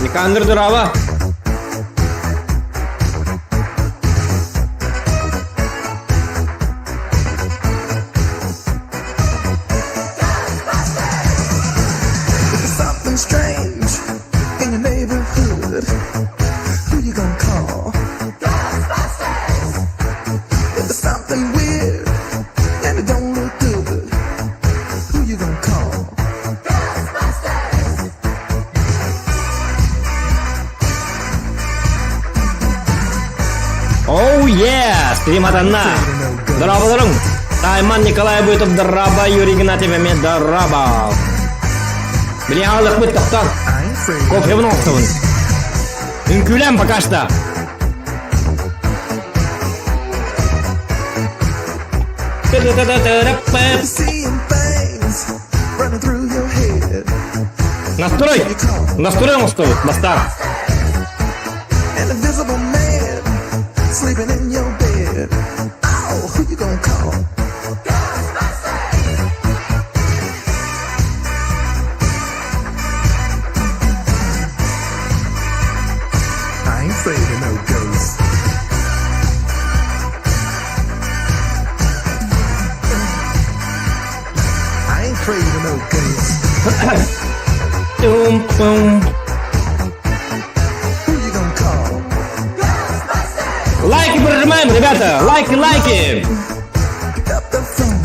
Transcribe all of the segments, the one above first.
Никандр Дурава. Something strange in your neighborhood. Who you gonna call? Ghostbusters! If there's something weird and it don't look good, who you gonna call? Ghostbusters! Oh yeah! Стрим атанна! Дорооболоруҥ! Тайман Николай Бытов дорообо, Юрий Игнатьев эмиэ дорообо! Билиҥ аҕалыахпыт тохтоон. Кофебын оҥостобун. Үҥкүүлээн пока что. Seeing things running through your head. Настрой! Настрой оҥостобут, бастаан. An invisible man sleeping in your bed. Oh, who you gonna call? Ghostbusters! I ain't afraid of no ghosts. I ain't afraid of no ghosts. Тум-пум. Who you gonna call? Лайки прожимаем, ребята! Лайки, лайки! Pick up the phone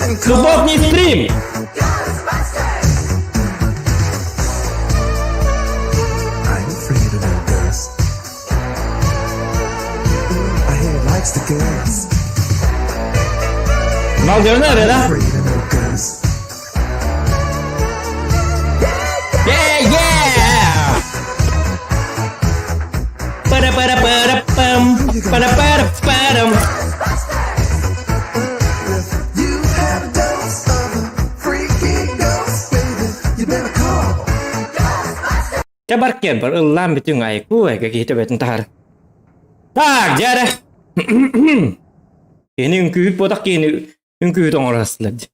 and call. Субботний стрим! I ain't afraid of no ghosts. I hear it likes the girls. Балдежная, да? Afraid of no ghosts. Yeah, yeah! Пара-пара-пара-пам! Пара-пара-парам! If you had a dose of a freaky ghost, baby, you better call. Чэ бар кэр бар ыллаан бүтүҥ айку эгэ киһи төбөтүн таһар. Так, дьэ Кини үҥкүүһүт буотах киһини үҥкүүһүт оҥоро сылдьар.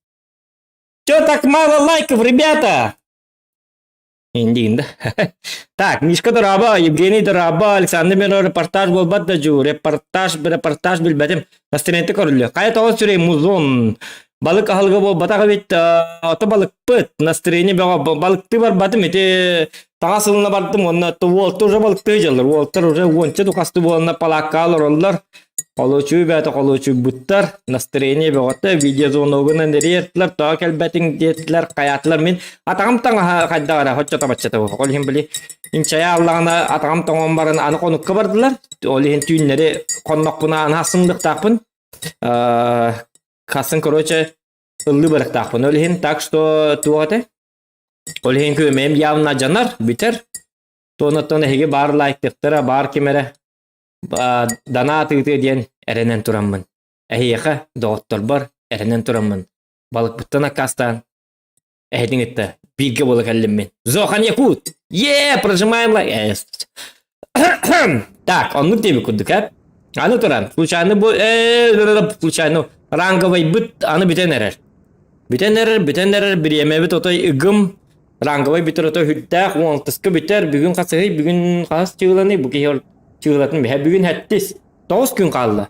Чё так мало лайков, ребята? Индиин да. Так, Мишка дорообо, Евгений дорообо, Александр Миронов репортаж буолбат да дьуу, репортаж, репортаж билбэтим. Настроениета көрүллүө. Хайа тоҕо сүрэй музон. Балык аһылыга буолбатах эбит, ото балыкпыт, настроение бөҕө балыктыы барбатым ити таҥас ылына бардым уонна уолтар уже балыктыы дьаллар. Уолтар уже уонча тукасты буоланна палаакка олороллор. Холуочуй бэйэтэ холуочуйбуттар, настроение бөҕөтө, видеозвоногунан эрийэртилэр, тоҕо кэлбэтиҥ диэтилэр, хайаатылар. Мин атаҕым таҥаһа хайдах эрэ хоччото баччата буолуо. Ол иһин били инчэйэ аллаҕына атаҕым тоҥон баран аны хонукка бардылар. Ол иһин түүннэри хоннохпуна аны хассымдыктаахпын. Хассын короче ыллыы барыктаахпын. Ол иһин так что туох этэ? Ол иһин күөмэйим явно дьанар, бүтэр. Туонаттан эһиги баар лайктыктара, баар ким эрэ Дана атыытыа диэн эрэнэн тураммын, эһиэхэ, доҕотторбор эрэнэн тураммын, балыкпыттан аккаастаан, эһэтин кытта бииргэ буола кэллим мин. Зохан Якут! Е, прожимаем лайк! Так, оннук диэбит курдук, э? Аны туран, случайно бу, случайно ранговайбыт аны бүтэн эрэр. Бүтэн эрэр, бүтэн эрэр, бириэмэбит отой ыгым, ранговай бүтэр ото үрдээх, уон алтыска бүтэр, бүгүн хасыһый, бүгүн хас чыыланый, бу киһи чыылатын биһэ бүгүн хэттис, тоҕус күн хаалла.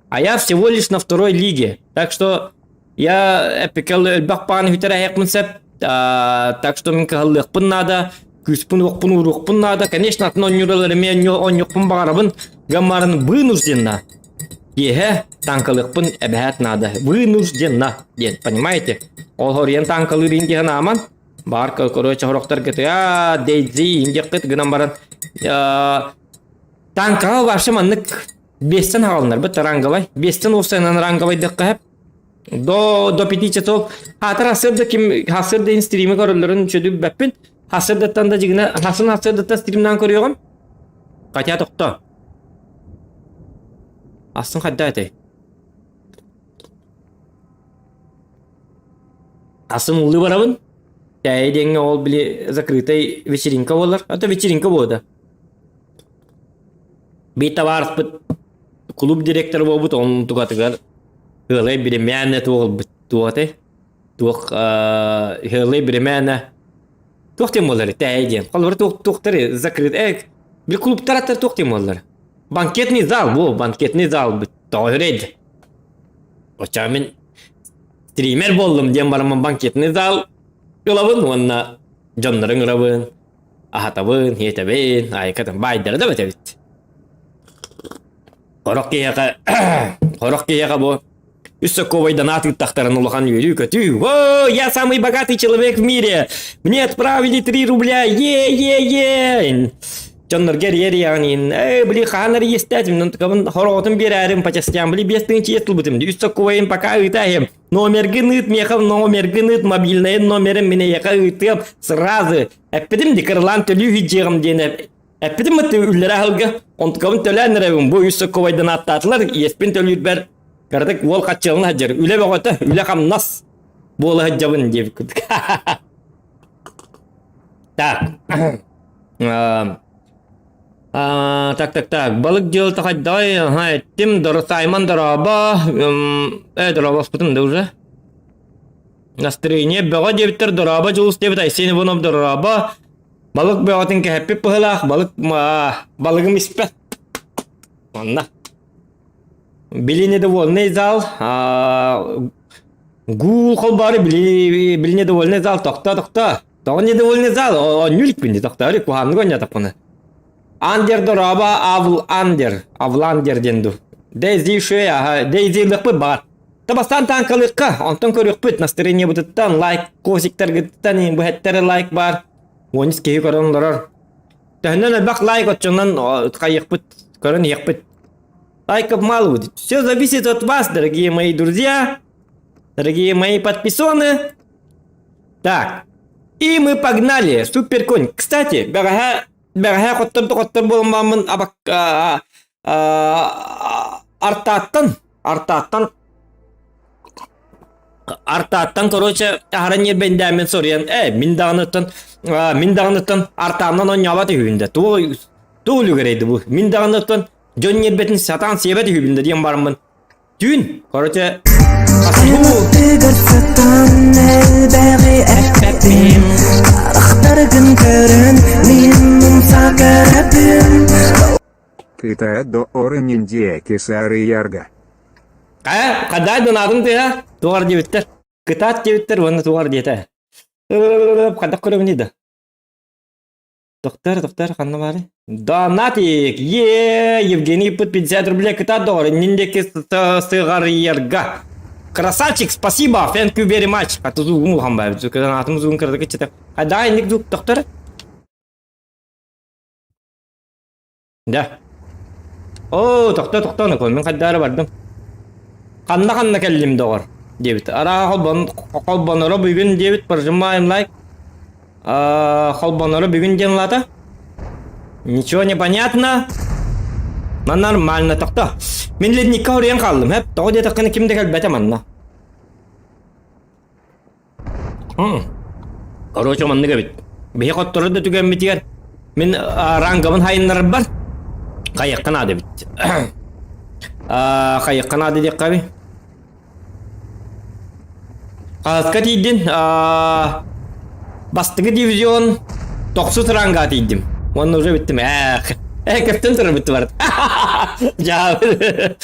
А я всего лишь на второй лиге, так что я эпикэл элбэх пааны бүтэр эһиэхпин сөп, так что мин кыһаллыахпын наада, күүспүн уохпун ууруохпун наада, конечно, атын оонньууралар эмиэ оонньуохпун баҕарабын, гаммарын вынужденно киэһэ таҥкалыахпын эбэһээт наада вынуждена диэн понимаете ол хоруйан таҥкалыыр индиһэн ааман баар короче сорохтор а дейзи индиэххит гынан баран танкаҕа вообще маннык биэстэн хаалынарбыт ранговай биэстэн уопсайынан ранговайдыахха до до пяти часов хаатар хасырда ким хасырда ин стримы көрөллөрүн чөдүбэппин хасырдаттан да дьигинэ хасын хасырдаттан стримнаан көрүөҕүм хотя тохто Астын хайда этэй? Асын ыллыы барабын. Кээйи диэҥҥэ ол били закрытай вечеринка буолар. Это вечеринка буолда. Биир табаарыспыт клуб директора буолбут, onun тугатыгар ыалай биримээнэ туох ылбыт туох этэй? Туох ыалай биримээнэ туох диэн буолар тээйи диэн. Холобура туох туохтары закрыт э били клубтар аттар туох диэн буоллар? Банкетный зал бу банкетный зал бит тоҕо үрэйди. Оччоҕо мин стример буоллум диэн бараммын банкетный зал ылабын уонна дьоннору ыҥырабын, аһатабын, иэтэбин, айыкатын баайдара да эбит. Сорох киһиэхэ сорох киһиэхэ бу үс сокуобайдан аатыыттахтарын улахан үөрүү-көтүү. О, я самый богатый человек в мире! Мне отправили 3 рубля! Е-е-е! Дьоннорго эрийэр-эрийэҕин ээ, били хаһан эрийэстээтим, онтукабын хороҕотун биэрээрим по частям, били 5000 иэс ылбытым, үс сокуобайын пока ыытаайым, номергын ыыт, миэхэ номергын ыыт, мобильнайын номерин мин эйиэхэ ыытыам сразу. Эппитим ди кыралаан төлүү сылдьыаҕым диэн эппитим мытты үллэрэ аһылга, онтукабын төлөөн эрэбин, бу үс сокуобайдан ааттаатылар, иэспин төлүүрбэр кыратык уол хаччылана сылдьар, үлэ бөҕөтө, үлэ-хамнас буола сылдьабын диэбит курдук. Так. Так, так, так. Балык дьыалата хайдаҕый? Аха, эттим. Доросайман дорообо. Дорообоспутум да уже. Настроение бөҕө диэбиттэр. Дорообо Дьулус диэбит. Айсен Иванов дорообо. Балык бөҕөтүн кэһэппит быһыылаах. Балык балыгым испэт. Манна. Били недовольный зал. Гул холбоору били били недовольный зал тохто тохто. Тоҕо недовольный зал оонньуу иликпин дии тохтоору куһааннык оонньоотохпуна. Андер дорообо Авл Андер Авландер диэн дуу. Дейзи шуэй аха Дейзи ылыахпыт баҕар. Та бастаан таанкалыахха онтон көрүөхпүт настроениебытыттан лайк косиктаргыттан быһаттары лайк баар. Уонус киһи көрөн олорор. Төһөннөн элбэх лайк оччонон хайыахпыт көрөн иһиэхпит. Лайков мало будет. Все зависит от вас, дорогие мои друзья, дорогие мои подписоны. Так, и мы погнали. Супер конь. Кстати, бэҕэһээ бэҕэһээ хотторду хоттор буолан абак артааттан артааттан артааттан короче аһара ньиэрбэйдээммин соруйан э мин даҕаныттан мин даҕаныттан артааннан оонньообот үһүбүн да туох туох үлүгэрэй бу мин даҕаныттан дьон ньиэрбэтин сатаан сиэбэт үһүбүн да диэн бараммын түүн короче Айылыктыгар сытан элбэҕи эппэппин Харахтаргын көрөн мин умса көрөбүн Кытаат доҕорун диэки сарыйарга. Хайа, хадаай донаатын тыаһа туох диэбиттэр. Кытаат диэбиттэр уонна туох диэтэ. Хайдах көрөбүнүй да? Тохтор, тохтор, ханна баарый? Донатик! Е, Евгений под 50 рублей кытаат доҕор, иннин диэки сыҕарыйарга. Красавчик, спасибо, thank you very much. А тузугум улахан баар, донатым зугун кыратык иччитэ. Хайдаҕа инник зук, тохтор? Да. Оо, тохтоо, тохтоо, Нокоо, мин хайдаары бардым. Ханна-ханна кэллим, доҕор, диэбит. Араа холбон, холбоноро бүгүн диэбит, прожимаем лайк. А, холбоноро бүгүн диэн лата. Ничего не понятно. Но нормально, тохтоо. Мин ледникка хоруйан хааллым, хэп. Тоҕо диэтэххинэ ким да кэлбэтэ манна. Короче, маннык эбит. Биһи хотторор да түгэммитигэр мин рангабын хайыннарарбар хайыахха наада эбит. Хайыахха наада диэххэ би. Хаһыска тиийдин бастакы дивизион тохсус ранга тиийдим. Уонна уже бүттүм. Ээх. Э, көптөн турар бүттү барыт. Дьаабы.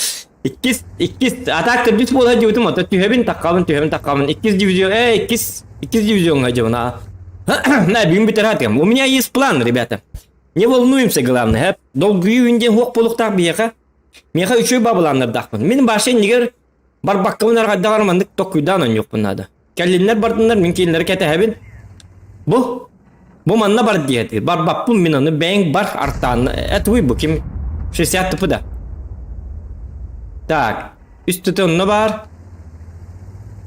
Иккис, иккис, а так төрдүс буола дьыбытым, ото түһэбин, таккабын, түһэбин, таккабын. Иккис дивизион, э, иккис, иккис дивизионга дьыбын, а. На, бүгүн бүтэр хатыам. У меня есть план, ребята. Не волнуемся, главное, э. Долгуйуу диэн хуох буолуохтаах биһиэхэ. Миэхэ үчүгэй бабылааннардаахпын. Мин баша иннигэр барбаккабын арҕайдаҕар маннык токкуйдаан оонньуохпун наада. Кэллиннэр бардыннар, мин кинилэри кэтэһэбин. Бу, бу манна бар диэтир. Барбаппын мин ону бэйэҥ бар артаанна. Э, бу ким? 60 тупу да. Так, үс тыты онно баар.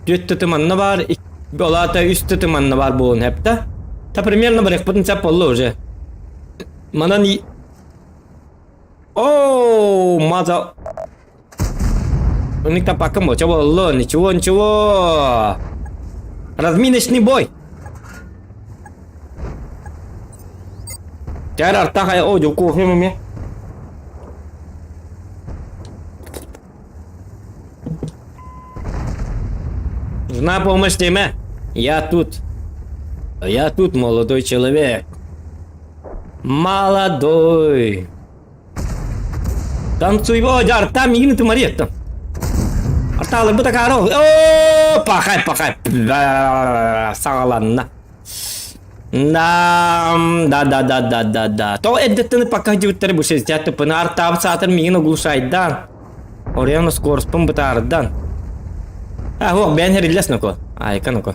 Түөрт тыты манна баар. Олаата үс тыты манна баар буолун хэпта. Та примерно барыахпытын сөп болла уже. Манан О, маза У них там пока молча было, ничего, ничего. Разминочный бой. Чэр артах о дьу кофе маме. Нужна помощь тебе. Я тут. Я тут, молодой человек. Молодой. Танцуй, о, арта мигин ты Мариетта. Арта алырбыт акаро. О, пахай, пахай. Саҕаланна. Да, да, да, да, да, да, да. То эрдэттэн пока дьыбыттары бу 60 тыппыны артаабыт саатар мигин оглушайдан. Оройон скороспун бытаардан. А, хуох, бэйэн хэриллэс ноко. Айка ноко.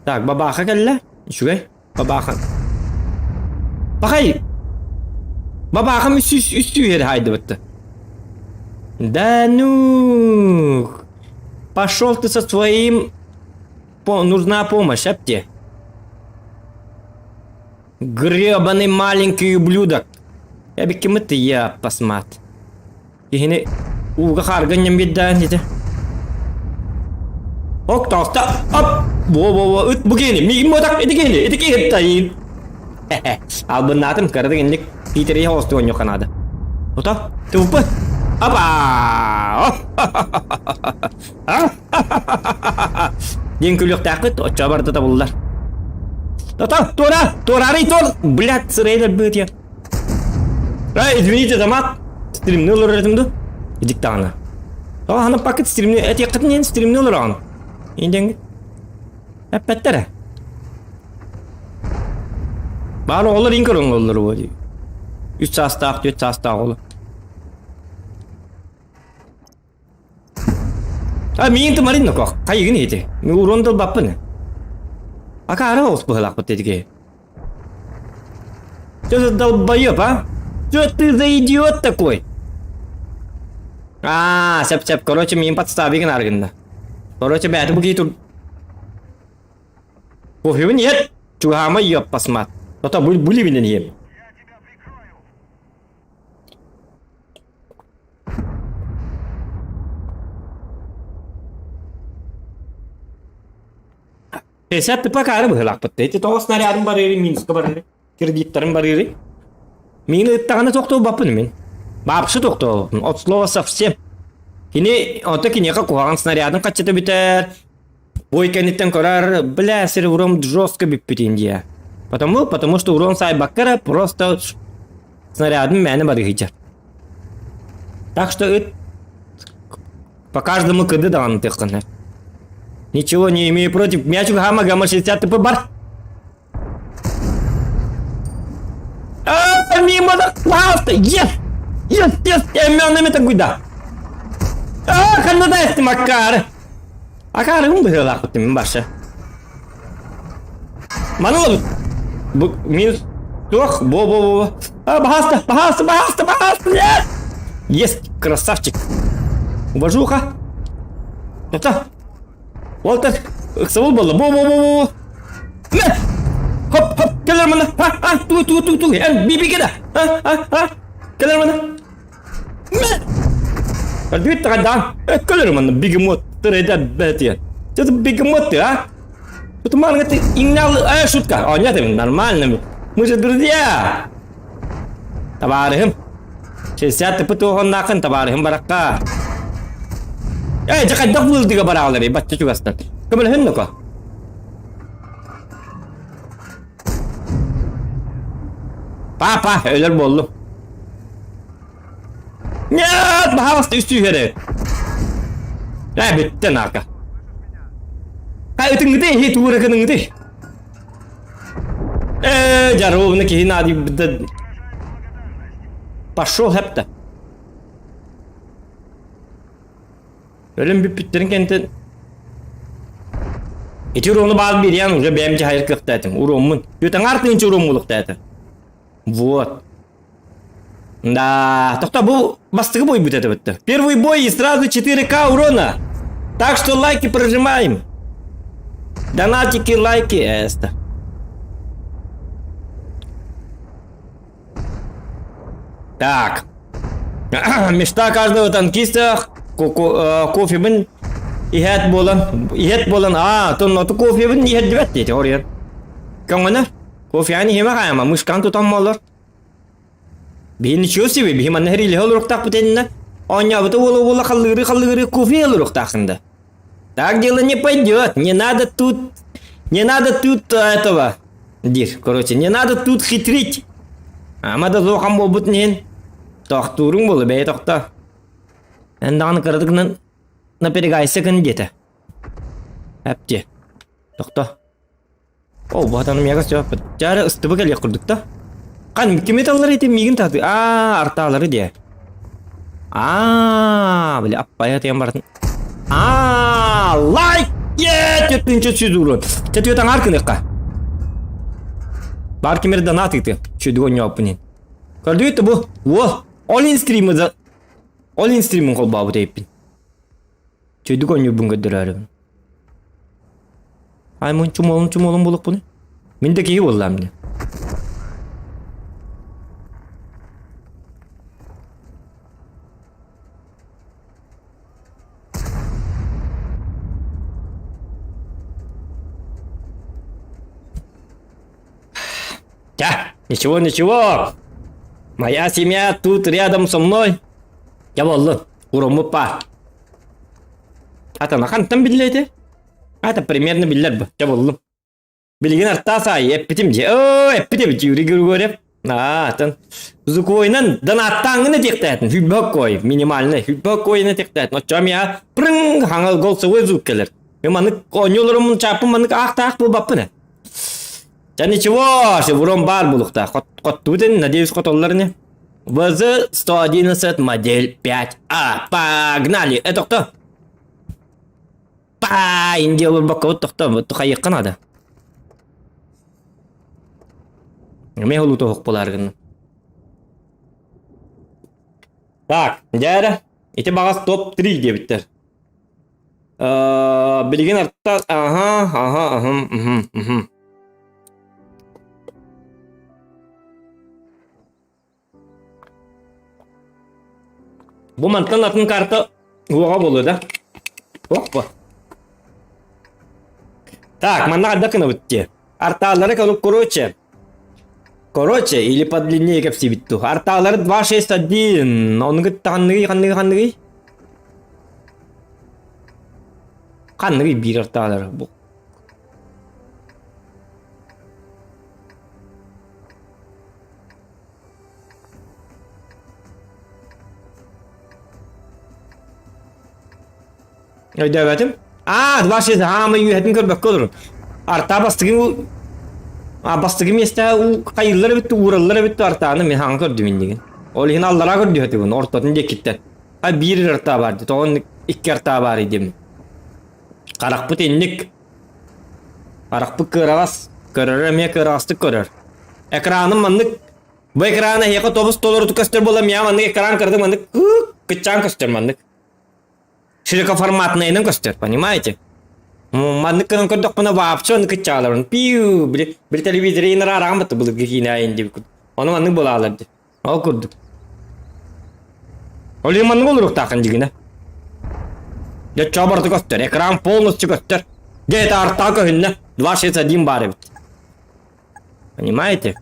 Так, бабаха кэллэ. Үчүгэй. Бабахан. Пахай! Бабахам үс үс үс түһэр хайдыбытты. Да ну! Пошел ты со своим... По... Нужна помощь, апте. Гребаный маленький ублюдок. Я бикким ты я посмат. Киһини ууга хаарга анньан биэрдээн ити. Ок таҕыста оп! Во-во-во ыт бу киһини миигин буотах ити киһини ити киһи тайын. Албыннаатым кыратык инник Питерия оҕустук оонньуохха наада. Ото туппа Апа! Диэн күлүөхтээхпит оччо барыта табыллар. Тото, туора, туораарый туор! Блядь, сырайдар быытыйа. Эй, извините, замат. Стримни олорор этим ду? Идиктаҕына. Тоҕо ханан пакет стримни этиэххитин иһин стримни олороҕун. Индиэҥҥит. Эппэттэрэ. Баар оҕолор иин көрөҥ оллор буо дии. Үс саастаах, түөрт саастаах оҕолор. А миин тымарын нокох. Хайыгын ити. Мен урон тылбаппын. Акаары оҕус быһылаахпыт дедиги. Что за долбоеб, а? Что ты за идиот такой? А, сеп-сеп, короче, миин подстави гынаргынна. Короче, бэйэтэ бу киһи тур... Кофебин иһэр, чугаһаама ёппасмаат. Ото бу булибинен иһиэм. Эсэп тыпа каары быһылаахпыт. Ити тоҕо снарядым барыыры, минуска барыыры, кредиттарым барыыры. Миин ыттаҕына тохтообаппын мин. Баапсы тохтообаппын. От слова совсем. Кини, ото киниэхэ куһаҕан снарядын хаччыта бүтэр. Бой кэнниттэн көрөр, бля, сир урон жестко бүппүт Индия. Потому, потому что урон сайбакка эрэ просто снарядын мээнэ барыһыйдьар. Так что ыт по каждому кыды даҕаны тыаххын Ничего не имею против. Мячик хама гамма 60 ТП бар. А, мимо да пожалуйста! Yes! Yes, yes! Эммёнами такуйда! А, ханна да эстим аккары! Акаарыгын быһыылаахпыт мин баша. Маны бу минус туох бо бо бо А, баһааста, баһааста, баһааста, баһааста, нет! Есть, красавчик. Уважуха. Это. Уолтер, ыксабыл буолла. Бо бо бо бо. Мэ! Хоп, хоп, кэлэр мана. А, а, ту ту ту ту. Эн бибиге да. А, а, а. Кэлэр мана. Мэ! Бүт таҕайдаан. Кэлэр мана бегемот. Тырайда бэтиэн. Что бегемот ты, а? Тут манга ты иҥнал... Э, шутка. О, нет, нормально. Мы же друзья. Табаарыһым. 60 тыпы туохоннаахын табаарыһым баракка. Э, дьэ хайдах быылдыга бараалары бачча чугастан. Көмөлөһүн нука. Папа, өлөр буоллум. Нет, пожалуйста, үстүүһэри. Э, бүттэ нака. Ха, ытыҥҥыты иһи туура гыныҥҥыты. Э, дьаровна киһи наадыйбыта. Пошел хэпта. Өлөн бүппүттэрин кэнтэн Ити урону баар бириан уже бэйэм дьаһайар кыахтаатым. Уроммун. Үтаҥар тыынча уром булуктаата. Вот. Да, тохто бу бастакы бой будет это. Первый бой и сразу 4К урона. Так что лайки прожимаем. Донатики, лайки, эста. Так. Мечта каждого танкиста кофебин. Иһээт буолан, иһэт буолан, аа, тон оту кофебын иһэрдибэт диэтэ оруйан. Көҥөнөр. Кофены иһимэ хаайма, мышкан тутан буолар. Биһи ничего себе, биһи манна хэрилиһэ олоруохтаахпыт иннэ. Оонньообута буола-буола халлыыры-халлыыры кофе олоруохтааххын да. Так дело не пойдет, не надо тут, не надо тут этого, диир, короче, не надо тут хитрить. Ама да зохан буолбут иһин, тохтууруҥ буолу, бэйэ тохто. Эн даҕаны кыратыгынан напрягайся гын диэтэ. Эпти. Тохто. Ол баатаны миэхэ сөп. Дьаары ыстыбы кэлиэх курдук да. Хан кими таллар ити миигин тааты. Аа, артаалары диэ. Аа, били аппайа тиэн баратын. Аа, лайк! Е, төттүнчө сүдурун. Тетүө таҥар кыныкка. Бар кимер донат ыты. Чүдү онньооппунин. Көрдүгүт бу? Во, All стримы за All стримын холбообут эйппин. Чөйдүк оонньуурбун көрдөрөөрүбүн. Ай мун чумуолун чумуолун булукпуну. Мин да киһи буоллаам дии. Да, ничего, ничего. Моя семья тут рядом со мной. Я боллун. Уруммут па. Атана хантан биллэ ити? Ата примерно биллэр бу. Дьэ буллум. Билигин артаас аайы эппитим дии. Оо, эппит эбит Юрий Григорьев. Аа, атын. Зукойынан донаттааҥҥын этиэхтээтин. Хүлбэх кой, минимальный. Хүлбэх койун этиэхтээтин. Оччоҕо миэхэ прың хаҥал голосовой звук кэлэр. Мен маннык оонньууларым чааппын маннык аах-таах буолбаппын ээ. Да ничего, урон баар булуктаах. Хоттубут надеюсь, хотоллар ини. ВЗ-111 модель 5А. Погнали! Это кто? Па, Индия олорбокко тохто, хайыахха надо. Эмиэ улута оһох буолаар гынна. Так, дьэ ити баҕас топ-3 диэбиттэр. Билигин арта аха аха аха мхм мхм. Бу мантан атын карта уоҕа буолуо да? Оппа. Так, манна хайдах гынабыт дии? Артаалары короче. Короче, или подлиннее кэпсиибит дуу. Артаалары 261. Ону кытта ханныгый, ханныгый, ханныгый? Ханныгый биир артаалары? Бу Өйдөөбөтүм. Аа, 26 хаамай үөһэтин көрбөккө олорун. Артаа бастыгы а бастыгы миэстэ уу хайыллар эбит уураллар эбит артааны мен хаҥа көрдүм иннигин. Ол иһин аллараа көрдүһэтибин ортотун диэкиттэн. А биир артаа бар ди, тоҕон икки артаа бар дим. Харахпыт инник. Харахпыт кыараҕас, көрөрө эмиэ кыараҕастык көрөр. Экраным маннык бу экран эһиэхэ тобус толоруту көстөр буолла миэхэ маннык экран кырдык маннык кыччаан көстөр маннык. Широкоформатныйынан көстөр, понимаете? Маннык гынан көрдөхпүнэ вообще ону кыччааларын пиу били били телевизоре инара араҕан былыргы киинэ айын диэбит Ону маннык буолаалар дии. Ол курдук. Ол иһин маннык олоруохтааххын дьигинэ. Дьэ чоо барыта көстөр, экран полностью көстөр. Дьэ это артаа көһүннэ. 261 баар эбит. Понимаете?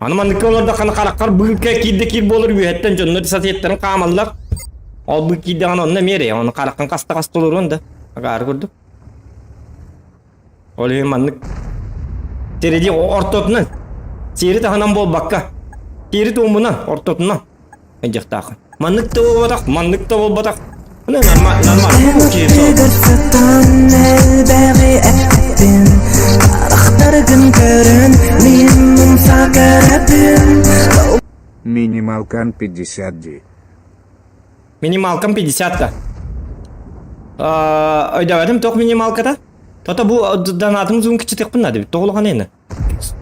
Аны манныкка олордоххуна хараххар быыкка киирдэ киир буолар үөһэттэн дьоннор сатыаттарын хаамаллар. Ол быык киирдэҕинэ онно эмиэ эрэ, ону хараххын хаста-хаста олоруон да. Агаары курдук. Ол иһин маннык тириди ортотунан, сиэри таһынан буолбакка, тиэри туомунан ортотунан ыдьахтаахын. Маннык да буолбатах, маннык да буолбатах. Ну, нормально, нормально. Сытан элбэҕи эппин, харахтаргын көрөн мин умса көрөбүн. Минималкан 50 ди. Минималкам 50-та. Өйдөөбөтүм туох минималката? Тото бу донатым зум кичитикпин надо бит. Тоҕо улахан эйне.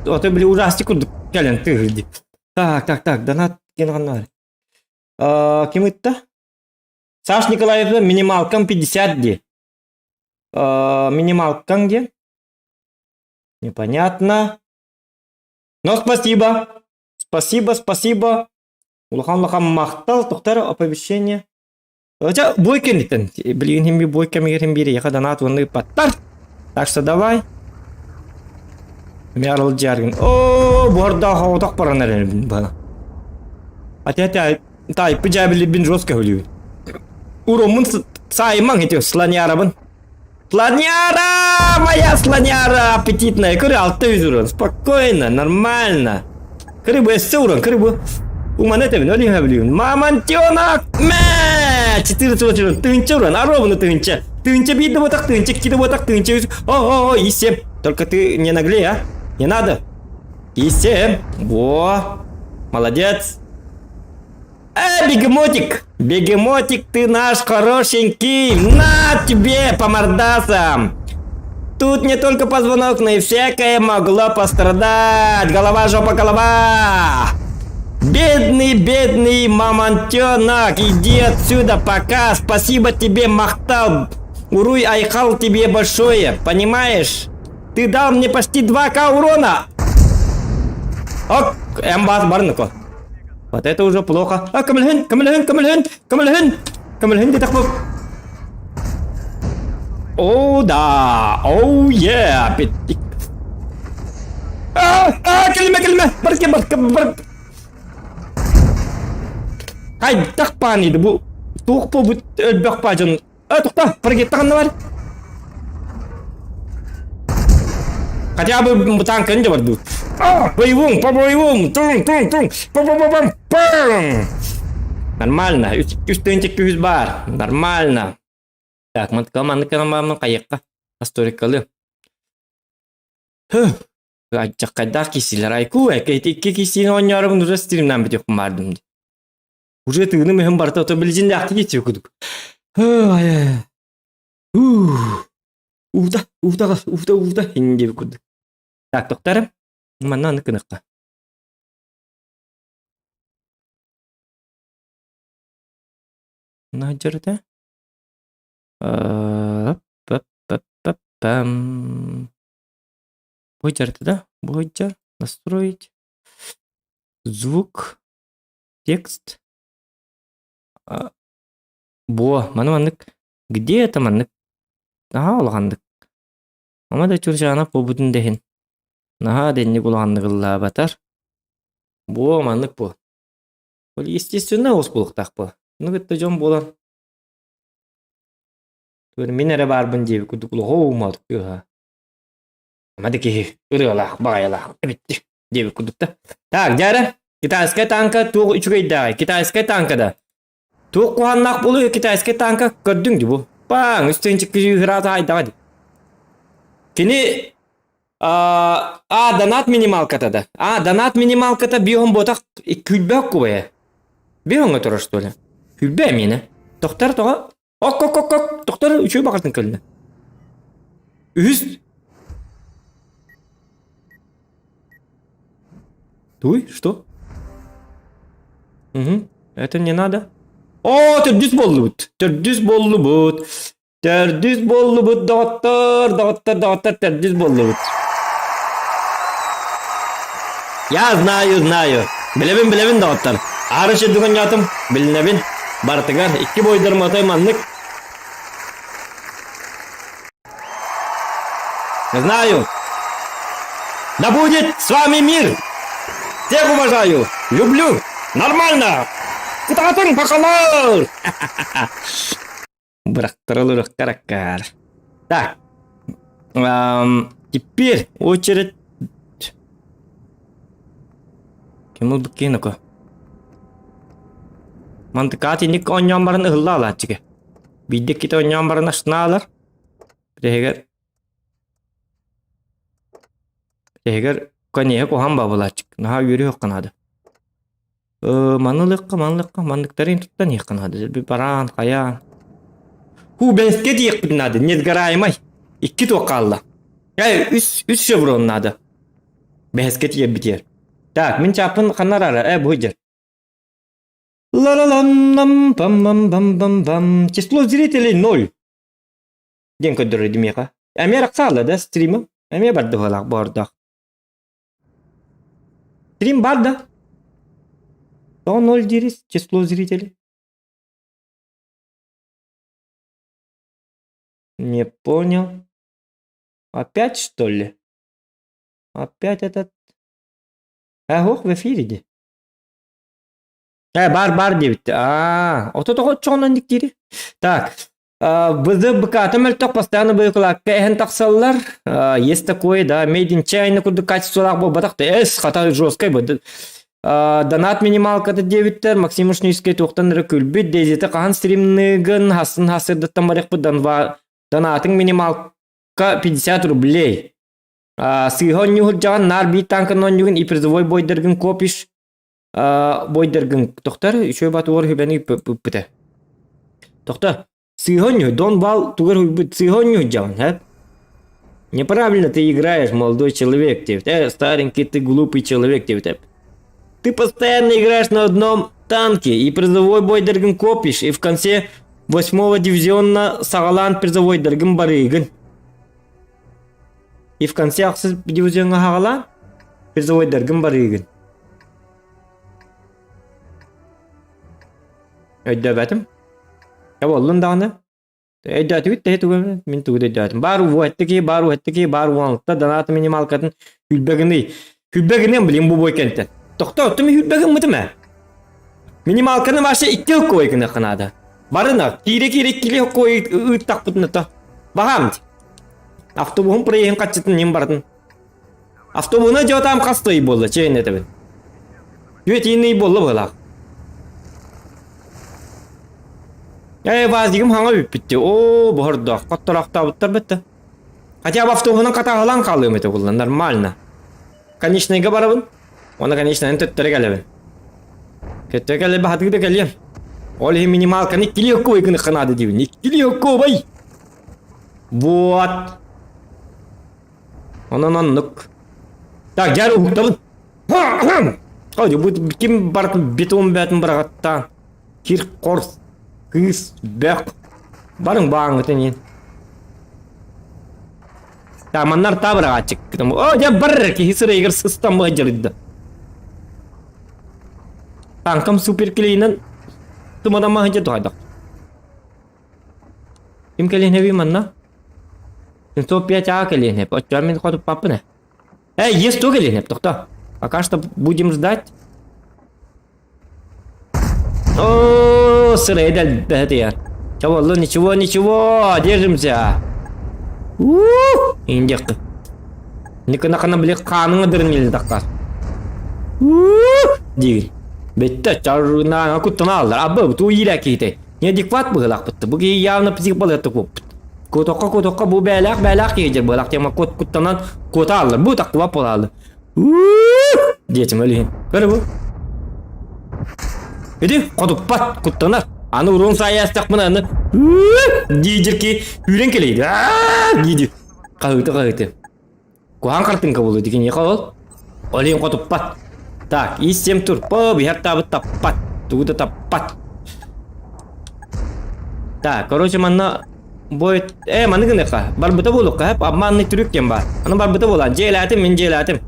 Ото били ужастик курдук кэлэн тыыһыр дип. Так, так, так, донат ким ханна бар? Ким ытта? Саш Николаевна минималкам 50 ди. Минималкаң где? Непонятно. Но спасибо. Спасибо, спасибо. Улахан-улахан махтал, тоқтар оповещение. Чэ, бой кэнниттэн, билигин хим бой кэмигэр хим биир эйиэхэ донат уонна ыыппаттар. Так что давай. Эмиэ аралдьааргын. Оо, буордаах оҕотох баран эрэрбин бана. Ате тайпы дьээбилибин жестко өлүүбүн. Уроммун саайымаҥ ити слонярабын. Слоняра! Моя слоняра аппетитная. Көрө 600 урон. Спокойно, нормально. Көрө бу өссө урон, көрө бу. Уман этэбин, өлүһэ билүүн. Мамонтенок! Мэ! 400 урон, тыһынча урон, а ровно тыһынча. Тыһынча биир да буотах, тыһынча икки да буотах, тыһынча үс. О, о, и семь. Только ты не наглей, а? Не надо. И семь. Во. Молодец. Э, бегемотик! Бегемотик, ты наш хорошенький! На тебе по мордасам! Тут не только позвонок, но и всякое могло пострадать. Голова, жопа, голова! Бедный, бедный мамонтенок, иди отсюда пока. Спасибо тебе, Махтал. Уруй Айхал тебе большое, понимаешь? Ты дал мне почти 2к урона. Ок, эмбас барныко. Вот это уже плохо. А, көмөлөһүн, көмөлөһүн, көмөлөһүн, көмөлөһүн, көмөлөһүн диэтэх бу. О, да, оу, yeah, бүттүк. А, а, кэлимэ, кэлимэ, бар, бар, бар. Хайдах баан бу туох буолбут өлбөх баа дьон Э, тохто, паргетта ханна бар? Хотя бы танкын да бар дуу. Боевым, по боевым, тун, тун, тун, па па па пам пам. Нормально, үс тыынчык күһүс бар. Нормально. Так, мантыка маннык гынан хайыкка. Асторикалы. Хайдах киссилер айку, икки киссиини оонньоорубун уже стримнан бүтүөхпүн баардым. Уже тыыным иһин барыта ото билигин даахты киитсиэ кудук. Ууда, ууда, ууда, ууда иҥин диэбит курдук. Так, тохтарым. Манна аны гыныахха. Наадьарыта. Бу да? Бу Настроить. Звук. Текст. Буо, маны маннык где это маннык наһаа улаханнык ама да чурчаана буолбутун да иһин наһаа да инник улаханнык ыллаабатар буо маннык буо ол естественно оҕус буолуохтаах буо ону кытта дьон буолан мин эрэ баарбын диэбит курдук улахан кыыһа ама да киһи ырыалаах баҕайылаах эбит диэбит курдук да так дьэ китайская танка туох үчүгэйдээҕий китайская танка да туох куһааннаах буолуо китайская танка көрдүҥ дии бу паҥ үс тыһыынча кыраата айдаҕа дии кини а донат минималката да а донат минималката биоһун буотах күлбэх кубайа биоһуҥҥа турар что ли күлбэ миэнэ тохтор тоҕо Ок ок ок ок тохтор үчүгэй баҕатын кэллэ. Үһүс Туй, что? Угу. Это не надо. О, төрдүс буоллубут. Төрдүс буоллубут. Төрдүс буоллубут, доҕоттор, доҕоттор, доҕоттор, төрдүс буоллубут. Я знаю, знаю. Билэбин, билэбин, доҕоттор. Аары сирдик оонньоотум, билинэбин. Барытыгар икки бойдар мотой маннык. Знаю. Да будет с вами мир! Всех уважаю, люблю, нормально! Кытаатыҥ, пахалар! Бырахтарылырыхтараккар. Так. Теперь очередь... Ким ылбыт киин око? Мантыкаат инник оонньоон баран ыһылла алааччыга. Биирдэ иккитэ оонньоон баран астынаалар. Бүтэһигэр Бүтэһигэр конеһы куһаҕан баабылааччык. Наһаа үөрүөх наада. Маны ылыахха, маны ылыахха, манныктарын туттан иһиэххэ наада. Бараан, хайаан. Һуу, бэскэ диэхпит наада, несгораемай. Икки туох хаалла. Эй, үс, үс шеврон наада. Бэһэскэ тиийэрбитигэр. Так, мин чааппын ханна арара? Э, бу сылдьар. Ла-ла-лам-лам, пам-пам-пам-пам-пам. Число зрителей ноль. Диэн көрдөрөр миэхэ. Эмиэ арахсаалла да стримы? Эмиэ барды быһалаах боордоох. Стрим бар да? Тоҕо ноль диирис число зрителей? Не понял. Опять, что ли? Опять этот... Э, в эфире дии. Э, бар бар диэбит. Аа, ото тоҕо оччоҕунан диктири? Так, ВЗБК-та мөлтөх постоянно быыкылаакка эһэн тахсаллар. Есть такое, да, made in China курдук качестволаах буолбатах да, эс, хата жесткай бу. Донат минималката диэбиттэр, Максим Ушницкий туохтан эрэ күлбүт, Дейзите хаһан стримныгын, хасын хасырдыттан барыахпыт донатың минималка 50 рублей. Сыыһа онньуу сылдьаҕын, наар биир танканы онньугун и призовой бойдаргын копишь бойдаргын тохтор үчүгэй батугар хүбэни ыппыта. Тохто сыыһа онньуу Дон Вал тугар хуйбут сыыһа онньуу сылдьаҕын һэ Неправильно ты играешь, молодой человек, диэбит. Э, старенький ты глупый человек, диэбит. Ты постоянно играешь на одном танке и призовой бойдаргын копишь, и в конце восьмого дивизиона саҕалаан призовойдаргын барыыгын. И в конце ахсыс дивизиоҥҥа хаҕалаан призовойдаргын барыыгын. Өйдөөбөтүм. Э буоллун даҕаны. Өйдөөтүгүт тэһи тугу мин тугу да өйдөөтүм. Баар уһуэтти киһи, баар уһуэтти киһи, баар уонта доната минималкатын хүлбэгиний. Хүлбэгинэн блин бу бой кэнтэн. Тохтоо, оттон мин хүлбэгин мытым ээ. Минималканы вообще икки хоккой гыныахха наада. Барына, киирэ-киирэ иккили хоккой ыыттахпытына то. Баҕам. Автобуһум проеһын хаччытын ним барытын. Автобуһуна дьотаам хас ый буолла, чэйин этэбин. Үөт ый буолла быһылаах. Ээ, баазигым хаҥа бүппүттэ. Оо, боһордоох, хотторохтообуттар бытта. Хотя бы автобуһунан хатааһылаан хаалыам этэ буолла, нормально. Конечныйга барабын. Уонна конечныйын төттөрү кэлэбин. Төттөрү кэлэ баһатыы да кэлиэм. Ол иһин минималканы иккилии окко гыныхха наада диибин. Иккилии окко бай! Вот. Онон оннук. Так, дьэр уһуктабын. Ой, бу ким барытын бетон бөтүн быраҕаттаан. Кир хорс, кыыс, бөх. Барыҥ бааҥҥытын иин. Так, маннар та быраҕааччык. О, дьэ бар киһи сырайыгар сыстан быһа Танкам суперклейинэн туманан маһыдьа туһайдах. Ким кэлиэн эбий манна? 705 А кэлиэн эп. Оччоон мин хотуппаппын э. Эй, есть ту кэлиэн эп, тохто. Пока что будем ждать. О, сырай дэлбэһэ Чабаллы, ничего, ничего, держимся. Ух, индекки. Никына били хааныңа дырын таххар. Ух, диир. Бетте чарына куттана аллар. Абы туу иирэ киһите. Неадекват быһылаахпытты. Бу киһи явно психбалыатта куоппут. Куотокко куотокко бу бээлээх бээлээх киһи дьэр быһылаах тема куот куттанан куота аллар. Бу тахтыба буолааллар. Диэтим өлүһүн. Көрө бу. Ити хотуппат куттанар. Аны уруун саайаастахпына аны диидир ки үүрэн кэлейди. Дииди. Хаһыты хаһыты. Куһаан хартыҥка буолуо дикиньиэхэ ол. Ол иһин хотуппат. Так, ис-сиэм турпа, биһэр таабыт таппат. Тугу да таппат. Так, короче, манна бу э маны гыныахха. Барбыта буолуохха, обманный трюк диэн баар. Аны барбыта буолан, дьиэлээтим, мин дьиэлээтим.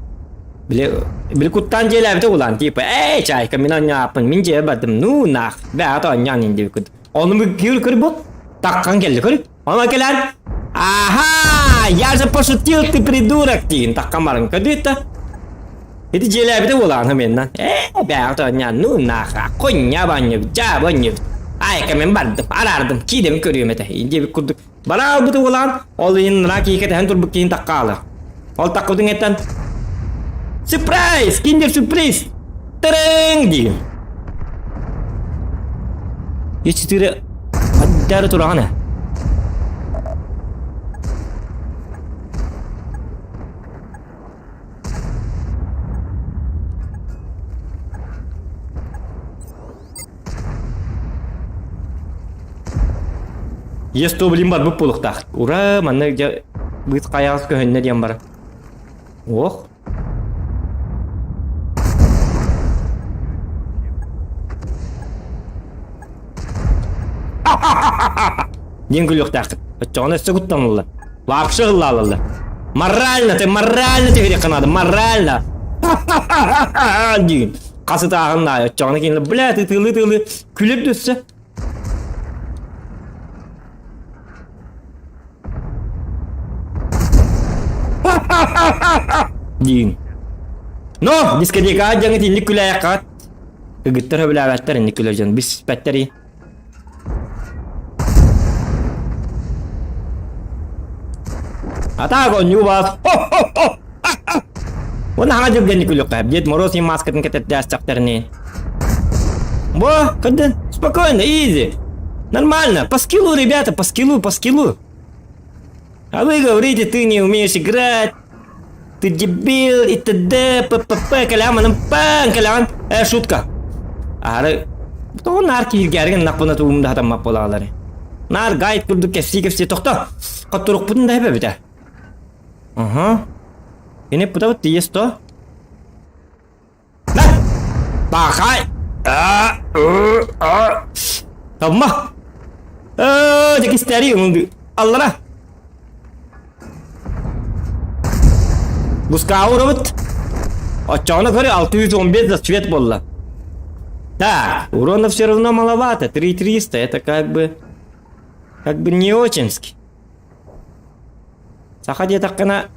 Били, били куттаан дьиэлээбитэ буолан, типа, эй, чайка, мин оонньооппун, мин дьиэ бардым, ну нах, бэҕэ оонньоон индибиккит. Ону көр көр бу, таххан кэлли көр. Ону кэлэн, ага, я же пошутил, ты придурок, диин таххан баран көрдүт Ити дьиэлээбитэ буолаҕына меннан. Ээ, бэҕэ оонньоон, ну нах, конья банньык, дьаа банньык. Айка мен бардым, араардым, киидэми көрүөм этэ. Диэбит курдук Бара албыты буолаан, ол иһин мына киһи кэтэһэн турбут киһин тахха аалар. Ол таххыбытын эттэн Сюрприз! Киндер сюрприз! Тырың! диигин. Е4 хаддары тураҕын ээ. Ес блин барбыт буолуохтаах. Ура, манна дьэ быыс хайаҕас көһүннэ диэн баран. Ох. Диэн күлүөхтээххит. Оччоҕуна өссө куттаналлар. Вообще ыллаалаллар. Морально ты, морально түһүрүөххэ наада, морально. Диигин. Хас ытааҕын наайа, оччоҕуна кинилэр, бля, тытыылыы-тыылыы күлэр да өссө. Диин. Но, дискотекаҕа дьаҥыт инник күлээйэххат. Ыгыттар сөбүлээбэттэр инник күлэр дьон биспэттэр. Атаак оонньуу баас. Уонна хаҥа дьылгэнник күлүөххэ. Дед Мороз им маскатын кэтэрдээстэхтэрини. Во, когда спокойно, изи. Нормально, по скиллу, ребята, по скиллу, по скиллу. А вы говорите, ты не умеешь играть, ты дебил и т.д. п.п.п. Кэлэҕин пан кэлэҕин. Э, шутка. Аары тоҕо наар киһиргээригин наппына тугум да хатаммат буолаалары. Наар гайд курдук кэпсии-кэпсии тохто. Хотторукпутун да эбэбитэ. Ага. Кини путабыт тиийэс то. Бахай! Тамма! Дьэкистэри аллара! Бускаауробут. Оччоҕуна көрө 615 за цвет буолла. Так, урона все равно маловато, 3300, это как бы как бы не очень-ски. Саха диэтэххинэ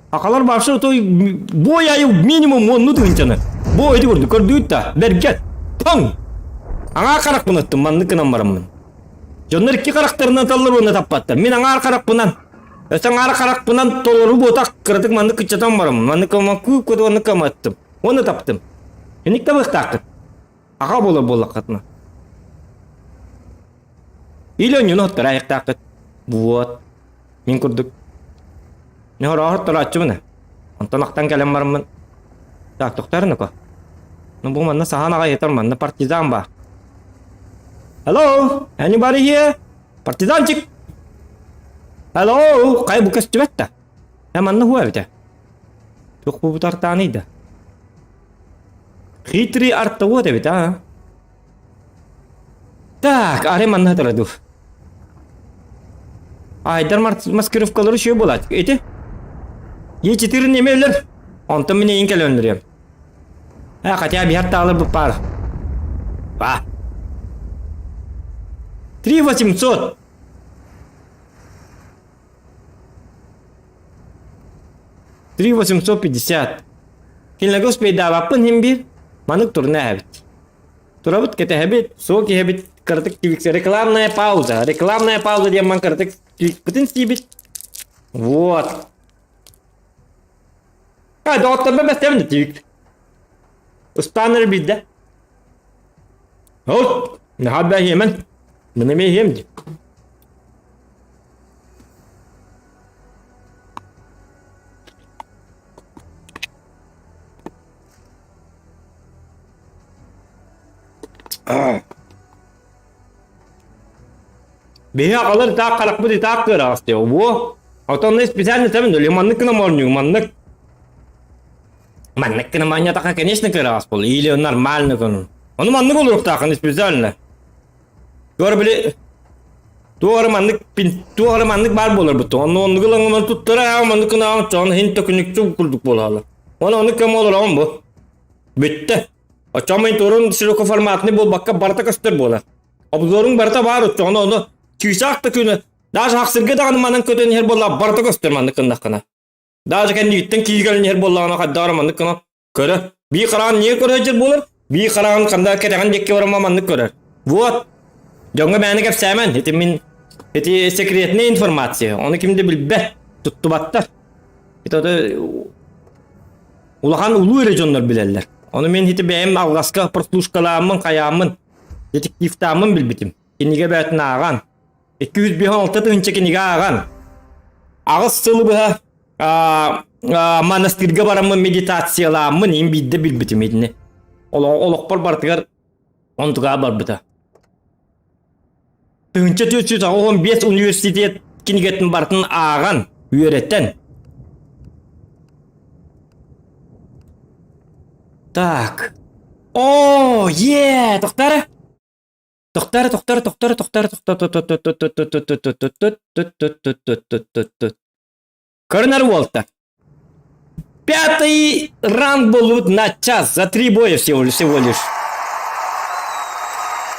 Акалар вообще той бой айы минимум онну тыһынчаны. Бу эти көрдү көрдүүт да бэргэн. Паң! Аҥаар харахпын ыттым маннык гынан бараммын. Дьоннор икки харахтарынан таллар уонна таппаттар. Мин аҥаар харахпынан өссө аҥаар харахпынан толору буотах кыратык маннык кыччатан бараммын. Маннык күүп көтө оннук аттым. Уонна таптым. Инник табыахтааххыт. Аҕа буолар буоллаххытына. Или онньуну оттор айахтааххыт. Вот. Мин курдук. Ньоһороохор торооччубун Онтон ахтан кэлэн бараммын. Так, тохтоор ну-ка. Ну бу манна саһаан аҕай этэр манна партизан баар. Hello, anybody here? Партизанчик! Hello, хайа бу көстүбэт да. Э манна хуа эбитэ. Туох бу бутартааный да. Хитрый артовод эбит а. Так, арай манна сытара дуу. Айдар маскировкалары үчүгэй буолаат. Ити Е4 неме өлөр. Онтон мин эйин кэлэн өлөрүөм. А, хотя биһар таалар бу пар. Ба. 3800. 3850. Кинилэргэ успейдаабаппын иһин биир. Манык турна эбит. Турабыт кэтэһэбит, суок иһэбит, кыратык твикс, рекламная пауза, рекламная пауза диэн ман кыратык твикпытын сиибит. Вот. А, доҕотторбор бэстэбин да твик. Ыстаан эрэ биирдэ. Ол, наһаа бэһиэмэн. Мин эмиэ иһиэм дии. Биһи аҕалар итаах харахпыт итаах кыараҕас диэ во Отон специально тэбин өлө маннык гына моонньуу маннык маннык гына манньатаха конечно кыараҕас буол или нормально гын ону маннык олоруохтааххын специально Туора били туох эрэ маннык туох эрэ маннык баар буолар бутта онну оннук ылан туттара маннык гына чоон хин төкүнүктүү курдук буолаалар Оны ону кэм олороҕун бу. Бүттэ. Оччоҕо турун широкоформатный буолбакка барыта көстөр буолар. Обзорун барыта баар оччоҕуна ону чыычаах да күнү даже хахсырга даҕаны манан көтөн иһэр буоллаҕа барыта көстөр маннык гыннаххына. Даже кэннигиттэн киирэн иһэр буоллаҕына хайдах эрэ маннык гына көрө. Бии хараҕын не көрө сылдьар буолар, бии хараҕын ханда кэтэҕин диэки барама маннык көрөр. Вот. Дьоҥҥо мээнэ кэпсээмэн. Ити мин ити секретная информация. Ону ким да билбэт, туттубаттар. Это улахан улуу эрэ дьоннор билэллэр. Ону мин ити бэйэм алҕаска прослушкалааммын, хайааммын, детективтааммын билбитим. Кинигэ бээтин ааҕан, 256 тыһыынча кинигэ ааҕан, аҕыс сылы быһа монастырга бараммын медитациялааммын им биирдэ билбитим итини. Олохпор барытыгар онтуга барбыта. 1485 университет кинигэтин барытын ааҕан, үөрэтэн. Так. О, е, тохтара. Тохтара, тохтара, тохтара, тохтара, тохтара, Көрүнэр уолта. Пятый ранг был на час, за три боя всего, всего лишь.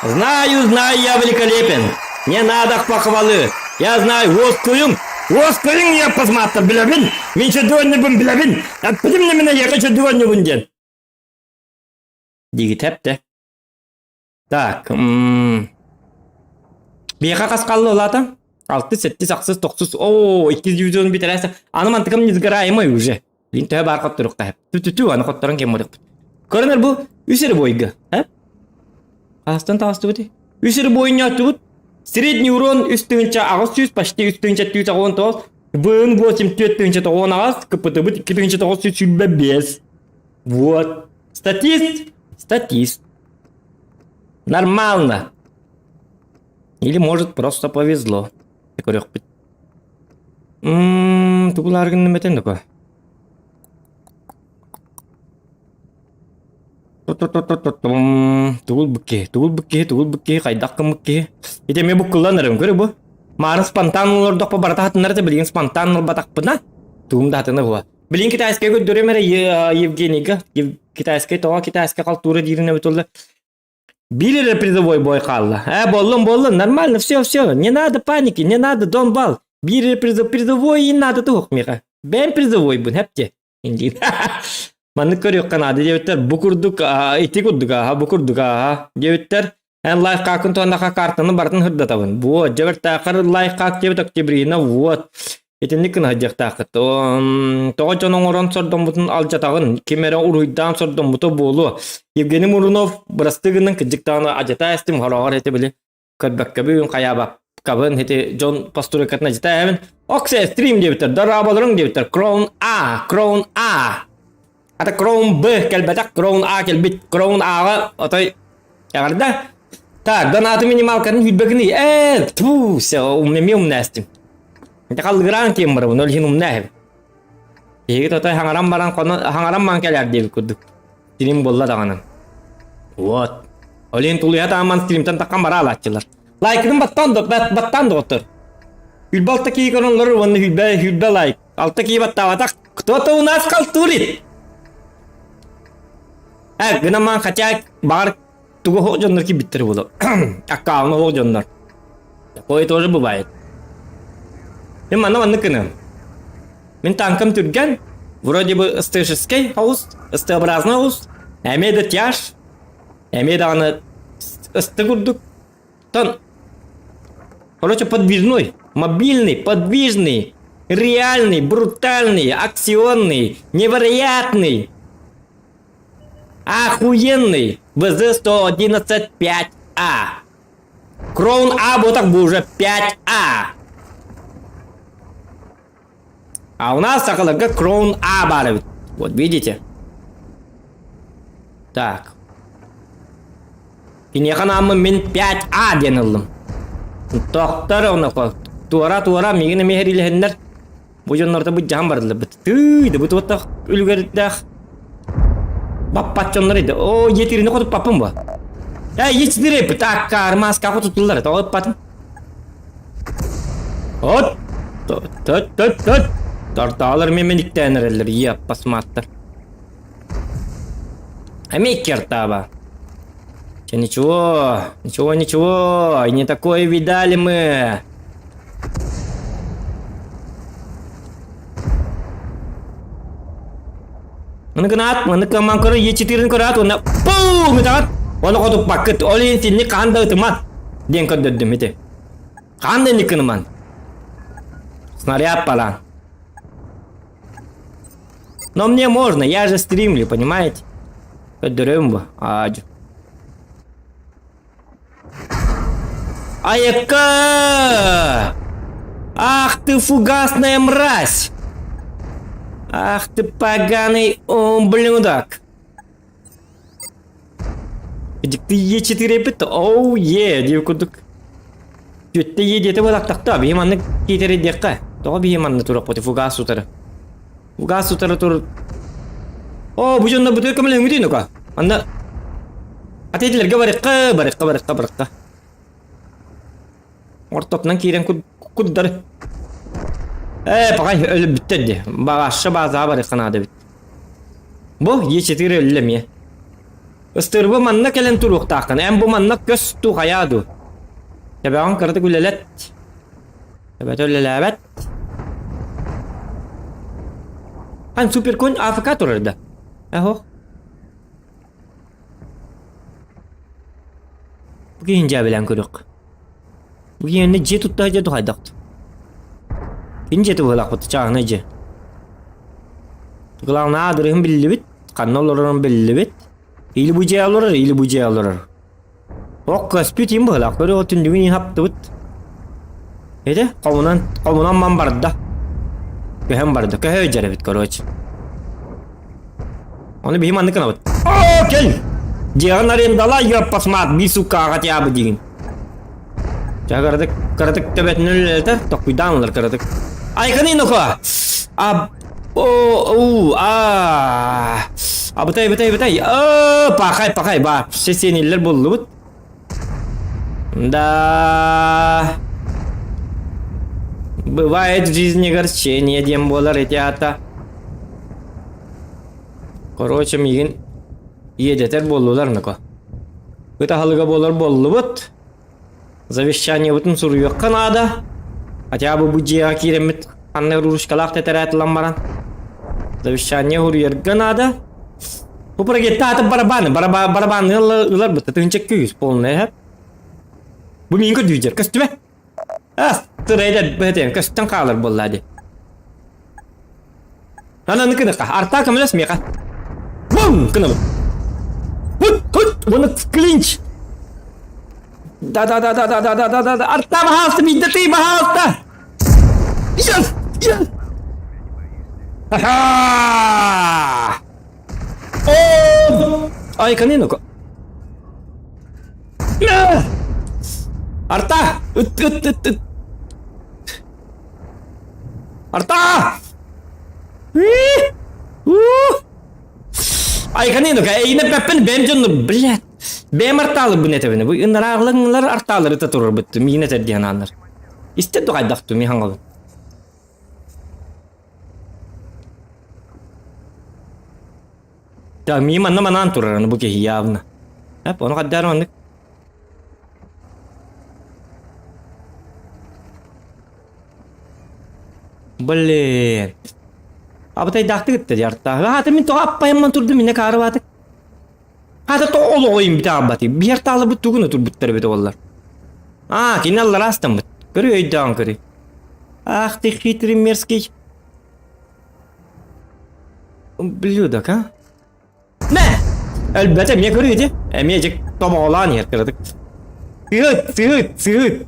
Знаю, знаю, я великолепен. Не надо похвалы. Я знаю, уоскуйум. Уоскайыҥ яппасмааттар билэбин! Мин чөдүөнньүбүн билэбин! Эппитим нэминэ эйиэхэ чөдүөнньүбүн диэн. Диигит эптэ. Так, биэхэ хас хаалла улаата? Алты, сэттис, ахсыс, тохсус, оо, иккис дивизион бүтэрээсэ. Аны мантыкам несгораемый уже. Блин, төһө баар хотторуохха Тү-тү-тү, аны хотторон кем барыппыт. Көрөнөр бу үс эрэ бойга, э? Хаастан таҕыстыбыт? Үс эрэ бойунньоттубут. Средний урон үс тыһыынча аҕыс сүүс, почти үс тыһыынча түүс аҕыс тоҕус, ВН восемь түөрт тыһыынча тоҕуон аҕыс, КПТ-быт икки тыһыынча тоҕус сүүс сүүрбэ биэс. Вот. Статист. Статист. Нормально. Или, может, просто повезло. Көрүөхпүт. Ммм, тугулаар гынным этэн доко. Тугул бу киһи, тугул бу киһи, тугул бу киһи, хайдах гыммыт киһи. Ити эмиэ буккуллан эрэрим, көрө бу. Маарын спонтан олордохпо барыта хатыннар этэ, билигин спонтан ылбатахпына, тугум да хатына була. Билигин китайскай көрдөрүм эрэ Евгенийга. Китайскай тоҕо китайскай халтура диирин эбит олла. Биир эрэ призовой бой хаалла. Э, боллун, боллун, нормально, все, все, не надо паники, не надо, дон бал. Биир эрэ призовой и надо туох миэхэ. Бэйэм призовойбун, хэпте. Индиин. Маннык көрүөххэ наада диэбиттэр. Бу курдук, ити курдук, аха, бу курдук, аха, диэбиттэр. Эн лайфхакын туһаннаха картаны барытын сырдатабын. Вот, дьэ бэртээхэр лайфхак диэбит Октябрина, вот. Итинник гына сылдьыахтааххыт. Тоҕо дьон оҥорон сордоммутун алдьатаҕын, ким эрэ уруһуйдаан сордоммута буолуо. Евгений Мурунов бырастыы гынан кырдьык даҕаны адьата эстим хороҕор ити били көрбөккөбүн хайаабаккабын ити дьон постройкатын адьата эһэбин. Оксе стрим диэбиттэр, дорооболоруҥ диэбиттэр. Кроун А, Кроун А. Ата Кроун Б кэлбэтэх, Кроун А кэлбит. Кроун А-ҕа отой эҕэрдэ. Так, донаты минималкатын сүүрбэкини. Ээ, тьфу, все, умнемиэ умнээстим. Ити халлыгыраан киэн барабын, ол иһин умнээһим. Биһиги тотой хаҥаран баран хоно хаҥаран баран кэлээр диэбит курдук. Стрим буолла даҕаны. Вот. Ол иһин тулуйа тааман стримтэн таххан бара алааччылар. Лайкытын баттаан баттаан доҕоттор. Хүлбэ алта киһи көрөн олорор уонна хүлбэ хүлбэ лайк. Алта киһи баттаабатах. Кто-то у нас халтурит. Э, гынаман хотя баҕар тугу оһох дьоннор киирбиттэр буолуо. Аккаунт оһох дьоннор. Такое тоже бывает. Мин манна маннык гыныам. Мин танкам түргэн, вроде бы СТшескэй хаус, СТ-образный хаус, эмиэ да тяж, эмиэ даҕаны СТ курдук. Тон, короче, подвижной, мобильный, подвижный, реальный, брутальный, акционный, невероятный. Охуенный ВЗ-111 5А. Кроун А вот так бы уже 5А. А у нас сахаларга Кроун А баар эбит. Вот видите? Так. Киниэхэ анааммын мин 5А диэн ыллым. Тохтор онно туора-туора миигин эмиэ сэриилэһиннэр. Бу дьоннорто быдьаһан бардылар. Тыый, да бу туоттах үлүгэрдээх баппат дьоннор иди. Оо, етирини хотуппаппын бу. Э, етири так маска хотутуллар, тоҕо ыппатым. От, төт, төт, төт. Тартаалар мен иктээн эрэллэр, иаппасмааттар. Эмиэ кертааба. Ничего, ничего, ничего, не такое видали мы. Маны гынаат, маны кыман көрө, Е4-ін көрөөт, уонна пуу ытаҕат, оны хотуппаккыт, ол иһин синник хаһан да ытыма диэн көрдөрдүм ити. Хаһан да инник гыныман. Снаряд пора. Но мне можно, я же стримлю, понимаете? Көрдөрөм бу, аадьу. Айыкка! Ах ты фугасная мразь! Ах ты поганый ублюдок! Дьикти Е4 эпит, оу е, диир курдук. Түөттэ е диэтэ буолактахта, биһи маннык киитэр диэххэ. Тоҕо биһи манна тураппыт фугас утары. Фугас утары тур. О, бу дьонно бутуй көмөлөһүҥүтүй ну-ка. Манна Атетилерге барыкка, барыкка, барыкка, барыкка. Ортотунан киирэн курдар. Ээ, пакай өлбүттэр дии. Баҕашша баазаҕа барыахха наада эбит. Бу Е4 өллө эмиэ. Ыстырбы манна кэлэн туруохтааххын. Эн бу манна көс туу хайаа дуу. Төбөҕүн кыратык үлэлэт. Төбөтө үлэлээбэт. Хан суперконь АФК турар да? Ахох. Бу киһин дьээбэлээн көрүөх. Бу киһини дьиэ тутта дьиэ тухайдахт. Кини дьиэтэ быһалаахпыт чааһынай дьиэ. Главное аадырыһын биллибит, ханна олорорун биллибит. Или бу дьиэ олорор, или бу дьиэ олорор. Ох, көспүт им быһалаах. Көрү ол түннүгүн иһин хаптыбыт. Этэ, хомунан, хомунан ман барда. Көһөн барда. Көһө өйдөр эбит, короче. Ону биһи маннык гынабыт. О, кел! Дьиэҕин арендала, ёппасмаат, би сука хотя бы диигин. Ча кыратык, кыратык төбөтүн үлэлэтэр, токкуйдаан ылар кыратык. Айканы нуха! А, о, у, а, абытай, абытай, абытай, а, пахай, пахай, ба, все сениллер буллубут. Да, бывает в жизни огорчение диэн буолар ити аата. Короче, миигин иэдэтэр буоллулар ныко. Ыт аһылыга буолар буоллубут. Завещаниебытын суруйуохха наада. Хотя бы бу дьиэҕэ киирэммит ханна ручкалаах тэтэрээт ылан баран. Завещание суруйарга наада. Бу прогетта аты барабаны, барабаны ылар бытта тыһынча күүс полный эһэп. Бу миин көрдүүдер, көстүбэ? Ас, тырайдар бэтен көстөн хаалар буолла ди. Ананы кыныка, арта көмөлөс миэхэ. Бум! Кынабын. Хут, хут, уонна клинч. Да-да-да-да-да-да-да-да-да. Арта баһаалта, биирдэ тый баһаалта. Yes! Yes! Ха-ха! О! Ай, канинока. Арта! Ыт, ыт, ыт, ыт. Арта! Айканыйнука, эйине пеппин бэм дьонну, блядь. Бэм артаалырбын этэбин. Бу ынарааглаңлар артаалары та турарбыт. Миин этер диэн ааннар. Истэ дугайдахту ми хангалын. Да, мии манна манаан турар, аны бу киһи явно. Эп, ону хаддаар маннык. Блин. Абытайдаахтык ытта дьартаах. Аата мин тоҕо аппайамман турдум минэ каарыбаатык. Аата тоҕо олоҕойум битаабаты. Биһэр таалыбыт тугуна турбуттар эбит оллар. Аа, кини аллара астаммыт. Көрү өйдөөн көрү. Ах ты хитрый мерзкий. Ублюдок, а? Мэ! Өлбөтө эмиэ көрүү ити. Эмиэ дьик тобоҕолоон иһэр кыратык. Сыһыт, сыһыт, сыһыт.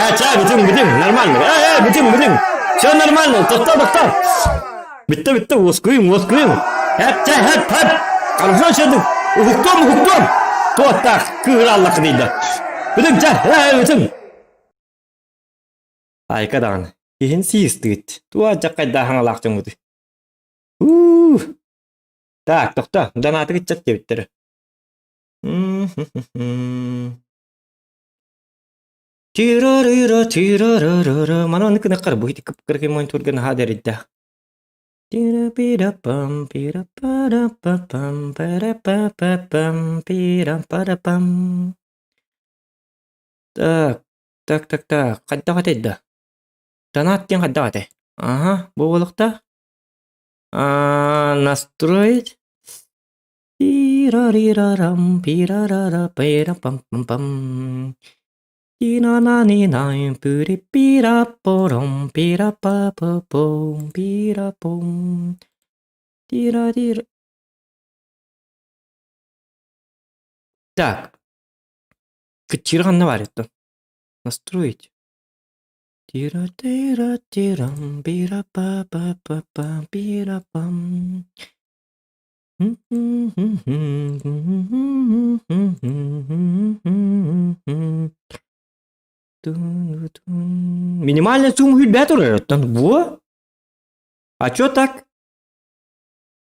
Ча, ча, бүтүн, бүтүн, нормально. Э, э, бүтүн, бүтүн. Все нормально, тохто, тохто. Бүтті, бүтті, уоскуйум, уоскуйум. Хэп, ча, хэп, хэп. Хорошо сөдүк. Уһуктуом, уһуктуом. Туоттаах, кыыраллах дейді. Бүтүн, ча, э, бүтүн. Айка даҕаны. Киһин сиистыгыт. Туа дьаккайдаа хаҥалаах дьоҥҥутуй. Уу. Так, тохто, донаты ыччат диэбиттэрэ. Тирарыра тирарарара Маны маннык гынаххар бу ити кып-кыракый монитурга наһаа да эрэйдээх. Тира-пира-пам, пира-пара-па-пам, пара-па-па-пам, пира-пара-пам. Так, так, так, так, хайдах этэй да? Донат диэн хайдах этэй? Аха, бу буолуохтаах. А, настроить. Тира-рира-рам, пира-ра-ра, пира-пам-пам-пам. Ти-на-на-ни-най, пири-пира-пором, пира-па-па-пом, пира-пом. Тира-тира. Так. Кыччыыр ханна баар еттон? Настроить. Тира-тира-тирам, пира-па-па-па-па, пира-пам. Минимальная сумма хүлбээ турар оттон во? А чё так?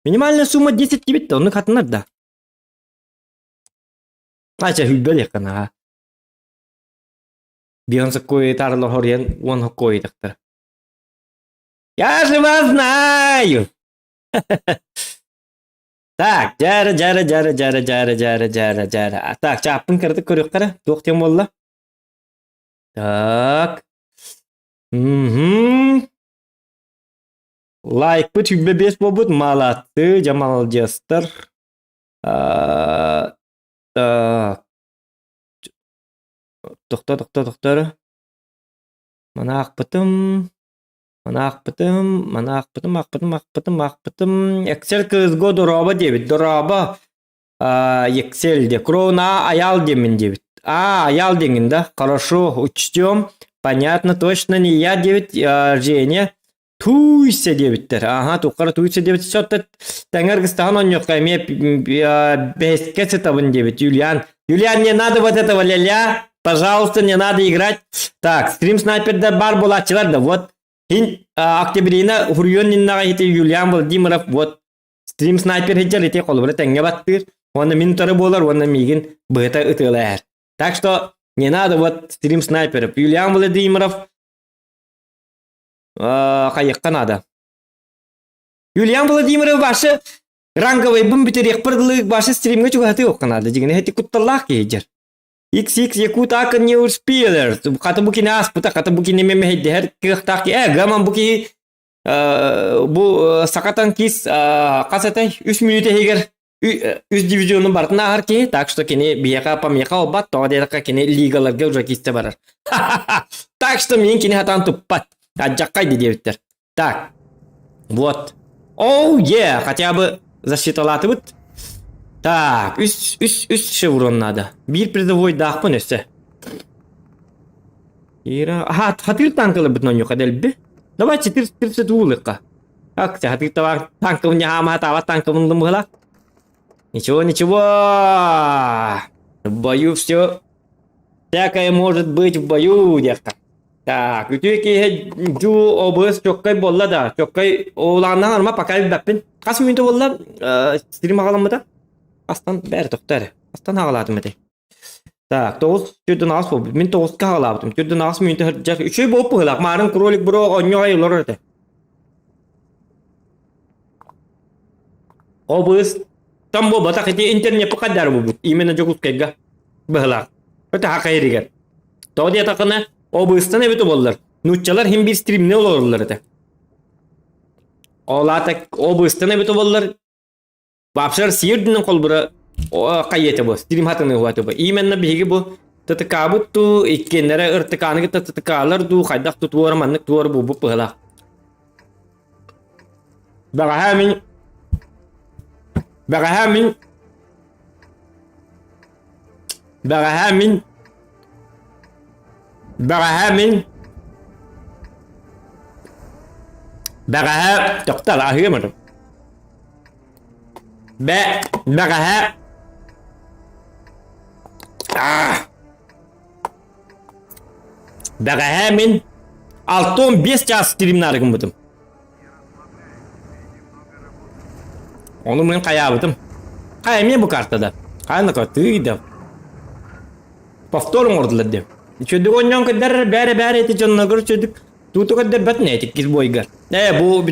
Минимальная сумма 10 кибит оннук хатынар да. Ача хүлбэлиэххэ наһаа. Бион соккуой таарла хоруйан уон хоккуой тахтар. Я же вас знаю! Так, дьээрэ, дьээрэ, дьээрэ, дьээрэ, дьээрэ, дьээрэ, дьээрэ, дьээрэ. Так, чааппын кыратык көрүөххэ эрэ. Туох диэн буолла? Так. Мгм. Лайкпыт 25 буолбут. Молодцы, дьэ маладьыастар. А, Так. Тохто, тохто, тохто эрэ. Маны аахпытым. Маны аахпытым, маны аахпытым, аахпытым, аахпытым, аахпытым. Excel кыызго дорообо диэбит. Дорообо. А, Excel де. Крона аял диэммин диэбит. А, аял диэҥҥин да? Хорошо, учтем. Понятно, точно не я диэбит. А, Женя. Туйся диэбиттэр. Ага, туоххара туйся диэбит. Все, тэҥэр гыстахан оонньуохха эмиэ бэһискэ сытабын диэбит. Юлиан. Юлиан, не надо вот этого ля-ля. Пожалуйста, не надо играть. Так, стрим снайпердар бар буолааччылар да. Вот Хин Октябрина Хуруйон иннаҕа ити Юлиан Владимиров вот стрим снайпер сылдьар ити холобура тэҥҥэ баттыыр. Уонна мин утары буолар уонна миигин быһыта ытыалаһар. Так что не надо вот стрим снайперов. Юлиан Владимиров хайыахха наада. Юлиан Владимиров башы ранговайбын бүтэриэхпэр дылы башы стримҥэ чугаһатыы охха наада. Дьиҥинэ ити кутталлаах киһи дьэр. XX Якут Акын не успелер. Хата бу кини ааспыта, хата бу кини мэһэйдэһэр кыахтаах киһи. Э, гаман бу киһи бу саха танкист хас этэй? Үс мүнүүтэ иһигэр үс дивизионун барытын ааһар киһи, так что кини биһиэхэ помеха олбат, тоҕо диэтэххэ кини лигаларга уже киирсэ барар. Так что миин кини хатаан туппат. Адьаккай диэбиттэр. Так, вот. Оу, е, хотя бы защиталаатыбыт. Так, үс, үс, үс шеврон надо. Биир призовойдаахпын өссө. Ира, аха, хатыр танкаларбытын оонньуохха дэлби. Давай 432 ылыахха. Ак, хатыр табар танкабын ньаһаама таабат танкабын ылым быһыла. Ничего, ничего. В бою все всякое может быть в бою, диэххэ. Так, үтүө киэһэ дьуу обыс чоккай буолла да, чоккай оулааннаан арма пока билбэппин. Хас мүнүүтэ буолла стрим аҕаламмыта? Астан бээр тохто эрэ. Астан аҕалаатым этэй. Так, тоҕус төрдүн аҕыс буолбут. Мин тоҕуска аҕалаабытым. Төрдүн аҕыс мүнүүтэ сылдьар. Үчүгэй буолуп быһыылаах. Маарын кролик бро оонньуу аҕай олорор этэ. Обыс там буолбатах ити интернеппит хайдары буолбут. Именно Дьокуускайга быһыылаах. Өтө хахайырыгар. Тоҕо диэтэххинэ, обыстан эбит буоллар, нууччалар иһин биир стримҥэ олороллор этэ. Ол аата обыстан эбит буоллар, вообще Россия үрдүнэн холбура хайа этэ бу, стрим хатыныһуа этэ бу. Именно биһиги бу ТТК-быт дуу, иккиэннэрэ РТК-ны кытта ТТК-лар дуу, хайдах тутуора маннык туора буолбут быһыылаах. Бэҕэһээ мин бэҕэһээ мин Бэҕэһээ мин Бэҕэһээ мин Бэҕэһээ тохтор аһыам этим. Бэ бэҕэһээ Аа Бэҕэһээ мин 65 чаас стримнаары гыммытым. Ону мин хайаабытым. Хайа эмиэ бу картада. Хайа тыый да. Повтор оҥордулар диэн. Үчүгдүк оонньоон көрдөр бээрэ бээрэ ити дьонноргор үчүгдүк тууту көрдөрбөт не ити бойгар. Ээ бу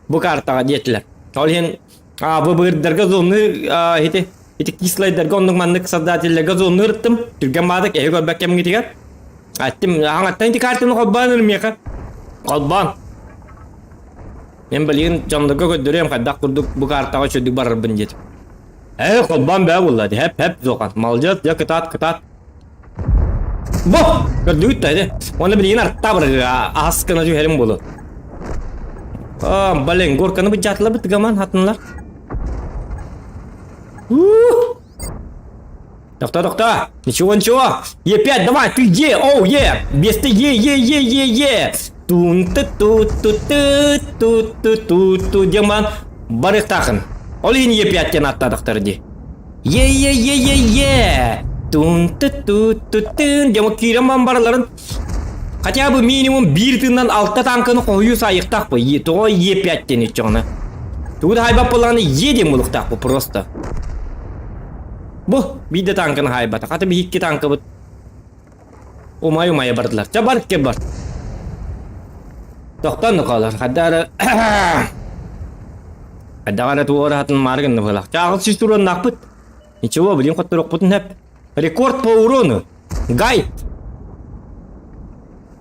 бу картаҕа диэтилэр. Ол иһин а бу быырдарга зону ити ити кислайдарга оннук маннык создателлэргэ зону ырыттым. Түргэн баадык эһи көрбөт кэмҥитигэр. Аттым аҥаттан ити картаны холбоон ырмиэхэ. Холбоон. Мен билигин дьоннорго көрдөрүөм хайдах курдук бу картаҕа үчүгдүк барарбын диэтим. Ээ, холбоон бээ буолла дии. Хэп хэп зохан. Молодец, дьэ кытаат кытаат. Бу! Көрдүгүт да ити. Уонна билигин артта барыга аһас гына түһэрим буолуо. Аа, блин, горканы быдьаатылар бытыгаман хатынлар. Ух! Тохто, тохто! Ничего, ничего! Е5, давай, ты Е, оу, Е! Вместо Е, Е, Е, Е, Е! Тун ту ту ту ту ту ту ту ту демон барыктахын. Ол иһин Е5 диэн аттаатахтар дии. Е Е Е Е Е! Тун ту ту ту тын демон киирэн бан бараларын хотя бы минимум биир тыыннан алта танканы хоһуйуу саайыктаах бу. Тоҕо Е5 диэн иччэҕинэ. Тугу да хайбат буоллаҕына Е диэн буолуохтаах бу просто. Бу биир да тааҥканы хаайбатах. Аты биһикки тааҥкабыт умай-умайа бардылар. Чэ бар кэ бар. Тохтоон нукаалар. Хаддары. Хайдах эрэ туораһатын маары гынна быһыылаах. Чааҕыл сүүс уруоннаахпыт. Ничего, билин хотторуохпутун сөп. Рекорд по урону. Гайд.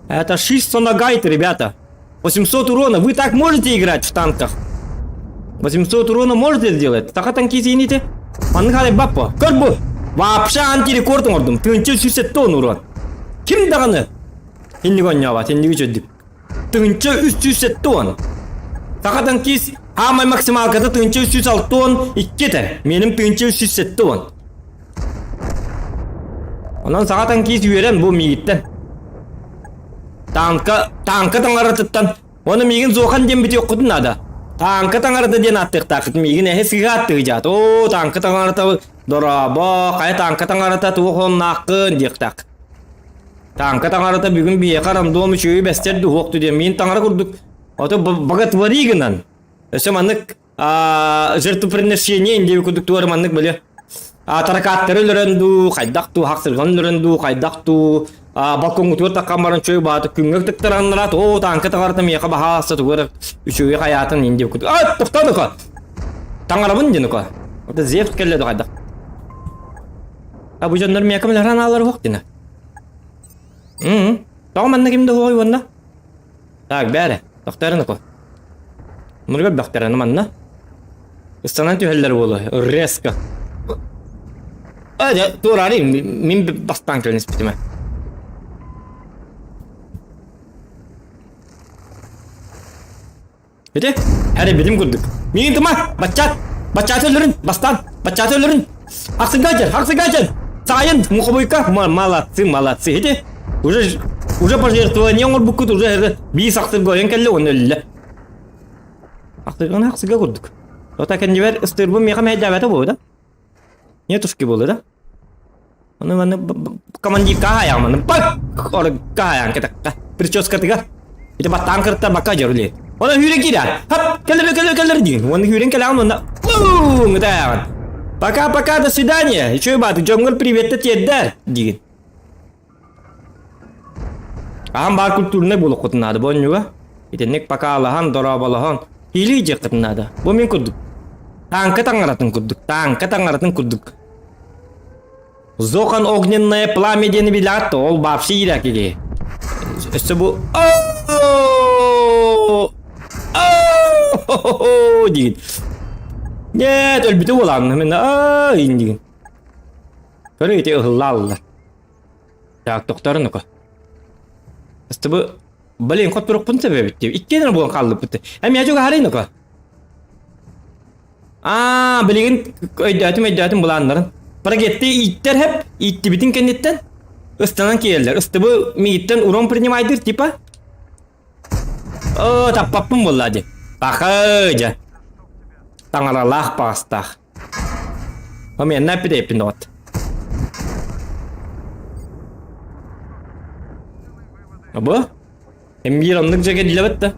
Это Шиссона гайд, ребята. 800 урона. Вы так можете играть в танках? 800 урона можете сделать? Саха танки извините. Маннык халай баппа. Көр бу. Вообще антирекорд оҥордум. Тыһынча 370 урон. Ким даҕаны инник оонньообот, инник үчүгдүк. 1370. Саха танкист хаамай максималката 1362 этэ. Меним 1370. Онон саха танкист үөрэн бу миигиттэн. Танка, танка таҥаратыттан Оны миигин Зохан диэн бүтүөххүтүн наада. Тааҥка таҥарата диэн ааттыахтааххыт миигин эһи сыыһа ааттыыдьаат. Оо, тааҥка таҥарата дорообо, хайа тааҥка таҥарата туох оннааххын диэхтээх. Тааҥка таҥарата бүгүн биһиэхэ рандом үчүгэйи бэстэр дуһуохту диэн миин таҥара курдук ото боготвори гынан. Өссө маннык жертвоприношение диэби курдук туора маннык били таракааттары өлөрөн дуу, хайдах дуу, хахсырҕан өлөрөн дуу, хайдах дуу, балкоҥҥутугар таххан баран чөй бааты күҥҥэ тыктараннараат, оо, тааҥка таҥарата миэхэ баһаалыста тугу үчүгэй хайаатын ин диэбит курдук. А, тохтоо дука! Таҥарабын диэн ука. Это Зевс кэллэ да хайдах. А бу дьоннор миэхэ мэлэрэн аалар уох дина. М Тоҕо манна ким да уой уонна? Так, бээрэ, тохтоорун око. Мурга бөхтөрөнү манна. Ыстанан түһэллэр буолуо, резко. А, дьэ, туораары мин бастаан кэлэн испитим. Ити, эрэ билим курдук. Миигин тыма, баччаат, баччаат өлөрүн, бастаан, баччаат өлөрүн. Ахсыга дьэн, ахсыга дьэн. Саайын, мухобуйка, молодцы, молодцы. Ити, уже, уже пожертвование оҥорбуккут, уже это биир сахсырга ойон кэллэ, уонна өллө. Ахсырганы ахсыга курдук. Ота кэннибэр ыстыырбын миэхэ мэһэйдээбэтэ буолуо да? Нетушки буолуо да? Ону манны командирка хаайаҕын манны бак орукка хаайаҕын кэтэххэ прическатыгар ити баттаан кырта бакка дьорули Оны хүүрэн киирэр хап кэлэр кэлэр кэлэр диин уонна хүүрэн кэлэҕин уонна ытааҕын пока пока до свидания еще бааты дьоҥҥор приветте тиэрдээр диигин Аһан баар культурнай буолуоххутун наада бу онньуга. Итинник покалаһан, дорооболоһон, киилии дьиэххитин наада. Бу мин курдук. Тааҥка таҥаратын курдук, тааҥка таҥаратын курдук. Зохан огненное пламя диэни билэҕит да, ол вообще иирээк киһи. Өссө бу диигин. Нет, өлбүтэ буолаан мин аа диигин. Көрө ити ыһыллааллар. Так, тохтор ну-ка. Чтобы, блин, хоть турукпун себебит деп. Иккиэн буолан хааллыппыт. Эми ажуга харай ну-ка. Аа, билигин өйдөөтүм, өйдөөтүм былааннарын. Прогетти ииттэр хеп, ииттибитин кэнниттэн ыстанан киирэллэр. Ыстыбы мииттэн урон принимайдыр, типа. Оо, таппаппын буолла ди. Пахы, дьэ. Таҥаралаах паҕастаах. Оменна эппит доҕот. Бу? Эмиир оннук дьэгэ дилэбит да.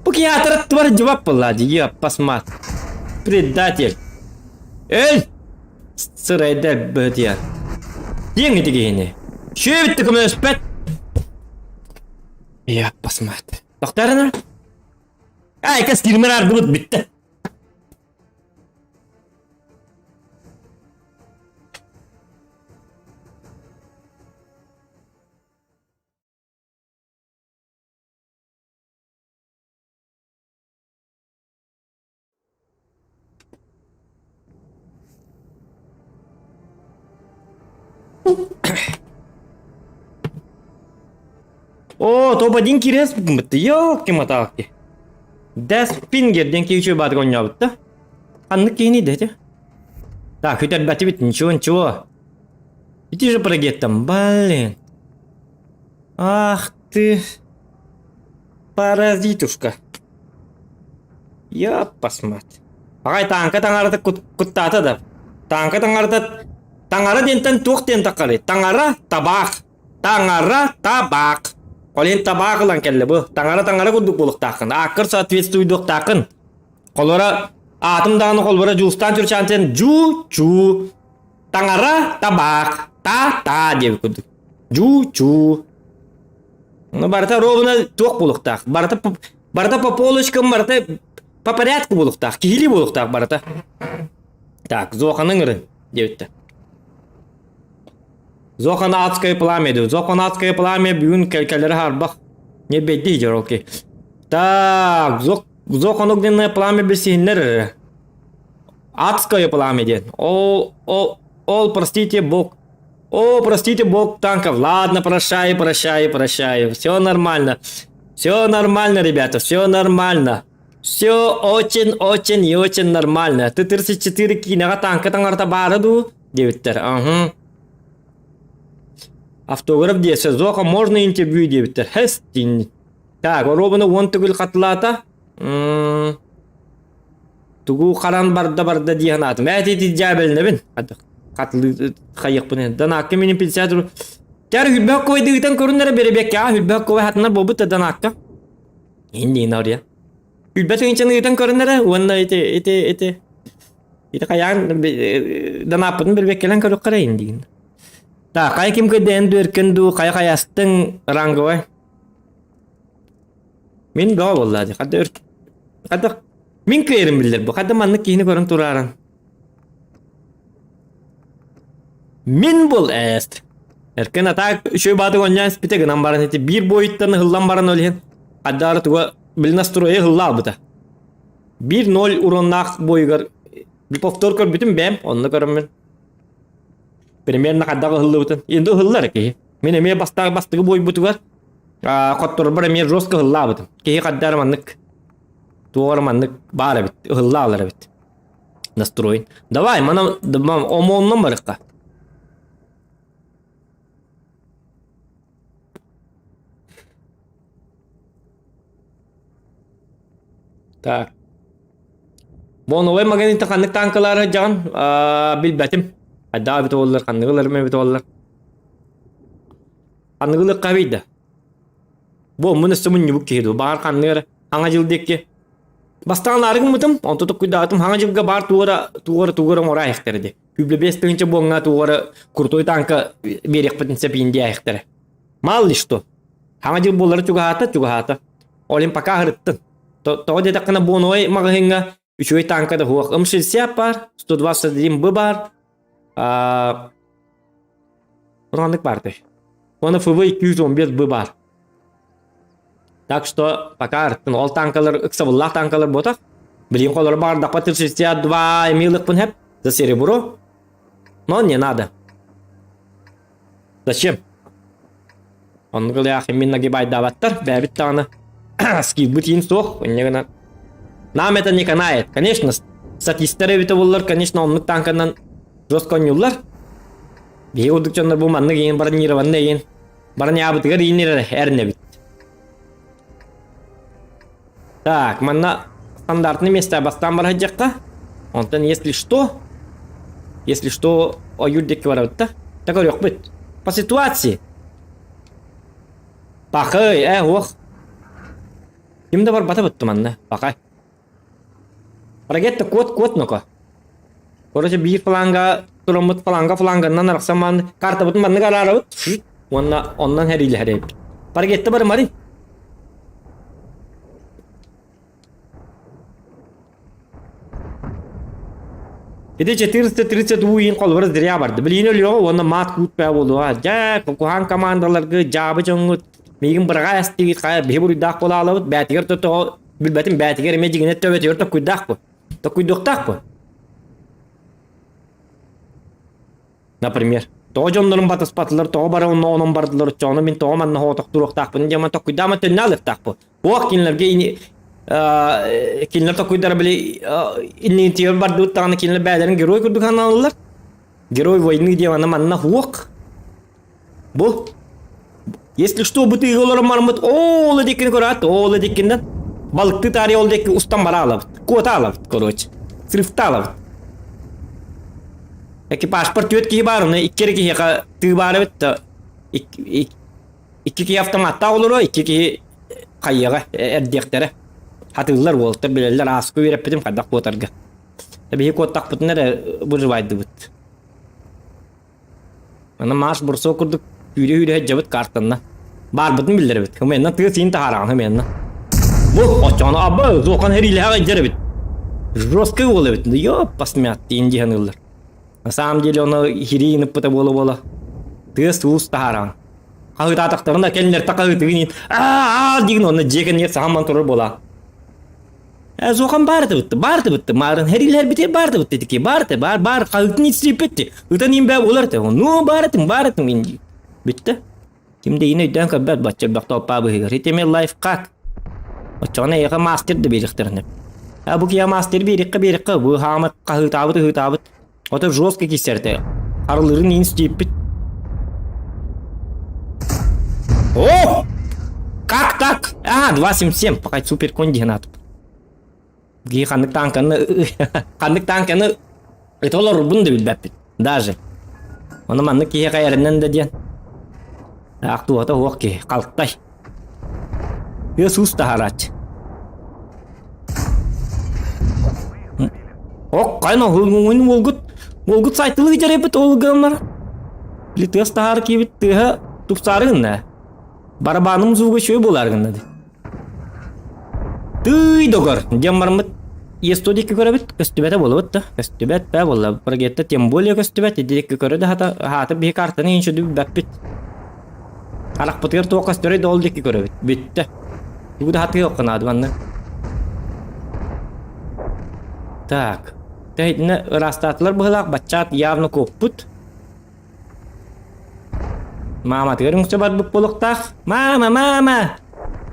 Бу киһи атыраттыбар дьыбап буолла дии, аппасмат. Предатель. Эй! Сырайда бөтиэр. Диэҥ ити киһини. Шүөбүттэ көмөлөспөт. Яппасмат. Тохтарына. Ай, кэс кирмер ардыбыт бүттэ. Оо, топ-1 киирэн бытты. Ёлки-моталки. Дэспингер диэн киһи үчүгэй баатыга оонньообут да. Ханнык киһиний да ити? Так, үтэрбэтибит, ничего, ничего. Иди же прогеттом, блин. Ах ты, паразитушка. Я посмотри. Аҕай тааҥка таҥарата куттаата да. Тааҥка таҥарата таҥара диэнтэн туох диэн таххарый? Таҥара табаах. Таҥара табаах. Ол иһин табаах ылан кэллэ бу. Таҥара таҥара курдук буолуохтааххын. Ааккар соответствуйдуохтааххын. Холоро аатым даҕаны холборо Дьулустаан Чурчаан диэн Дьу-чу. Таҥара табаах. Та-та диэбит курдук. Дьу-чу. Ну барыта ровно туох буолуохтаах. Барыта барыта по полочкам, барыта. По порядку буолуохтаах, киһилии буолуохтаах барыта. Так, Зоханы ыҥырын диэбиттэр. Зохан адское пламя диyor. Зохан адское пламя бүгүн кэлэрэ харбах. Не бедди дьор, окей. Так, Зох Зохан огненное пламя билсиһиннэр эрэ. Адское пламя диэн. Ол, ол, ол, простите, бог. О, простите, бог танков. Ладно, прощаю, прощаю, прощаю. Все нормально. Все нормально, ребята, все нормально. Все очень-очень и очень нормально. Т-34 киинэҕэ танка таҥарата баара дуу? диэбиттэр. Ага. Автограф диэсэ, Зоха, можно интервью диэбиттэр. Хэс дин. Так, оруобуна уон төгүл хатылаата. Тугу харан барда барда дии санаатым. Ээ, ити дьээбэлэнэбин. Хатылыы хайыахпын. Данаакка минин 50 Тэр хүлбэх койдыытан көрүннэрэ бэрэбиэккэҕэ хүлбэх кой хатынар буолбут да Данаакка. Иннин арыйа. Хүлбэ тыынчаны ыытан көрүннэрэ уонна ити ити ити ити хайаан Данааппытын бэрбиэккэлэн көрүөххэ эрэ индиин. Так, хайа ким көйдөөн дүөркүн дуу, хайа хайастыҥ ранговай. Мин бөҕө буолла дии. Хадда өр хадда мин кыайарым биллэр бу. Хадда маннык киһини көрөн турааран. Мин был ээст. Эркен атаак үчүгэй баатык оонньоон испитэ гынан баран ити биир буойуттан ыһыллан баран ол иһин хаддаары туга били настройа ыһылла албыта. 1-0 уроннаах буойугар повтор көрбүтүм бэм, онно көрөммүн. Примерно хайдах ыһыллыбытын. Инде ыһыллар киһи. Мин эмиэ бастаах бастыгы буойбутугар хотторбор эмиэ жестко ыһыллаабытым. Киһи хаддар маннык туоҕар маннык баар эбит, ыһыллаалар эбит. Настроен. Давай, мана омоннон барыкка. Так. Боновай магазинта ханнык танкалары дьаҕан билбэтим. Хайдах эбит буоллар, ханныгы ыларым эбит буоллар. Ханныгы ылыахха эбий да. Бу омун өссө мунньубут киһи дуу. Баҕар ханныгы эрэ хаҥа дьыл диэки. Бастаан арыгыммытым, онто токкуйдаатым хаҥа дьылга баар туора туора тугу эрэ оҥоро айахтара дии. Күблэ 5000 буоҥҥа тугу эрэ крутой танка биэриэхпитин сөп иин дии айахтара. Мало ли что. Хаҥа дьыл буолара чугаһаата, чугаһаата. Ол иһин пока аһырыттын. Тоҕо диэтэххинэ буоновай маҕаһыыҥҥа үчүгэй танка да суох. М60 баар, 121 Б баар, Ханнык баар той? Уонна ФВ 215 Б баар. Так что пока арыттын. Ол танкалар ыксабыллаах танкалар буотах. Билигин холоро баҕардахпа 62 эмиэ ылыахпын сөп. За серебро. Но не надо. Зачем? Оннук ылыах мин нагибайдаабаттар. Бэйэбит даҕаны скилбыт иин суох. Инньэ гынан Нам это не канает. Конечно, статистар эбитэ буоллар, конечно, оннук танканан жестко оонньууллар. Биһиги курдук дьоннор бу маннык иин бронированный иин бронябытыгар иин эрнэбит. Так, манна стандартный место бастаан бара сылдьыахха. Онтон если что, если что, ойуур диэки барабыт да. Так көрүөхпүт. По ситуации. Пахай, э, ох. Ким да барбата бутtu манна, пахай. Ракета куот куот ноко. Короче, биир фланга тураммыт фланга фланганнан арахсан маан картабытын маннык араарабыт. Уонна оннон хэриилэһэр Паргетта барымарый. Ити 430 иин холобура зря барды. Билиини өлүөҕэ уонна маат куут бää буолуоҕа. Дьэ, куһаан командаларгы дьаабы дьоҥҥут миигин быраҕа эстигит хайа биһи буруйдаах буолаалабыт бээтигэр тоҕо билбэтим бээтигэр эмиэ дьиҥинэ төбөтүгэр токкуйдаах бу. Токкуйдуохтаах бу. Например, тоҕо дьоннорум батыспатылар, тоҕо бары онно онон бардылар, оччоҕуна мин тоҕо манна соҕотох туруохтаахпын диэн токкуйдаама төннө алыахтаахпын. Уох кинилэргэ ини кинилэр токкуйдара били иннинтигэр бардыбыт даҕаны кинилэр бэйэлэрин герой курдук сананаллар. Герой войны диэн манна манна уох. Бу если что бытыыга олорон бараммыт оол диэккини көрөөт, оол диэккиннэн балыктыы таарыйа ол диэки устан бара алабыт. Куота алабыт, короче. Срывта алабыт. Экипажпар түөрт киһи баар, онно икки эрэ киһиэхэ тыы баар эбит да икки киһи автоматтаах олоруо, икки киһи хайыаҕа эрдиэхтэрэ. Хатыыллар уолаттар билэллэр, ааскы үөрэппитим хайдах куотарга. Биһи куоттахпытына эрэ выживайдыбыт. Аны Маш бурсуок курдук үүрэ-үүрэ сылдьабыт картанна. Баарбытын биллэрэбит. Хымыйанна тыа сиин таһаараҕын хымыйанна. Бу оччоҕуна абба зохан хэриилээх илдьэр эбит. Жесткий уол эбит. Ёппасмят диэн диһаныыллар. На самом деле ону хириин ыппыта буола-буола. Тыас-уус таһааран. Хаһыытаатахтарына кэллэртэ хаһыытыгын аа диин онно дьиэ кэннигэр саһамман турар буола. Э, зохан баар этибитти, баар этибитти, маарын хэрилэрбити баар этибитти тики, баар эти, баар, баар, хаһыытын итсиппитти, ытан иин бээ буолар этэ, ну баар этим, баар этим дии. Бүттэ. Ким да иин өйдөөн көрбөт бачча элбэх толпаа быһыгар. Ити эмиэ лайфхак. Оччоҕуна эйиэхэ мастер да биэриэхтэрин А бу киһи мастер биэриэххэ биэриэххэ бу хаамыт хаһыытаабыт ыһыытаабыт. Ото жестко киссэртэ. Арылырын иин стииппит. О! Как так? А, 2.77, пока супер конь диэн аатып. Киһи ханнык танканы ханнык танканы это олорбун да билбэппит. Даже. Ону маннык киһиэхэ эрэнэн да диэн. Аах туота суох киһи, халтай. Иисус таһарааччы. Ок, хайна уҥун уолгут уолгут сайтылыы дьарыйбыт ол гыммар. Били тыас таһаар киибит тыаһа тупсаары гынна. Барабаным звуга үчүгэй буолаары гынна дии. Тыый догор, диэн бараммыт Е100 диэки көрөбүт, көстүбэтэ буолабыт да, көстүбэт бээ буолла. Прогетта тем более көстүбэт, ити диэки көрө да хата, хаата биһи картаны иһин сүдү билбэппит. Харахпытыгар туох көстөрөй да ол диэки көрөбүт. Бүттэ. Тугу да хатыахха наада манна. Так. Тэһитинэ ыраастаатылар быһылаах баччаат явно куоппут. Мааматыгар үҥсэ барбыт буолуохтаах. Мама, мама!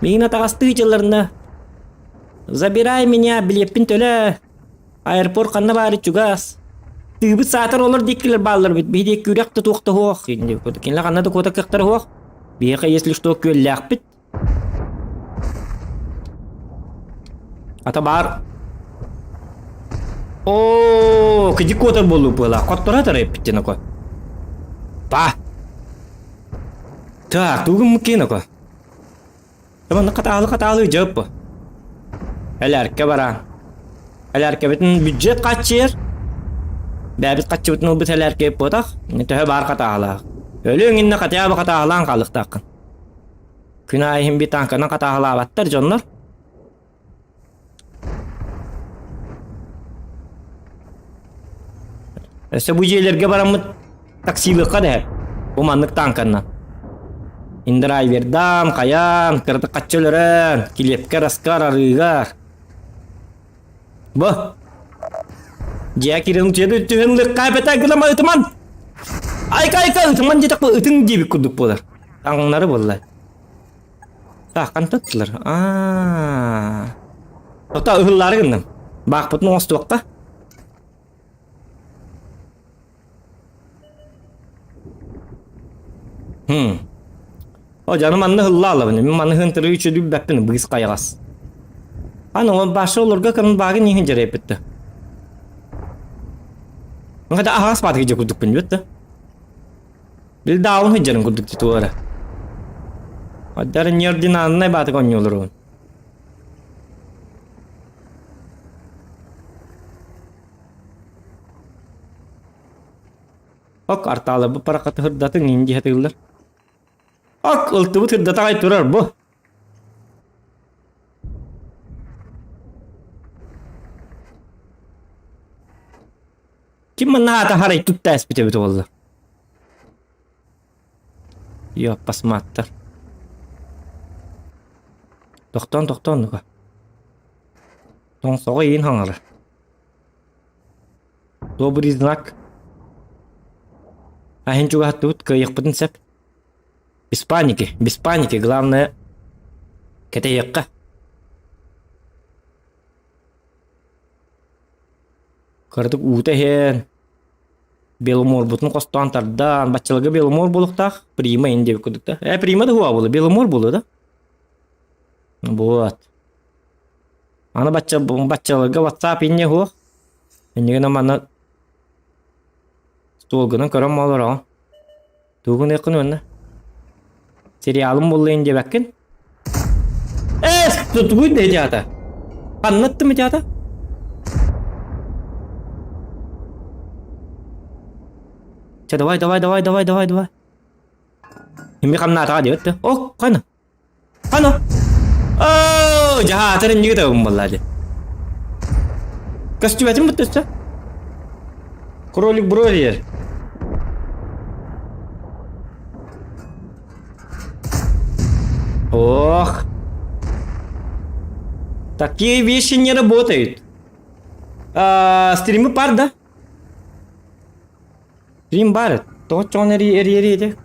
Миигин атаҕастыы дьылларына. Забирай меня, билиэппин төлөө. Аэропорт ханна баары чугас. Тыыбыт саатар олор диэккилэр бааллар эбит. Биһи диэки күрэх да туох да суох. Кинилэр ханна да куота кыахтара суох. Биһиэхэ если что күөллээхпит. Ата баар. Оо, кыдьык куотар буоллук буолаа. Хотторо тарайппыттен око. Па. Так, тугун муккин око. Манна хатаалы хатаалы дьэп. Элэркэ бараан. Элэркэбитин бюджет хаччыыр. Бэйэбит хаччыбытын ылбыт элэркэ буотах. Төһө баар хатаалаах. Өлүөҥ иннэ хотя бы хатаалаан хаалыахтааххын. Күн аайы иһин биир тааҥканан хатааһылаабаттар дьоннор. Өссө бу дьиэлэргэ бараммыт таксилыахха дэһэр. Бу маннык тааҥканнан. Индрайвердаан, хайаан, кыратык хаччы өлөрөн, килиэпкэр, аскар, арыыгар. Бу. Дьиэ киирэн утуйа түһэн лыкка эбэтэ гынама ытыман. Айка айка ытыман диэтэхпэ ытыҥ диэбит курдук буолар. Таҥнары буолла. Так, хантаттылар. Аа. Ото ыһыллаары гынным. Баахпытын оҥостуохха. Хм. О, дьону манна ыһылла алабын. Мин манна ыһынтырыы үчүгэй билбэппин, быыс хайаҕас. Аны ол баша олорго кырын баагын иһин дьарайбыт да. Мин аһаҕас баатыгы дьэ курдукпун диэбит да. Бил даалын сылдьарын курдук титуара. Аддары неординарнай баатык оонньуулар Ок, артааларбыт парахаты сырдатын иин дии сатыыллар. Ок, ылтыбыт сырдата аҕай турар бу. Ким манна аата харай тутта эспит эбит буолла. Йоппасмааттар. Тохтоон тохтоон нука. Тоҥсоҕо иин хаҥара. Добрый знак. Аһын чугаһаттыбыт кыайыахпытын сөп. Без паники, без паники, главное кэтэһиэххэ. Кыратык уута иһэн, Беломорбутун хостоон тардан, баччаларга Беломор буолуохтаах, Прима ин диэбит курдук да. Э, Прима да хуа буолуо, Беломор буолуо да? Вот. Аны бачча баччаларга WhatsApp инньэ суох. Иннигинэ манна столгунан көрөн олороҕун. Тугун ыаххын уонна? Сериалым буолла диэбэккин? Эс, тугуй да ити Ханнаттым ити аата? Чэ, давай, давай, давай, давай, давай, давай. Ими хамнаатаҕа диэбит да. О, хана. Хана. Оо, дьаһаатар иннигэ табын буолла дии. Көстүбэтим бу өссө. Кролик броллер. Ох. Такие вещи не работают. А, стримы пар, да? Стрим бар. Тоҕо эри эри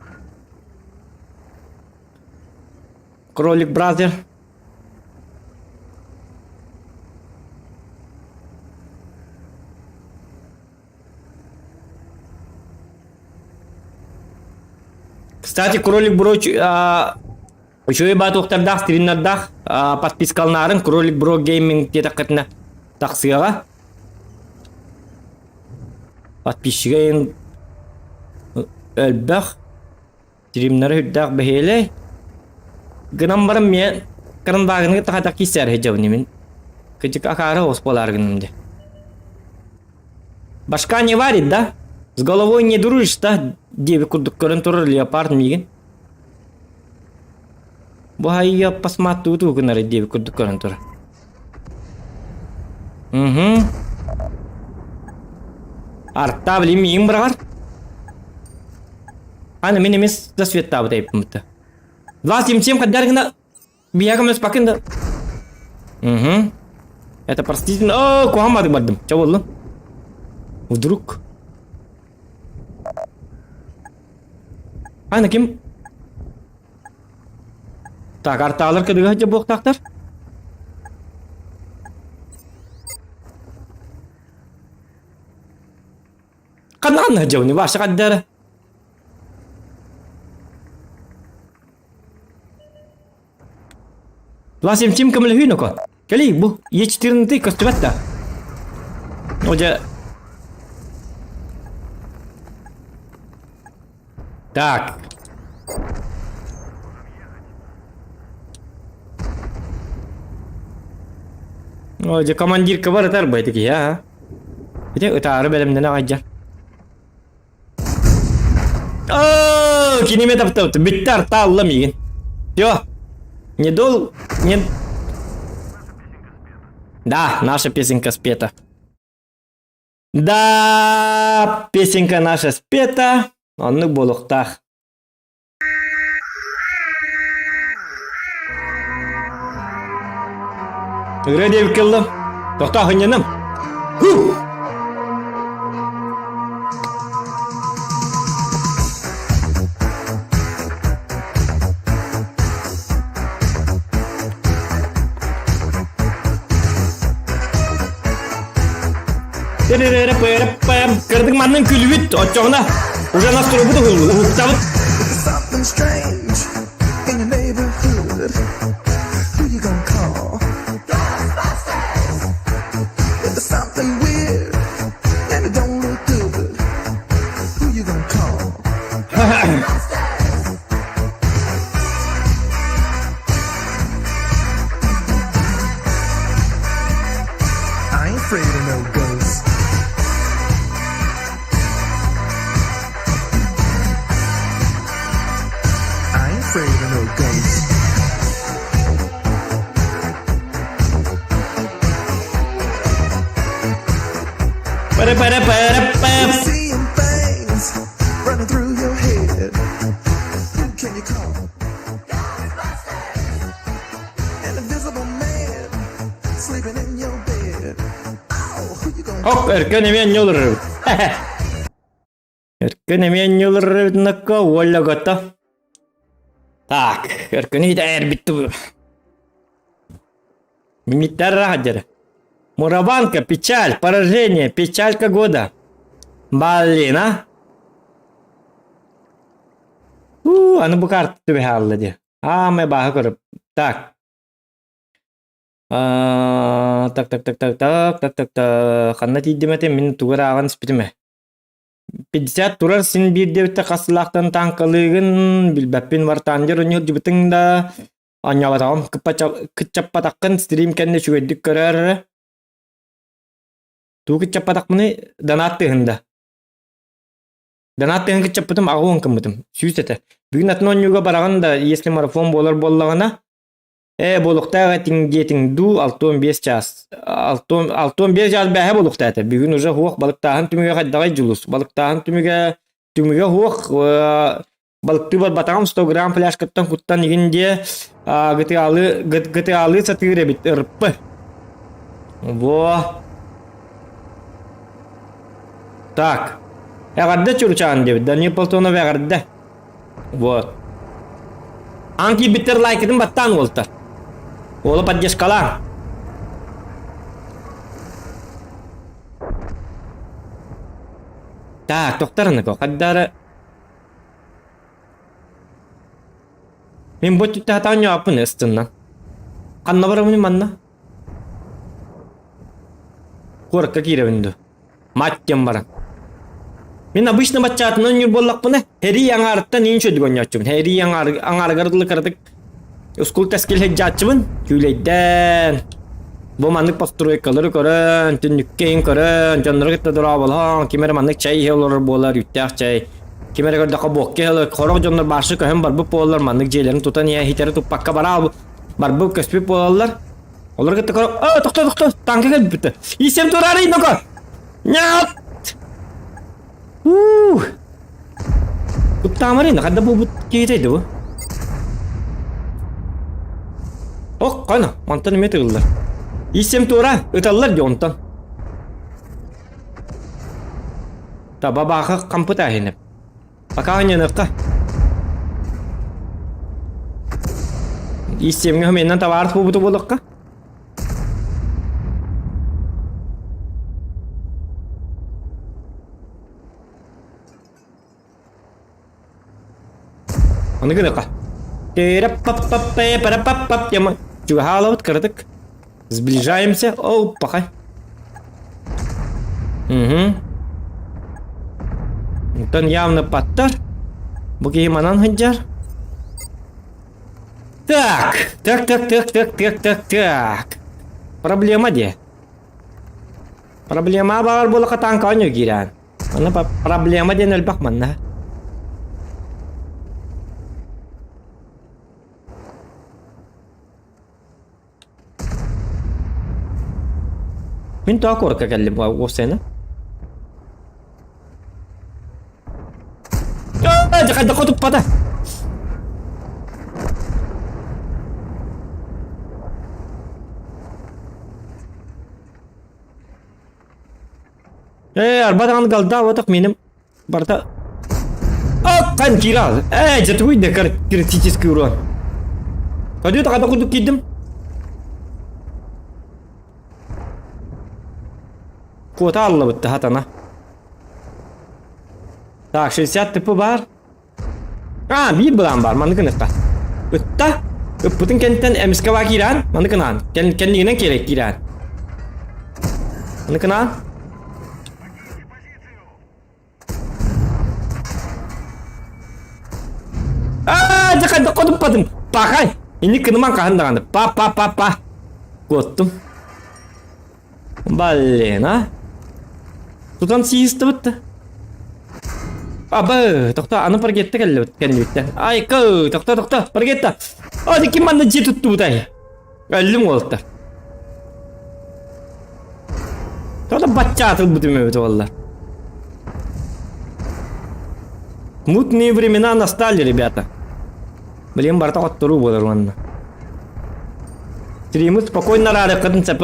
Кролик Brother. Кстати, Кролик Бро үчүгэй баатуохтардаах стримнардаах подпискалнаарын Кролик Бро Gaming диэтэххитинэ тахсыаҕа. Подписчига элбэх Стримнары үрдээх бэһиэлэй. Гынан баран миэ карандаагыны тахатах киссээр сылдьабын мин. Кыдьык акаары оҕус буолаары гынным дии. Башка не варит, да? С головой не дружишь, да? Диэбит курдук көрөн турар леопард миигин. Бу хайа посмотрю гынар диэбит курдук көрөн турар. Угу. Арта билим миигин быраҕар. Аны мин эмиз да светтаабыт эбиппин 27 хайдар гына биһиэхэ көмөлөспөккүн да. Угу. Это простительно. О, куһаҕан бардым. Чэ буоллун. Вдруг. Аны ким? Так, артаалар кыдыга сылдьар буолуохтаахтар. Ханна ханна сылдьабыный? Вася ханна эрэ? Вася Тим көмөлөһүү ноко. Кэлий бу Е14 көстүбэт да. О дьэ. Так. О, дьэ командирка бар ытар бу киһи а. Ити ытаары бэлэмнэнэ аҕайдьар. Оо, киниме таптабыт. Бүттэ арта алла миигин. Все. Не дол... Не... Да, наша песенка спета. Да, песенка наша спета. Оннук буолуохтаах. Ырыа диэбиккэ ыллым. Тохтоо хынньаным. Кырдык маннын күлүбүт оччоҕуна уже настроебут уһуктабыт. Something strange in your neighborhood. Who you gonna call? Ghostbusters! If there's something weird and it don't look good, who you gonna call? Ghostbusters! I ain't afraid of no ghosts. I ain't afraid of no ghosts. Пара-пара-пара-пам. Seeing things running through your head. Who can you call? An invisible man sleeping in your bed. Oh, who you gonna Ок, өркөн эмиэ анньылыр. Өркөн эмиэ анньылыр накка уоллогото. Так, өркөнү итэйэр битти. Митарадер. Мураванка, печаль, поражение, печалька года. Блин, а? У, аны бу карта түбэһэ дии. Аа, мэ бааһы көрүп. Так. А, так, так, так, так, так, так, так, так. Ханна тиийдим этэ, мин тугу эрэ ааҕан испитим ээ. 50 турар син биир диэбиттэ хас сылаахтан тааҥкалыыгын билбэппин вартаандер онньуһурдьубутуҥ да оонньообатаҕым кыччаппатаххын стрим кэннэ үчүгэйдик көрөр эрэ тугу кыччаппатахпыный донат тыһын да донат тыһын кыччаппытым 80 гыммытым 100 этэ бүгүн атын оонньууга бараҕын да если марафон буолар буоллаҕына. Ээ, буолуохтаах этиҥ диэтиҥ дуу, 65 чаас. 65 чаас бээһэ буолуохтаах этэ. Бүгүн уже суох балыктааһын түмүгэ хайдаҕай Дьулус? Балыктааһын түмүгэ түмүгэ суох балыктыы барбатаҕым 100 грамм фляжкаттан куттан игин диэ гытыалы гытыалы сатыыр эбит ырпы. Во. Так. Эҕэрдэ Чурчаан диэбит. Данил Платонов эҕэрдэ. Вот. Аан киирбиттэр лайкытын баттаан уолтар. Уола поддержкалаан. Так, тохтор аныко. Хаддара Мин бу өттүттэ хатаан ньооппун ыстынна. Ханна барабын манна? Куоракка киирэбин дуу? Мать диэн баран. Мин обычно баччаатынан ньур буоллахпына, һэрии аҥаарыттан иин чөдүк оонньооччубун. Һэрии аҥаар аҥаарыгар дылы кыратык ускул тэскил сылдьааччыбын. Күүлэйдээн, бу маннык постройкалары көрөн, түннүккэ иһин көрөн, дьоннору кытта дорооболоһон, ким эрэ маннык чай иһэ олорор буолар, үүттээх чай. Ким эрэ көрдөххө буокка иһэ сорох дьоннор бааршы көһөн барбыт буолаллар, маннык дьиэлэрин тутан иһэ иһитэри туппакка бараа барбыт көспүт буолаллар. Олор кытта көрө, а, тохто, тохто, танка кэлбит. Исем турарый, ну-ка! Нет! Уу! Куттаамарый, ханна буолбут киһитэй бу? Ох, қана, мантан эмиэ тыгыллар. Исем тура, ыталлар дии онтон. Таба бааха хампыт аһинеп. Пока анньыныахха. Истиэмҥэ хомуйанан табаар буолбута буолуохха. Аны гыныахха. Тирэп-пап-пап-пэ-пара-пап-пап тема. Чугаһаалабыт кыратык. Сближаемся. Оу, пахай. Угу. Онтон явно паттар. Бу киһи манан сылдьар. Так, так, так, так, так, так, так, так. Проблема де. Проблема баар буолаха танка оонньуу киирэн. Манна проблема диэн элбэх манна. Мин тоҕо куоракка кэллим уопсайынан? Хайдах туппата? Ээ, арба даҕаны галдаабатах миним Барыта Хан киирал. Ээ, дьэ тугуй да критический урон. Пойдет хата курдук киирдим. Куота аллабытта хатана. Так, 60 типы бар. А, биир былаан бар, маннык гыныхха. Ытта, ыппытын кэнниттэн эмискэ баа киирэн, маннык гынаан. Кэннигинэн киирэ киирэн. Маннык гынаан. Аа, дьэ хайдах хотуппатым. Пахай! Инник кыныман хаһан даҕаны. Па-па-па-па. Куоттум. Блин, а? Тутан сиистыбыт да. Аба, тохто, аны паргетта кэллибит, кэннибиттэн. Айка, тохто, тохто, паргетта. А, ким манна дьиэ туттубутай? Өллүм уолаттар. Тоҕо баччаатылбытым эбит буолла. Мутные времена настали, ребята. Блин, барыта хотторуу буолар уонна. Стримы спокойно араарыаххытын сөп.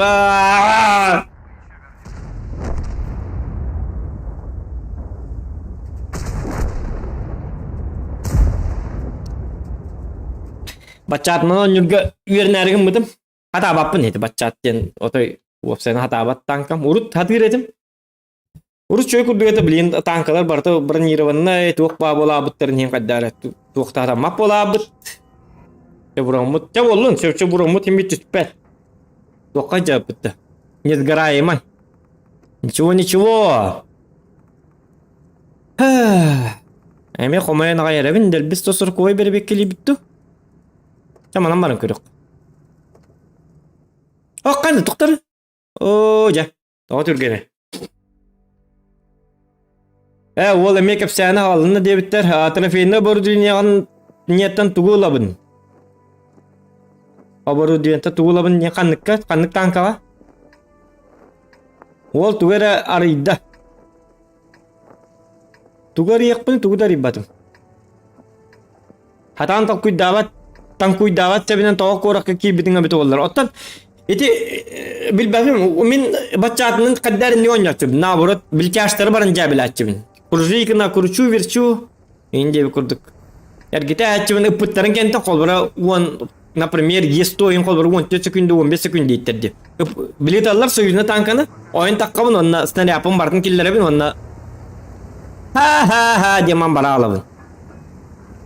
Баччаатынан оонньуурга үөрэнээри гыммытым. Хатаабаппын ити баччаат диэн отой уопсайынан хатаабат тааҥкам. Урут хатыыр этим. Урут чой курдук этэ, блин, тааҥкалар барыта бронированнай, туох баа буолаабыттарын иһин хайдаар туохтаатаммат буолаабыт. Чэ буроммут, чэ буоллун, чэ буроммут имит түспэт. Туохха дьаппытта. Несгораемай. Ничего, ничего. Эмиэ хомойон аҕай эрэбин, дэлбис тосуркуой бэрэбиэккэлиибит дуу? Чэ, манан баран көрүөх. Ох, ханна тохтор? Оо, дьэ, тоҕо түргэнэ. Ээ, уол эмиэ кэпсээнэ аҕалынна диэбиттэр. Трофейнай оборудованиеҕын ниэттэн тугу ылабын? Оборудованиета тугу ылабын диэн ханныкка, ханнык танкаҕа? Уол тугу эрэ арыйда. Тугу арыйыахпын, тугу да арыйбатым. Хатаан толкуйдаабат, таҥкуйдаабат сэбинэн тоҕо куоракка киирбитиҥ эбитэ буоллар. Оттон ити билбэтим, мин баччаатынан хайдаар инник оонньооччубун. Наоборот, билкээштары баран дьээбилээччибин. Кружикина, кручу-верчу, ин диэби курдук. Эргитэ ээччибин ыппыттарын кэнтэ холбура уон, например, е100 холбура 14 секунда, 15 секунд дииттэр ди. Билеталлар союзна танканы, ойон таххабын уонна снарядпын бартын киллэрэбин уонна ха-ха-ха диэн бара алабын.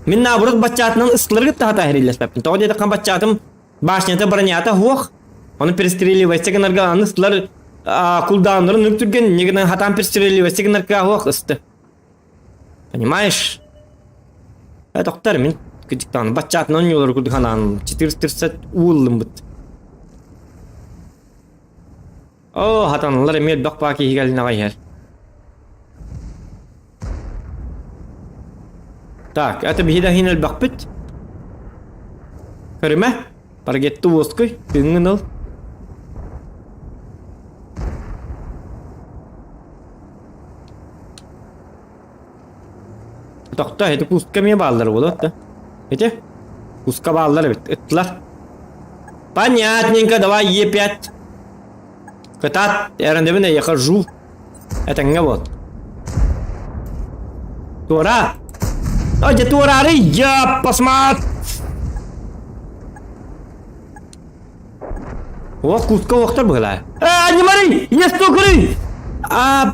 Мин наоборот баччаатынан ыстылары кытта хата иһириллэспэппин. Тоҕо диэтэххэ баччаатым башнята бронята суох. Ону перестреливайся гынарга аны ыстылар кулдауннарын үрүк түргэн не гынан хатаан перестреливайся гынарга суох ысты. Понимаешь? Э, тоқтар мин кыдьыктаан баччаатынан оонньуулар курдук ханаан 430 ууллуммут. Оо, хатаналар эмиэ элбэх баа киһи кэлин аҕай иһэр. Так, это биһи да иһин элбэхпит. Көрүмэ, паргетты уоскуй, күҥҥүн ыл. Тохто, ити куска эмиэ бааллар буолуо да. Ити куска бааллар эбит, ыттылар. Понятненько, давай Е5. Кытаат, эрэнэбин эйиэхэ жу. Этэҥҥэ буол. Туора! Ой, дьэ туораары, я посмат! О, куска уохтар быһылаа. А, не мары! Не стукры! А...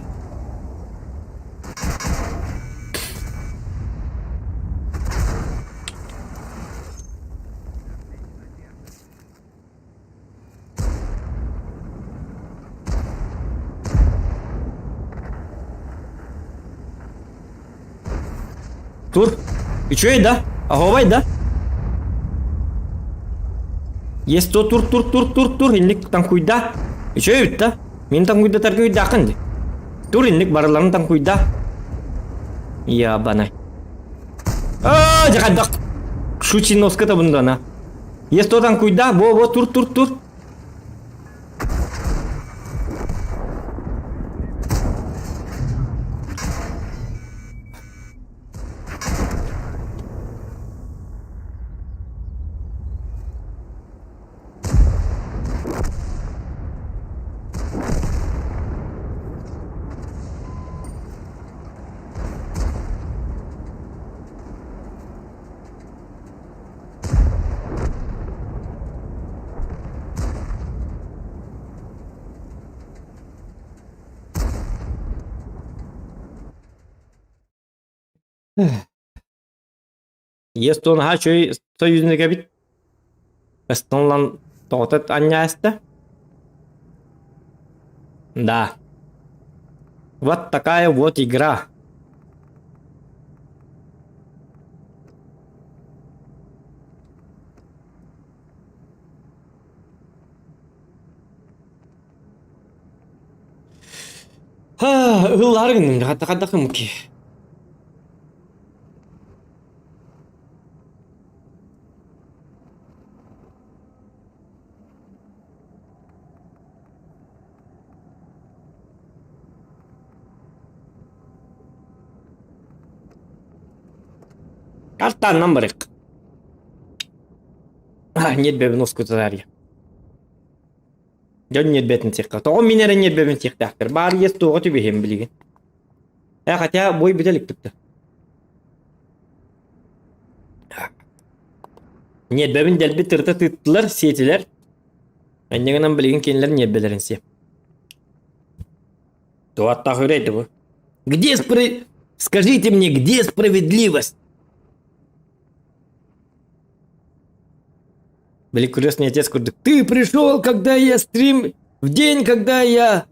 Тур. Үчүгэй да? Оһуобай да? Есть то тур тур тур тур тур инник таҥкуйда. Үчүгэй эбит да? Мин таҥкуйдатарга өйдөөххүн дии. Тур инник барыларын таҥкуйда. Ябанай. Аа, дьэ хайдах шучиноска табындана. Есть то таҥкуйда, бо бо тур тур тур. Естон наһаа үчүгэй союзник эбит. Эстонлан тоҕото анньааста. Да. Вот такая вот игра. Ыллаары гынным, хатта кымки. Картаннан барык. Ньиэрбэбин ускутария. Дьон ньиэрбэтин сиэххэ. Тоҕо мин эрэ ньиэрбэбин сиэхтээхтэр? Баар иэс туоҕа түбэһиэм билигин. Э, хотя бой бүтэ илик да. Ньиэрбэбин дэлби тырыта тыыттылар, сиэтилэр. Инньэ гынан билигин кинилэр ньиэрбэлэрин сиэ. Туаттаах үрэй бу. Где спро... Скажите мне, где справедливость? Били крестный отец курдук. Ты пришел, когда я стрим... В день, когда я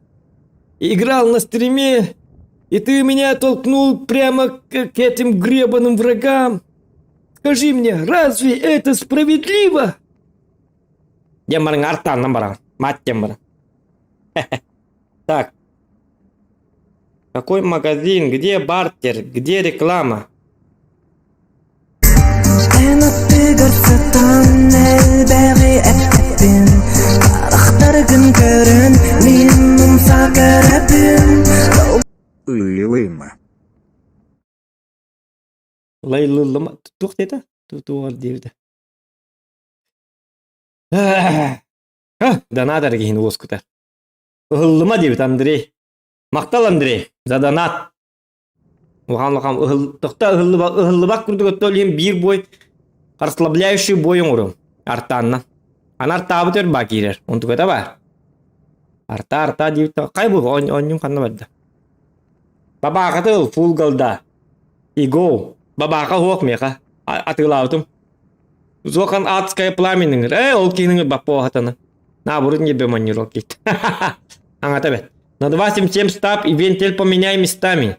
играл на стриме, и ты меня толкнул прямо к, к этим гребаным врагам. Скажи мне, разве это справедливо? Диэн баран артааннан баран. Мать диэн баран. Так. Какой магазин? Где бартер? Где реклама? Эн аттыгар сытан элбэҕи эппэт. Лайлыллыма туох диэтэ? Туох диэбитэ? Донат эрэ киһини уоскутар. Ыһыллыма диэбит Андрей. Махтал Андрей за донат. Улахан улахан ыһыл тохто ыһыллыба ыһыллыбат курдук өттө иһин биир бой расслабляющий бой оҥорум. Артаанна. Аны артаабыт өр баа киирэр. Онтуката баар. Арта арта диэбит хай бу оонньуум ханна барда? Бабаахаты ыл фул голда. Иго. Бабааха суох миэхэ. Атыылаабытым. Зохан адское пламя Э, ол киһини баппуохатаны. Наоборот, не бемонировал кит. Аңата бет. На 2.77 стап и вентиль поменяй местами.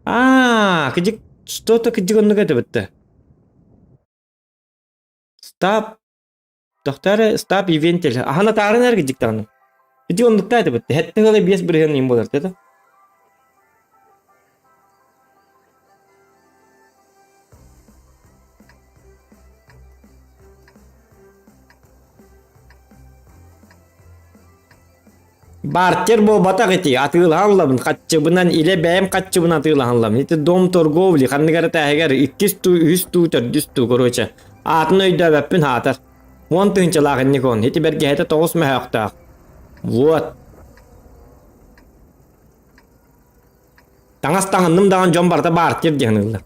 А, кыдьык, что-то кыдьык оннук этэ бытта. Стап, тохтары стап и вентиль. Аһана таарын эр кыдьык даҕаны. Кыдьык оннукта этэ бытта. Хэттэ ыла 5% им болар это. Бартер буолбатах ити, атыылаһан ылабын, хаччыбынан, илэ бэйэм хаччыбынан атыылаһан ылабын. Ити дом торговли, ханнык эрэ тээһигэр иккис туу, үһүс туу, төрдүс туу, короче. Аатын өйдөөбөппүн хаатар. 10 тыһыынчалаах инник он. Ити бэргэһэтэ 9 мөһөөхтөөх. Вот. Таҥас таҥынным даҕаны дьон барыта бартер диэн ылла.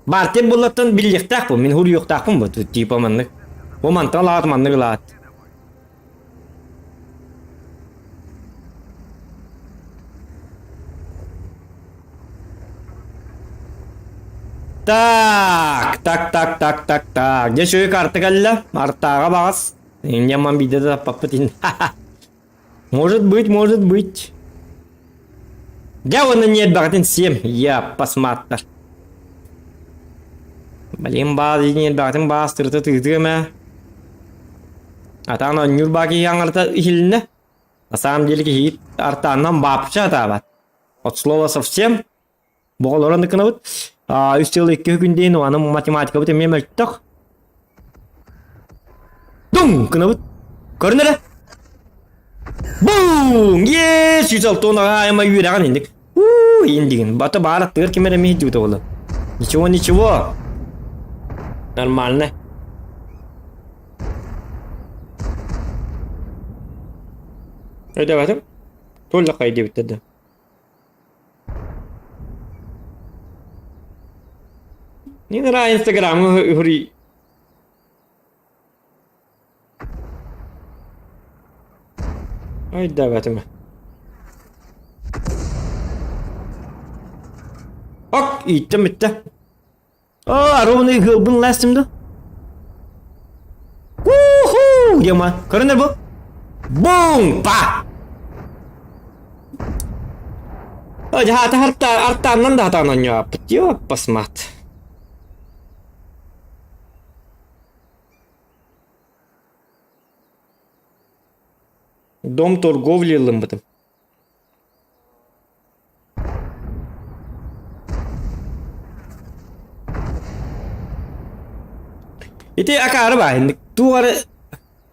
Бартер буллаттан биллиэхтээх бу, мин хуруйуохтаахпын бу, типа маннык. Бу мантан ылаат, маннык ылаат. Так, так, так, так, так, так. Дьэ үчүгэй карта кэллэ. Артааҕа баҕас. Инньэ биирдэ да таппаппыт ин. Может быть, может быть. Дьэ уонна ньиэрбэҕитин сиэм, я посматтар. Блин, баас ньиэрбэҕитин баас тырыта тыытыам ээ. Атаан оонньуур баа киһи аҥарта иһилиннэ. На самом деле киһи артааннан баапча атаабат. От слова совсем. Боҕолорон ыкынабыт. Үс сыл икки күн диэн аны математикабыт эмиэ мөлтөх. Дум гынабыт. Көрүн эрэ. Бум! Е, 106 аҕа үөрэҕин инник. Уу, индигин. Бата баар аттыгар ким эрэ эмиэ иһдибит оҕолор. Ничего, ничего. Нормально. Өйдөөбөтүм. Туолла хай диэбиттэр да. Не нравится Инстаграмы уһури. Өйдөөбөтүм. Ок, ииттим бүттэ. Оо, ровно ыһыалбын ластым да. Уху! Дима, көрүнэр бу. Бум! Па! О, дьаһаата харта артааннан да хатаан онньооппут. Ёппасмат. Дом торговли ылыммытым. Ити акаары баа инник туох эрэ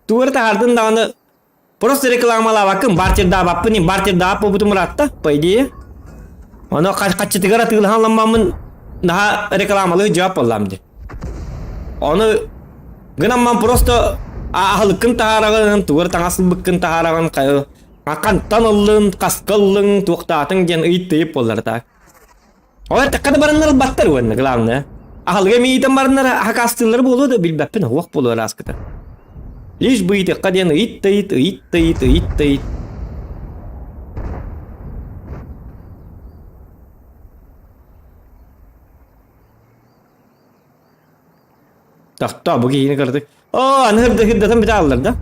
тугу эрэ таһаардын даҕаны просто рекламалаабаккын бартердаабаппын ин бартердаабат буолбутум ыраатта по идее ону хаччытыгар атыылаһан ламмаммын наһаа рекламалыы дьаап буоллаам дии ону гынан просто аһылыккын таһаараҕын тугу эрэ таҥас ылбыккын таһаараҕын Хантан ыллын, хаска ыллыҥ, туохтаатыҥ диэн ыйыт-тыйып буоллар так. Ол эттэххэ да бараннар ылбаттар уонна главное. Аһылыга эмиитэн бараннар хакаастыыллар буолуо да билбэппин уох буолуо ырааскыта. Лишь бы ыйытыахха диэн ыйыт-тыйыт, ыйыт-тыйыт, ыйыт-тыйыт. Тохтоо, бу киһини кырдык. Оо, аны хырда хырдатан бүтэ ааллар да?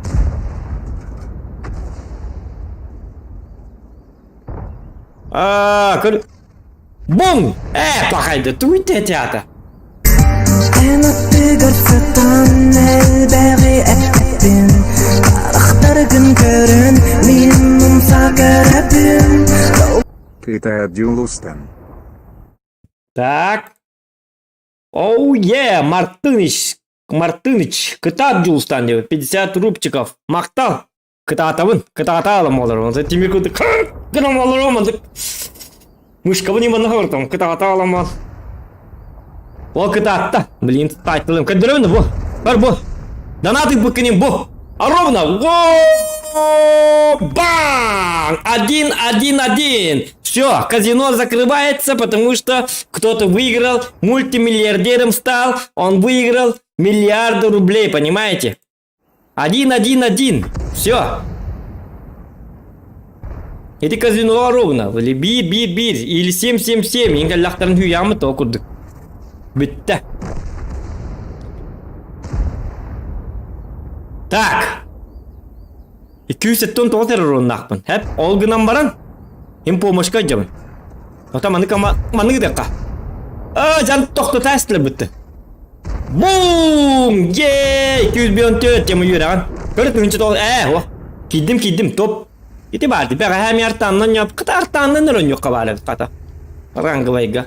Аа, көр... Бум! Ээ, пахайды, туй театр. Эн аттыгар сытан элбэҕи эппэппин Харахтаргын көрөн мин умса көрөбүн Кытаат Дьулустан. Так. Оу, е, Мартыныч, Мартыныч, кытаат Дьулустан диэбит, 50 рубчиков, махтал, кытаатабын, кытаатаалым олорон, тимир курдук гынан олором, мышкабын иманна хабыртам, кытаатаалам. Ол кытаатта. Блин, тайтылым. Көрдөрөбүн бу. Бар бу. Донат ыыппыккын бу. А ровно. Бang! Один, один, один. Все, казино закрывается, потому что кто-то выиграл, мультимиллиардером стал, он выиграл миллиарды рублей, понимаете? Один, один, один. Все. Ити казино ровно. Или биир, биир, биир. Или семь, семь, семь. Иҥ кэллэхтэрин то курдук. Бүттэ. Так. 279 эрэ оруоннаахпын. Хэп, ол гынан баран, им помощка дьабын. Ота маны кама маны гыдакка. А, жан тохтота эстилер бүтті. Бум! Е! 214 тема үөрэҕин. Көрө тыһыынча тоҕус ээ, о. Киирдим, киирдим, топ. Ити баар, бэҕэһээ ми артааннан ньоп, хата артааннан өрөнньүөххэ баар эбит хата. Рангылайга.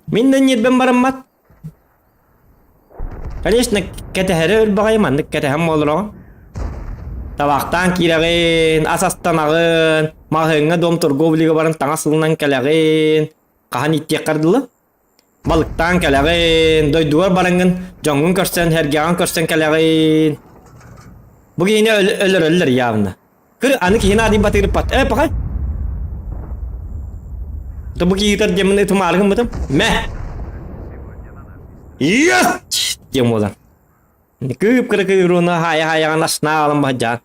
Мин да ньиэрбэм бараммат. Конечно, кэтэһэрэ өлбөҕөй маннык кэтэһэн буоллаҕым. Табахтаан киирэҕин, ас астанаҕын, маҕаһыыҥҥа дом торговлига баран таҥас ылынан кэлэҕин, хаһан иттиэххэр дылы. Балыктаан кэлэҕин, дойдугар бараҥҥын, дьоҥҥун көрсөн, сэргэҕин көрсөн кэлэҕин. Бу киһини өлөрөллөр явно. Кыр аны киһини аадый батыырпат. Э, пахай. Да бу киһитэр диэммин ытымаары гыммытым. Мэ! Yes! Диэн буолан. Кыып кыра кыыруна хаайа-хаайаҕын аснаа аҕалан баһдьаан.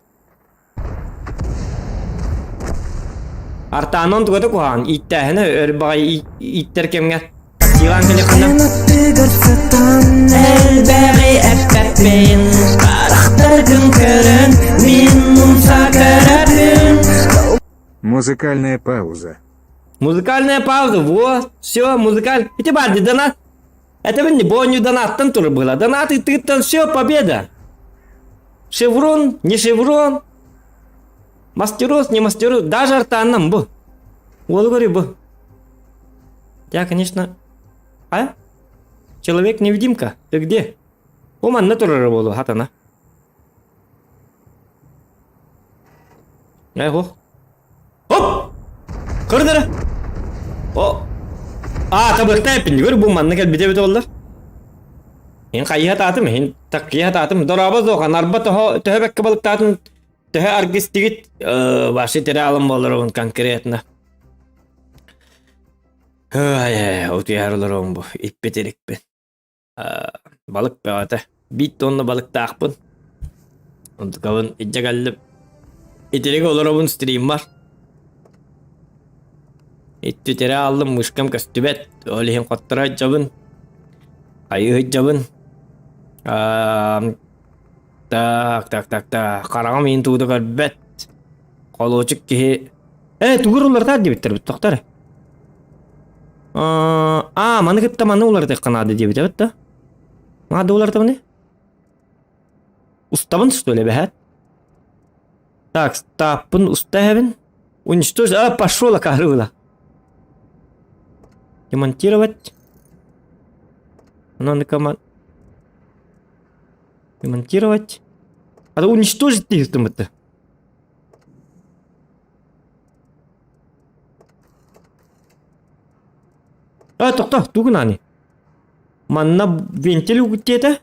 Артаанан тугата куһаҕан ииттээһинэ өр баҕайы ииттэр кэмҥэ таксилаан кэлиэххинэ Элбэҕи эппэппин Харахтаргын көрөн Мин умса көрөбүн Музыкальная пауза. Музыкальная пауза, вот, все, музыкаль. Ити баар донат. Это не боню донаттан турар было. Донат и ты там все, победа. Шеврон, не шеврон. Мастерос, не мастерос. Даже артаннам бу. Ол говорю бу. Я, конечно... А? Человек-невидимка. Ты где? О, манна турар буолу, хатана. Эх, Оп! Көрдөрө. О! А, табыхта эппин. Көр бу манна кэлбитэ эбит оллар. Ин хайыһа таатым, ин таккыйа таатым. Дорообо зохан, арба toho төһө бэккэ балыктаатын, төһө аргыстигит, вообще тере алым боллоробун конкретно. Ай, утуйар олоробун бу, иппит иликпин. Балык бөҕөтө. Биир тонна балыктаахпын. Онтукабын илдьэ кэллим. Итирик олоробун стриммар. Иттүтэрэ ааллым мышкам көстүбэт. Ол иһин хотторо сылдьабын. Хайыы сылдьабын. Так, так, так, так. Хараҕым иһин тугу да көрбөт. Холуочук киһи Ээ, тугур уларытаар диэбиттэр бит, тохтор. Аа, маны кытта маны уларытыахха наада диэбит эбит да. Наада уларытабыный? Устабын что ли, бэһэт? Так, стаппын уста эһэбин. Уничтожить. А, пошел, акаарыбыла. Демонтировать. Оно команд. Демонтировать. А уничтожить диэхтим А, тохто, тугун ани? Манна вентиль угуттиэтэ?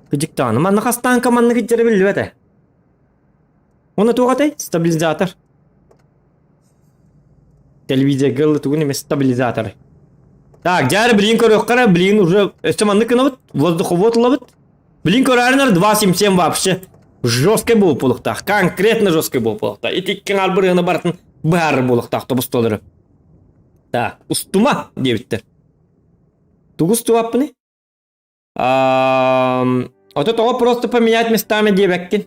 Кыдьыктааны. Манна хастаанка манна кыдьара биллибэтэ. Уонна туох этэй? Стабилизатор. Телевизорга ылы тугун эмэ стабилизатор. Так, дьэ билигин көрүөххэ эрэ, билигин уже өссө маннык гынабыт, воздуховод ылабыт. Блин, көрөрүнэр 2.77 вообще жесткий буолуохтаах, конкретно жесткий буолуохтаах. Ити икки арбырыһыны барытын быһаарар буолуохтаах тобустуолары. Так, устума диэбиттэр. Тугу устубаппыный? Ото тоҕо просто поменять местами диэбэккин?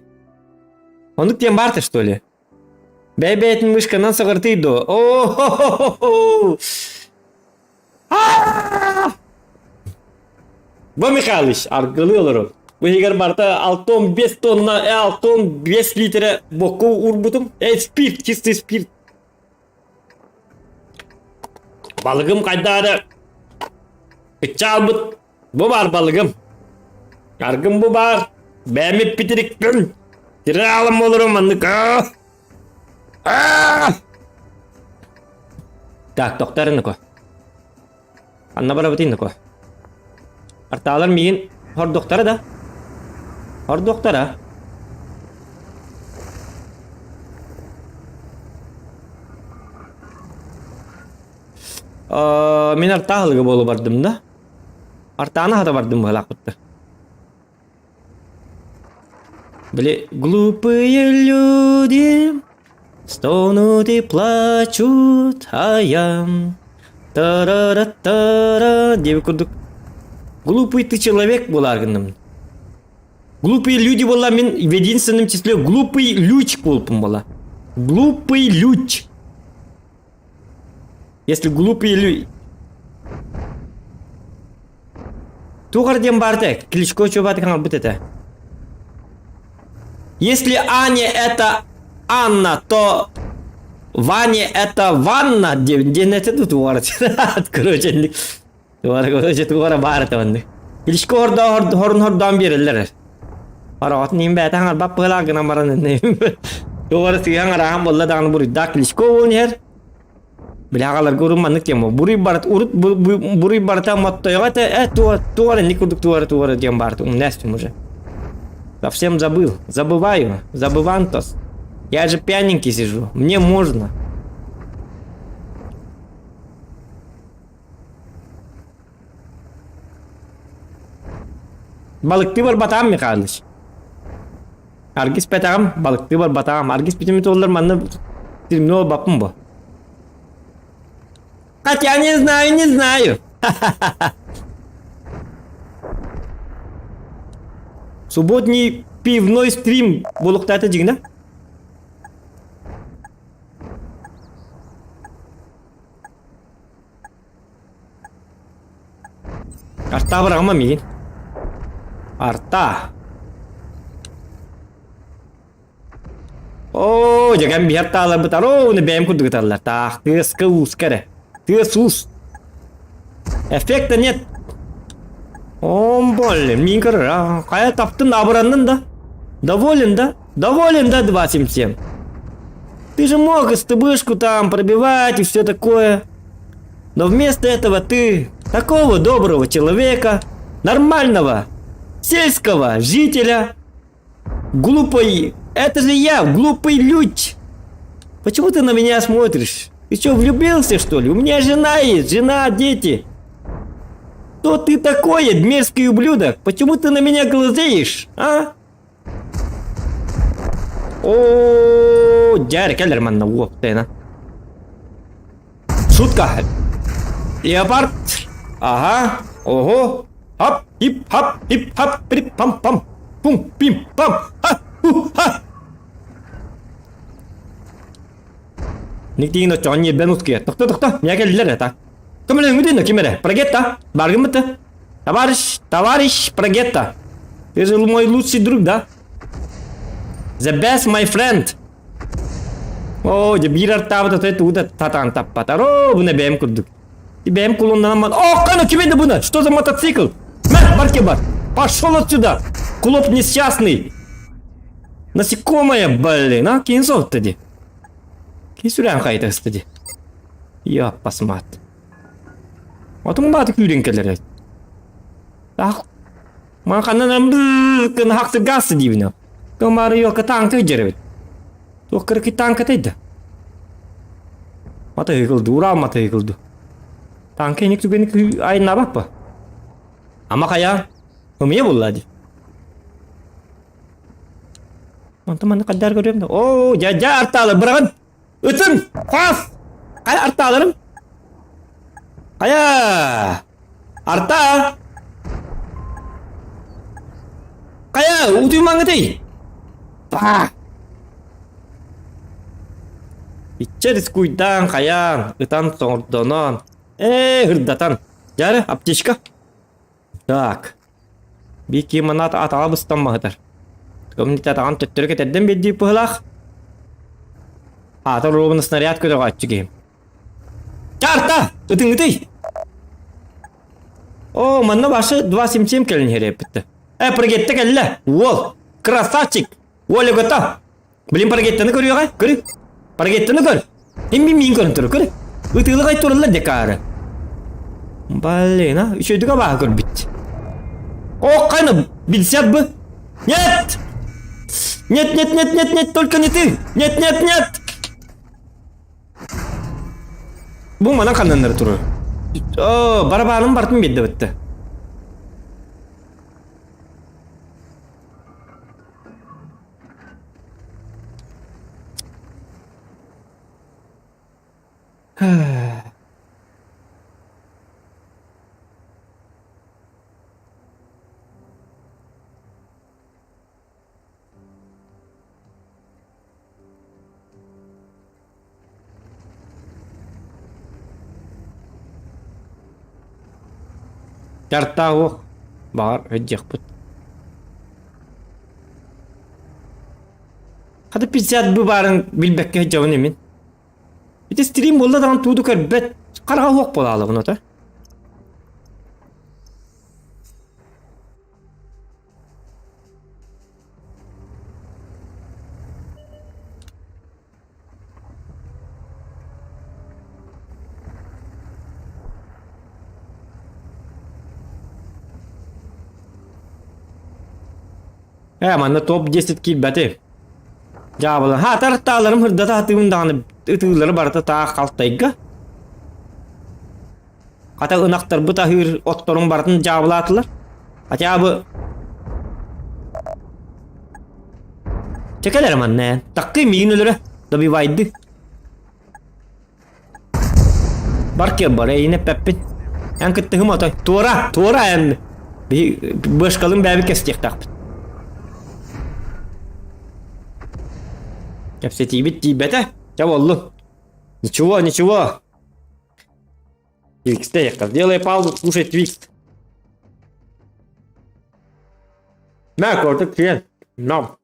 Оннук диэн баарта что ли? Бэйбэйэтин мышканан саҕыртый дуо? О-хо-хо-хо! Бу Михайлович аргылыы олорор. Бу иһигэр барыта 6-5 тонна, 6-5 литрэ бокку уурбутум. Э, спирт, чистый спирт. Балыгым хайда эрэ кыччаалбыт. Бу баар балыгым. Аргым бу баар. Бэйэм иппитирикпин. Тире аалым олорум маннык. Так, тохтор ныко. Ханна барабытый ноко? Артаалар миигин хордуохтара да? Хордуохтара. Мин артаа аһылыга буола бардым да. Артааны аһата бардым быһалаахпытта. Били глупые люди стонут и плачут, а я тара-ра-тара диэбит курдук глупый ты человек буолаар гынным. Глупые люди буолла мин в единственном числе глупый лүч буолпун буола. Глупый лүч. Если глупые люди... Туох эрэ диэн баарта, Кличко чуобааты хаҥалбыт этэ. Если Аня это Анна, то Ваня это ванна диэн этэ дуу туох эрэ короче короче туох эрэ баар этэ оннук. Кличко хордоо хорун хордоон биэрэллэр. Араҕатын иһин бэйэтэ хаҥарбат быһыылаах гынан баран туох эрэ сыыһан араһан буолла даҕаны буруйдаах Кличко буолан иһэр. Били аҕаларга урут маннык тема буруй барыт урут буруй барыта моттойго этэ э туо туо эрэ курдук туо эрэ туо эрэ диэн баарты умнэстим уже. Совсем забыл. Забываю. Забывантос. Я же пьяненький сижу. Мне можно. Балыктыы барбатаҕым Михайлович. Аргыс пэтаҕым, балыктыы барбатаҕым. Аргыс бүтүмүт оллар манна терминал баппын бу. Хотя не знаю, не знаю. Субботний пивной стрим буолуохтаата дьиҥнэ. Арта быраҕыма миигин. Арта. Оо, дьэгэн биһэр тааларбыт ароуну бэйэм курдук ыталлар. Таах, тыаска ууска эрэ. Тыас уус. Эффекта нет. Ом болле, мин көрөр. А, хайа таптын абыраннын да. Доволен да? Доволен да 2.77? Ты же мог СТБшку там пробивать и все такое. Но вместо этого ты такого доброго человека, нормального, сельского жителя, глупый, это же я, глупый людь. Почему ты на меня смотришь? Ты что, влюбился, что ли? У меня жена есть, жена, дети. Кто ты такой, мерзкий ублюдок? Почему ты на меня глазеешь, а? Оо, дьэ кэлэр манна уоптайна. Шутка. Леопард. Ага. Ого. Хап, хип, хап, хип, хап, прип, пам, пам. Пум, пим, пам. Ха, ху, ха. Никтигин оччоҕо ньиэрбэн ускуйар. Тохто, тохто, миэхэ кэллилэр это. Көмөлөһүҥҥүтүн ким эрэ? Прогетта. Баргыммыт Товарищ, товарищ Прогетта. Ты же мой лучший друг, да? The best my friend. Оо, дьэ биир артаабыт отой тугу да татаан таппатар. Оо, буна бэйэм курдук. Бэйэм кулуннанаммын. О, кана ким это буна? Что за мотоцикл? Мэ, барке бар. Пошел отсюда. Клоп несчастный. Насекомое, блин, а? Кин соһутта дии. Кин сүрээн хайта ыста дии. Яппасмат. Отуҥ бааты күүрэн кэлэр. Ах, ман ханнан гын хахсыргаас диибин. Кымары йока танка дьэрэбит. Туох кыракый танка тайда. Матайгылды, урал матайгылды. Танка иник түгени айнабаппа. Ама хайа, ымыя булла ди. Онтон манна хайдаар көрүөм да. Оо, дьэ, дьэ артаалар быраҕын. Ытын! Хас! Хайа артааларым? Хайа! Арта! Хайа, утуймаҥҥытый? Па! Иччэ рискуйдаан, хайаан, ытан соҥордонон, ээ, ырдатан. Дьэ, аптечка. Так. Биир манаат атаҕа быстан баһытар. Көмүнүтэ атаҕын төттөрү кэтэрдэн биэрдии быһыылаах. Аата ровно снаряд көтөҕөөччү киһим. Карта! Ытыҥытый! О, манна башы 2.77 кэлин иһэрээппитте. Э, прогетта кэллэ! Уол! Красавчик! Оля готов! Блин, парагеттаны көрүөҕэ, көрү. Парагеттаны көр. Мин мин миин көрөн турар, көр. Ытыылык ай тураллар декаары. Блин, а, үчүгэйдик абааһы көрбүт. О, хайна, билсят бы. Нет! Нет, нет, нет, нет, нет, только не ты! Нет, нет, нет! Бу манан ханнаннары турар. О, барабаным бартын биэрдэ бытты. Тартаах баҕар өйдүөхпүт. Хата 50 бу баарын билбэккэ сылдьабын имин. Ити стрим буолла даҕаны тууду көрбөт, хараҕа суох буолаалабын ото. Ээ, манна топ-10 киирбэти. Дьаабыла. Ха, тартааларым ырдата сатыыбын даҕаны ытыылары барыта таах халтайга. Хата ынахтарбыт аһыыр отторун барытын дьаабылаатылар. Хотя бы Чэ кэл эрэ манна эн. Таккый миигин өлөрө. Добивайды. Бар киэр бар, эйиин эппэппин. Эн кыттыһым отой. Туора, туора эн. Биһи бышкалын бэйэбит кэстиэхтээхпит. Кэпсэтиибит тиийбэтэ. Чэ буоллун. Ничего, ничего. Твикс, Сделай паузу, слушай Твикс. Мә, көрдік клиент. Нам.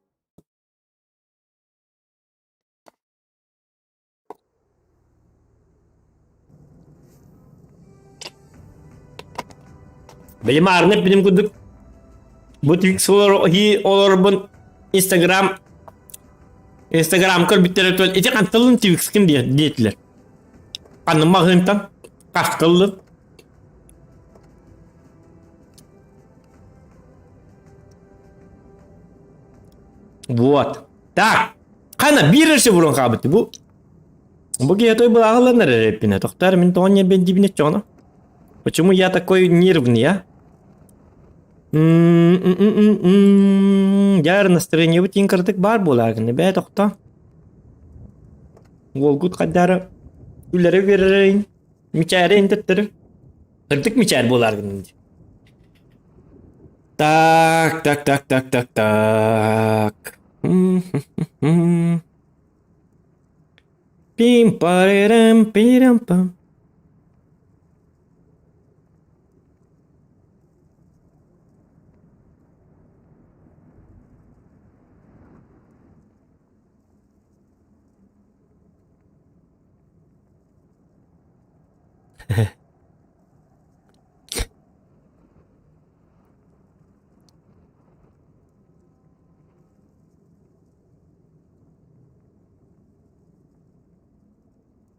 Билим аарынып билим курдук бу Твикс олорбун Инстаграм Инстаграм көрбүттэр ити ханталын Твикскин диэтилэр. Ханным маҕаһыынтан хаскыллын. Вот. Так. Хана биир эрсе бурун хаабыт бу. Бу киһи той былааҕыланар эрэ Тохтар мин тоҕо ньэрбэн дибинэ чоно. Почему я такой нервный, а? Дьаар настроение бит кырдык баар буолаагын бээ тохто. Уолгут хайдары үлэри үөрэрин, мичээрин төттөрү. Кырдык мичээр буолааргын дии. Так, так, так, так, так, так. Пим парерам пирам пам.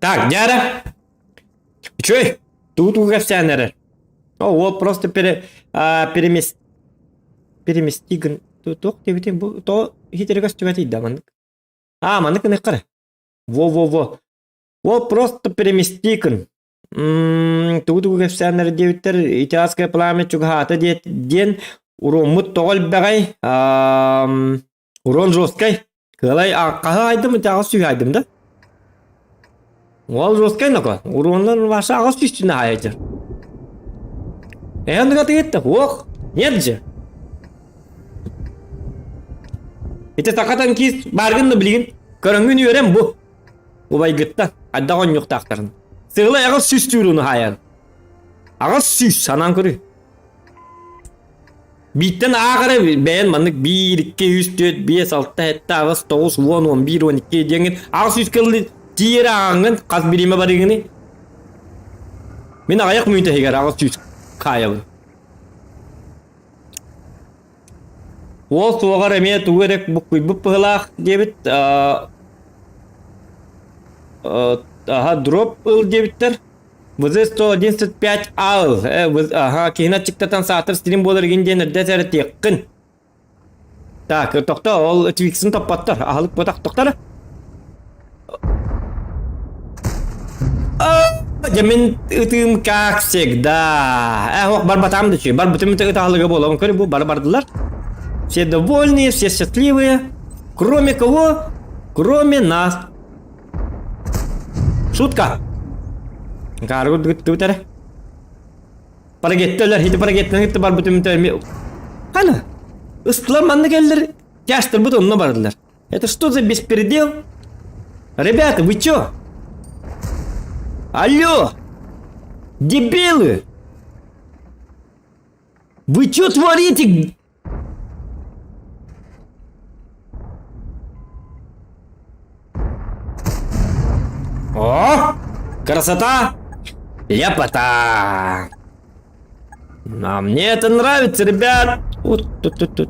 Так, дядя. Үчүгэй. Тугу тугу кэпсээн эрэр. О, уол просто пере, а, перемес... переместигин. Туох диэбитин бу то хитэрэ көстүбэтий да маннык. А, маннык гыныахха эрэ. Во-во-во. Уол просто переместигин. Тугу тугу кэпсээн диэбиттэр итальянское пламя чугаһаата диэт диэн уруоммут тоҕо элбэҕэй урон жесткай кыалай хаһы айдым ити аҕыс сүүһү айдым да Уол жесткай ноко уруоннар ваша аҕыс сүүстүн аайдыр Эһэн тыгатыгытта ох нет же Ити саха танкист бааргын да билигин көрөҥҥүн үөрэн бу Убайгыттан хайдах оонньуохтаахтарын. Сыала 800 түүрүн хаайан. 800 санаан көрүй. Бииттэн аах эрэ бэйэн маннык 1, 2, 3, 4, 5, 6, 7, 8, 9, 10, 11, 12 диэҥҥин 800 кыллы тиийэр ааҕаҥҥын хас бириэмэ барыыгыный? Мин аҕыйах мүнүүтэ иһигэр 800 хаайабын. Уол суоҕар эмиэ тугу эрэ буккуйбут быһыылаах диэбит аһа дроп ыл диэбиттэр. ВЗ-111 АЛ. Ага, киһини аччыктатан саатар стрим буолар игин диэн эрдэ сэрэтиэххин. Так, тохто, ол Твиксин топпоттор. Аһылык ботах тохтор. Дьэ мин ытыым как всегда. Э, ох, барбатам да чүй. Барбытым ыт аһылыга буолабын. Көрү бу бары бардылар. Все довольные, все счастливые. Кроме кого? Кроме нас. Шутка. Каргы гыттыбыт эрэ. Парагеттелер, хити парагеттен гытты барбытым Хана? Ыстылар манна келлер, тяштырбыт онно бардылар. Это что за беспредел? Ребята, вы чё? Алло! Дебилы! Вы чё творите? О! Красота! Ляпота! А мне это нравится, ребят! Вот тут, тут, тут.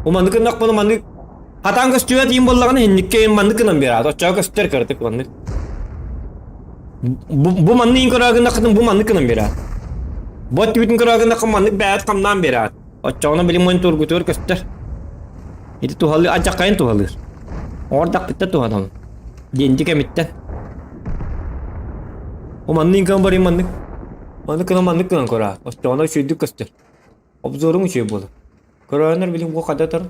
Маннык гыннахпына маннык хатаан көстүбэт иин буоллаҕына инниккэ маннык гынан биэрээт оччоҕо көстөр кыратык маннык бу, бу манны иин көрөө гыннаххытын бу маннык гынан биэрээт бу өттүбүтүн көрөө гыннаххын маннык бэйэт хамнаан биэрээт оччоҕуна билим муон тургутугар көстөр ити туһалыы адьаххайын туһалыыр оҥордахпытта туһанабын диэнди кэмиттэн бу манны иин кым барыйын маннык маннык гынан маннык гынан көрөөт оччоҕуна үчүгэйдик көстөр Обзоруҥ үчүгэй буолар. Көрөөннөр билим бу хадатар.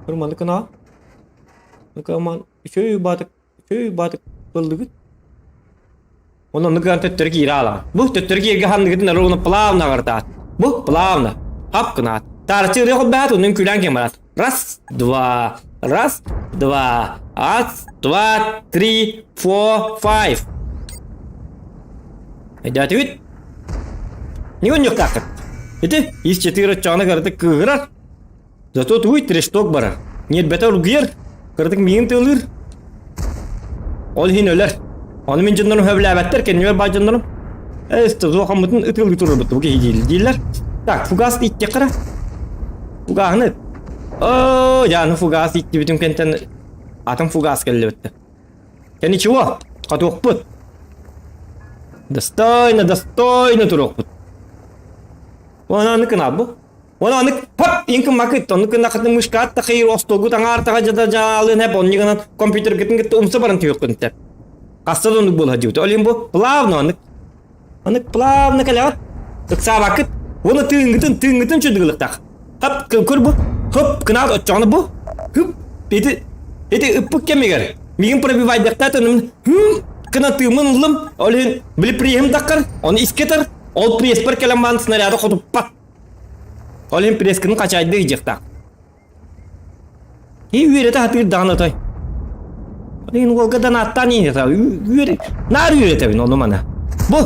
Көр маны кына. Ман үчүгэй баатык, үчүгэй баатык ыллыгыт. Онон ныган төттөрү киирэ аалаҕын. Бу төттөрү кииргэ ханныгытын эрэ уна плавно аҕыртаат. Бу плавно. Хап гынаат. Таарыччы ырыа холбаат, онон күлээн кэм бараат. Раз, два, раз, два, раз, два, три, four, five. Өйдөөтүгүт? Не гынньыктааххыт? Ити ис четыре оччоҕуна кыратык кыыһырар. Зато тугуй трешток барар. Ньиэрбэтэ оргуйар, кыратык миигин тыалыыр. Ол иһин өлөр. Ону мин дьоннорум сөбүлээбэттэр, кэннибэр баар дьоннорум. Ээ, суохаммытын ытыалыы турарбыт бу киһи дииллэр. Так, фугас иттиэххэ эрэ. Фугаһыны. Оо, дьааны фугас иттибитим кэнтэн атын фугас кэллибит. Дьэ ничего, хотуохпут. Достойно, достойно туруохпут. Уонна аны кына бу. Уонна аны хоп инкым макыт, онну кына хатын мышкаат тахыйыр остуолгут аҥаартаҕа дьада дьаалын хэп оннигынан компьютергытын кытта умса баран түһүөххүн тэп. Хаста да оннук буола дьыбыт. Ол иһин бу плавно анык Анык плавно кэлэҕит. Ыксаабаккыт. Уонна тыыҥҥытын, тыыҥҥытын чөдүгүлүктах. Хап, көр бу. Хоп, кынаат оччоҕуна бу. Хүп, ити, ити ыппыт кэмигэр миигин пробивайдахтаат онум хүм кына тыыммын ыллым. Ол иһин били преһим таххар, ону искэтэр, ол преспэр кэлэн баран снаряды хотуппат. Ол иһин пресскын хачайдыы ыйдьыахтаах. И үөрэтэ сатыыр даҕаны отой. Ин уолга да нааттаан иинэтэ. Үөр наар үөрэтэбин ону мана. Бу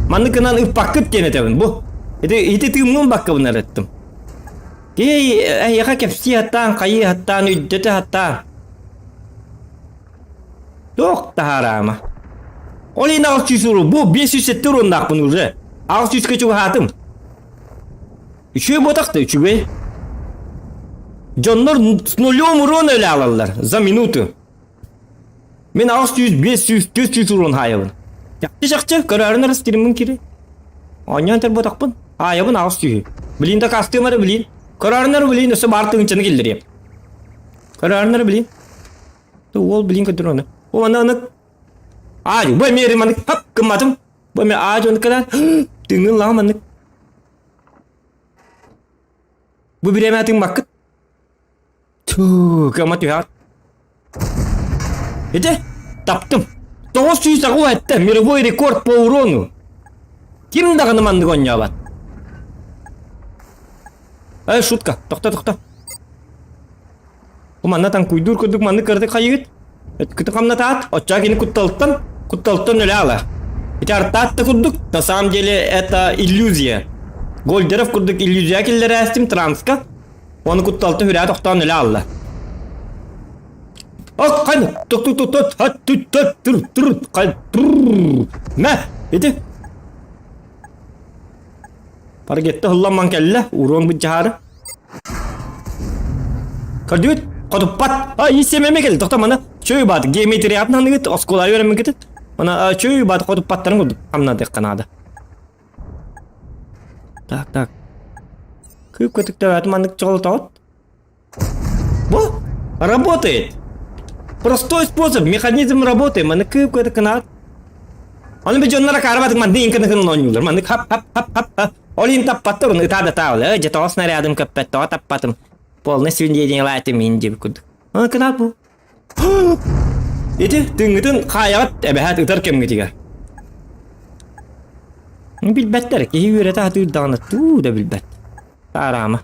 маннык гынан ыппаккыт диэн этэбин бу. Ити ити тыыммын баккабын эреттим. Киһи эһиэхэ кэпсии хаттаан, хайыы хаттаан, өйдөтө хаттаан. Туох таһаараама. Ол иһин 600 уру. Бу 507 уруннаахпын уже. 600-ка чугаһаатым. Үчүгэй буотах да үчүгэй. Дьоннор с нулем урон өлө алаллар за минуту. Мин 600, 500, 400 урон хаайабын. Чахчы чахчы көрөөрүн эрэ стриммин кири. Оонньоон тэр буотахпын. Хаайабын 600. Билин да кастыым эрэ билин. Көрөөрүн эрэ билин өссө баар тыынчаны киллэриэм. Көрөөрүн эрэ билин. Уол билин көрдөр оны. О аны аны. Аа, бу эмиэ маннык хап гымматым. Бу эмиэ аа дьон кэлэн тыҥын лаҕа маннык. Бу бириэмэ тыыммаккыт. Туу, кыама түһэр. Ити, таптым. 900 эттэ, мировой рекорд по урону. Ким даҕаны маннык оонньообот. Эй, шутка, тохто, тохто. Бу манна таҥкуйдуур курдук маннык кыратык хайыгыт? Өткүтү хамнатаат, оччоҕо кини кутталтан, кутталтан өлө аалар. Ити артаат да курдук, на самом деле это иллюзия. Гольдеров курдук иллюзия киллэрээстим транска. Оны кутталтан хүрээ тохтоон өлө аалла. Ок, хань, тук тук тук тук, хат тут тут тур тур, хань, тур. Мэ, ити. Паргетта ылламман кэллэ, уруон быдьаары. Көрдүгүт? Хотуппат. А, исемеме кэлли. Тохто мана. Чөй баат геометриятын аныгыт оскуола үөрэммиккит. Она чөй баат хотуппаттарын курдук хамнадыахха наада. Так, так. Кыып көтүктөөбөтүм маннык чоҕолотоҕут. Бу работает. Простой способ, механизм работает. Маннык кыып көтүк гынаат. Аны би дьоннор акаарыбатык маннык инканы гынан оонньуулар. Маннык хап хап хап хап хап. Ол иһин таппаттар, оны ытаа да таалла. Дьэ тоҕо снарядым көппөт, тоҕо таппатым. Полный свинье лаатым мин диэбит курдук. Аны кынаат бу. Ити тыҥҥытын хаайаҕыт эбэһээт ытар кэмҥитигэр. Билбэттэр, киһи үөрэтэ сатыыр даҕаны туу да билбэт. Таараама.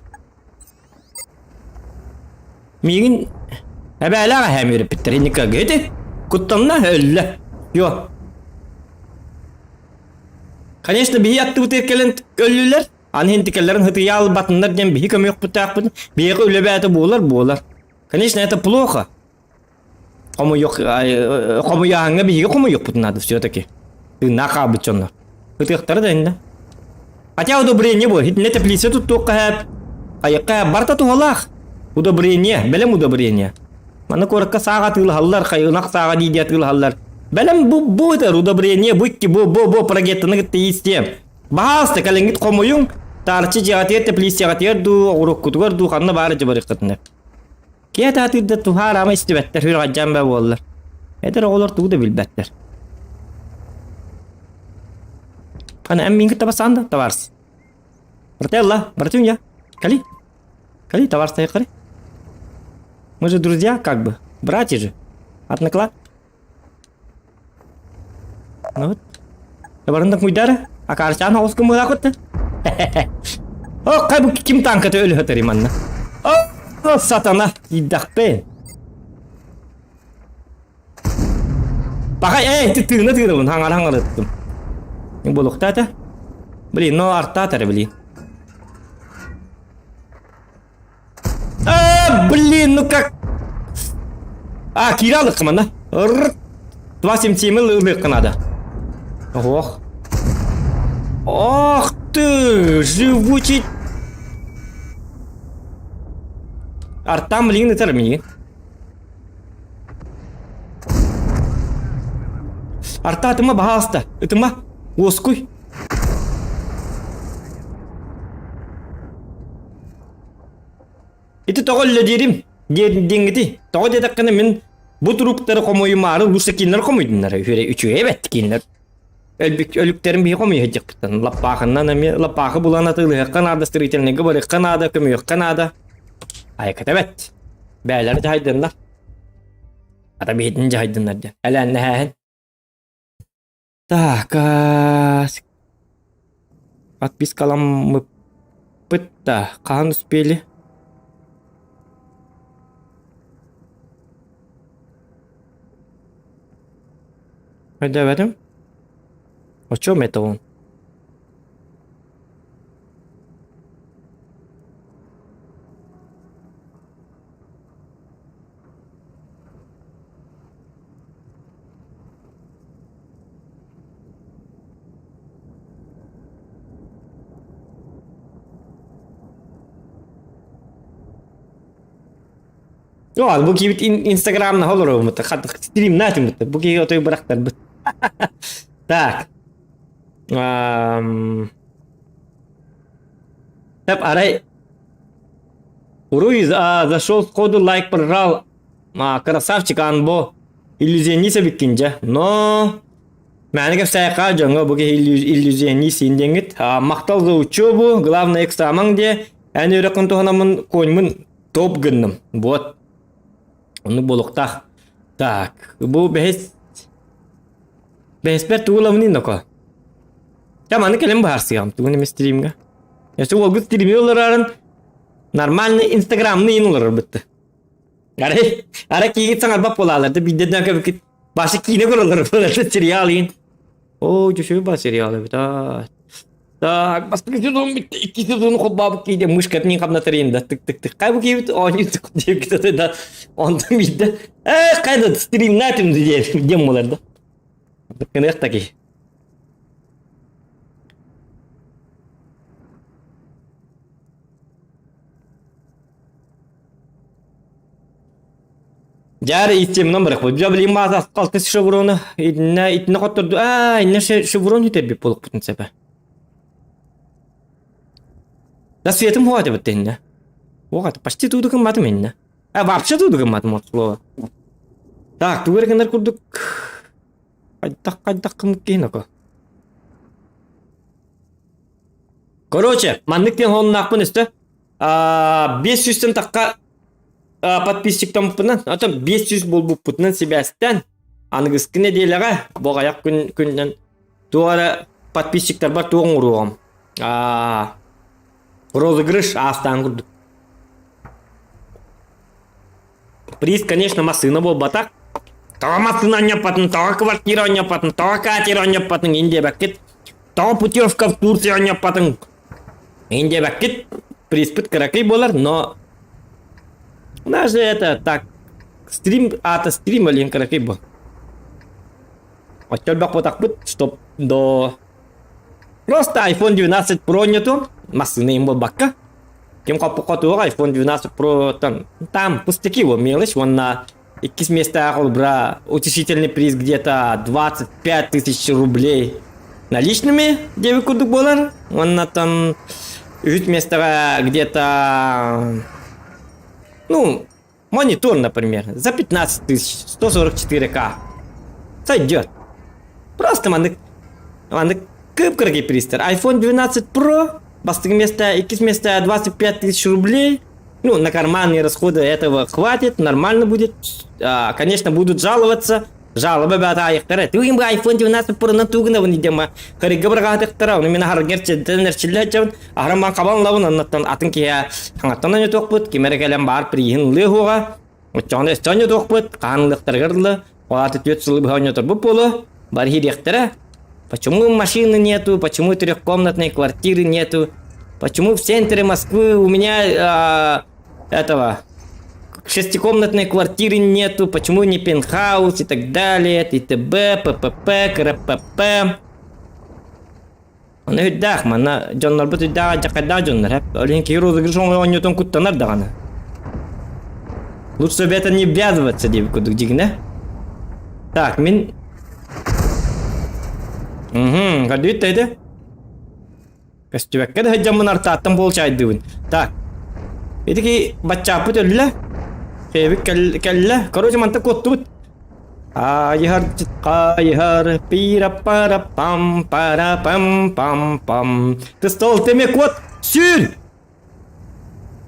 Миигин эбээлээх эһээм үөрэппиттэр инниккэ ити куттанна өллө. Йо. Конечно, биһи аттыбытыгар кэлэн өллүлэр. Аны интикэллэрин хытыйа албатыннар диэн биһи көмүөхпүттээхпит. Биһиэхэ үлэ бэйэтэ буолар буолар. Конечно, это плохо. Хомуйуох, хомуйааһыҥҥа биһиги хомуйуохпутун наада все-таки. Тыыннаах хаалбыт дьоннор. Ытыахтара да иннэ. Хотя удобрение буолар. Итиннэ теплица туттуохха сөп. Хайыкка барыта туһалаах. Удобрение, бэлэм удобрение. Манна куоракка сааҕа атыылаһаллар, хайынах сааҕа дии атыылаһаллар. Бэлэм бу бу это удобрение, бу икки бу бу бу прогеттаны кытта иистиэм. Баһаалыста кэлиҥҥит хомуйуҥ, таарыччы дьиэҕитигэр теплицаҕытыгар дуу, оҕуруоккутугар дуу ханна баар дьыбарыаххытына. Киһи атаатыырда туһаараама истибэттэр, сүрэҕэлдьээн баа буоллар. Эдэр оҕолор тугу да билбэттэр. Аны эн миигин кытта бассаан да, табаарыс. Брателла, братюня, кали. Кали, товарищ поехали. Мы же друзья, как бы. Братья же. Одноклад. Ну вот. Барында куйдара. Акаарчаан оҕус кымыылаах О, хай бу ким танката өлө сытар манна. О, сатана, киирдэхпин. Пахай, эй, ты тыына тыынабын, хаҥара хаҥарыттым. Буолуохтаата. Блин, но артаатар, блин. А, блин, ну как? А, киирэ алыкка манна. 277 ылыахха надо. Ох. Ох ты, живучий. Артам блин, ытар миигин. Арта атыма баһаалыста. Ытыма. Уоскуй. Ити тоҕо өллө диирим, диэҥҥити. Тоҕо диэтэххинэ мин бу туруктары хомуйумаары лучше кинилэр хомуйдуннар. Үчүгэй эбэт кинилэр. Өлүктэрин биһи хомуйа сылдьыахпыттан. Лаппаахыннан эмиэ лаппаахы булан атыылыһыахха наада, строительныйга барыахха наада, көмүөххэ наада. Айаката эбэт. Бээлэри дьаһайдыннар. Ата биһитин дьаһайдыннар диэн. Элээннэһээһин. Так, подпискаламмыппыт да, хаһан успели? Өйдөөбөтүм. О чем это он? О, бу киһибит инстаграмна олоробут, стримнаатыммыт. Бу киһи отой бырахтарбыт. Так. Тап арай Уруй зашел сходу лайк прожал. А, красавчик Анбо. Иллюзионист эбиккин дьэ. Но мээнэ кэпсээххэ дьоҥҥо бу киһи иллюзионист диэҥҥит. Махтал за учебу, главное экзамен диэ. Эн үөрэххин туһанаммын коньмун топ гынным. Вот. Оннук буолуохтаах. Так, бу бэһис бэһиспэр тугу ылабыный ноко? Дьэ маны кэлэн быһаарсыаҕым тугун эмэ стримҥа. Өссө уолгут стримҥэ олорорун нормальный инстаграмный ин олорор бытты. Арай, арай киигит саҥарбат буолаалар да биирдэ көбүккүт башы киинэ көрөлөр буолар сериал иин. Оо, дьүшү ба сериал эбит аа. Так, бастакы сезон бүттэ, икки сезону холбообут киһи мышкатын хамнатарыйын да тык-тык-тык. Хай бу киһибит оонньуу диэбит да онтон биирдэ ээ хайда стримнаатым диэн буолар да. Кыныах да киһи. Дьэ истиэмнэн барыахпыт. Дьэ билигин баата алтыс шеврону итиннэ итиннэ хотторду. Аа, иннэ шеврон үтэрбит буолукпутун сөпө. Да светым хуа деп иннэ. Уоҕа почти тууду гымматым иннэ. А вообще тууду гымматым от слово. Так, тугу эрэ гынар курдук хайдах хайдах кымык киһин Короче, маннык диэн хоһуннаахпын өстө. 500-тэн тахха подписчиктаммыппынан, атын 500 буолбуппутунан сибээстээн, аныгыскы нэдиэлэҕэ бу аҕыйах күн күнүнэн туох эрэ подписчиктарбар туох оҥоруоҕум. Розыгрыш аастаан курдук. Приз, конечно, массыына буолбатах. Тоҕо массыына анньаппатын, тоҕо квартира анньаппатын, тоҕо катер анньаппатын иин диэбэккит. Тоҕо путевка в Турцию анньаппатын иин диэбэккит. Призпыт кыракый буолар, но у нас же это так стрим аата стрим олин кыракый был. Оччо элбэх буотахпыт, чтоб до просто iPhone 12 Pro нету, массыына им буолбакка. Ким хоппукка туох iPhone 12 Pro-тан там пустяки его мелочь, уонна иккис миэстэҕэ холобура утешительный приз где-то 25 тысяч рублей наличными диэбит курдук буолар. Уонна там үһүс миэстэҕэ где-то ну монитор, например, за 15 тысяч 144к. Сойдет. Просто маннык маннык кып-кыракый призтэр. iPhone 12 Pro бастакы место, иккис место 25 тысяч рублей. Ну, на карманные расходы этого хватит, нормально будет. А, конечно, будут жаловаться. Жалоба бата айықтара. Тугин бы iPhone 12 Pro-на тугунабын идема. Харыга баргаатыктара, оны мен харгер чедден Аһаран хабан лабын аннаттан атын киһи хаҥаттан ойнотуохпут, ким эрэ кэлэн баар прииһин ылыа уоҕа. Оччоҕуна өссө ойнотуохпут, хаһан ылыахтарыгар дылы, ол аата түөрт сылы быһа ойноторбут буолуо, бары иһириэхтэрэ. Почему машины нету, почему трехкомнатной квартиры нету, почему в центре Москвы у меня а, этого шестикомнатной квартиры нету, почему не пентхаус и так далее, и т.б., п.п.п., кр.п.п. Ону үрдээх манна дьоннорбут үрдээх алдьархайдаах дьоннор эп. Ол иһин киһи розыгрыш оонньуутун куттанар даҕаны. Лучше в это не ввязываться диэбит курдук дьигинэ. Так, мин Угу, көрдүбүт да ити. Көстүбэккэ да сылдьаммын артааттан буолчаайдыыбын. Так. Ити ки баччааппыт өллө. Фебик кэллэ. Короче, мантан куоттубут. Айыһар хайыһар пира пам пара пам пам пам. Ты стол ты кот сүр!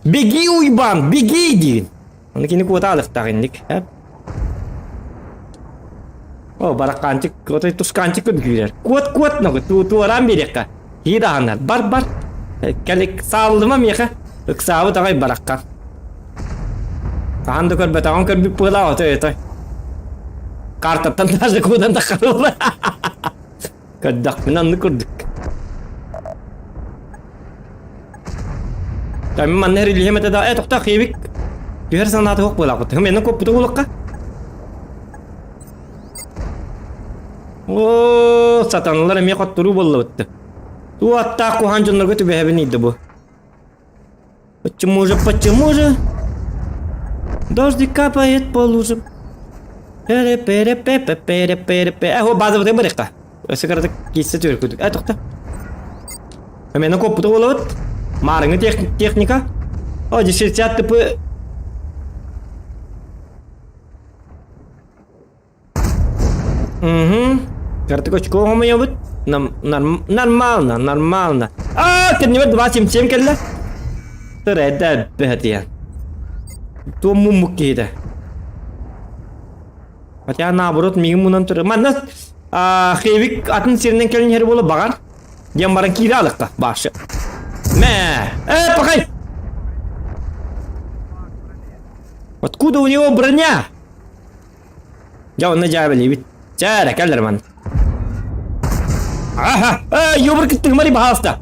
Беги, уйбан, беги диин. Оны кини куота алыктаах инник. О, бараканчик, отой тусканчик күүрэр. Куот, куот, ногу, туораан биэриэххэ. Кии даҕаннар, бар, бар. Кэлик, сааллыма миэхэ. Ыксаабыт аҕай баракка. Хаһан да көрбөтөҕүн көрбүт быһыылаах отой отой. Картаттан даже куудан таххарылла. Көрдөхпүнэ оннук курдук. Мин манна эрилиһим этэ да, э тохтоо хиэбик. Түһэр санаата суох буолаахпыт. Мэнэ куоппута буолуохха. Оо, сатаналар эмиэ хотторуу буоллабытты. Туаттаах куһаан дьоннорго түбэһэбин ыйда бу. Почему же, почему же? Дождик капает по лужам. Пере пере пе пе пере пере пе. Э, базовый барыхта. Өссө кыратык кииссе түөр курдук. Э, тохто. Эмиэ коппута буолабыт. Маарыҥы техника. О, 60 типы Угу. Картык очко хомуйабыт. Нормально, нормально. А, кэннибэр 2.77 кэллэ. Тырайда бэһэтиэн. Туом муммук киһитэ. Хотя наоборот миигин мунан турар. Манна Хевик атын сиринэн кэлин иһэр буола баҕар. Диэн баран киирэ алыкта башы. Мэ! Э, пахай! Откуда у него броня? Дьэ, онно дьээбэлиибит. Чэ, эрэ, кэл Роман. Аха, э, юбыр кыттыгымари баһаалыста.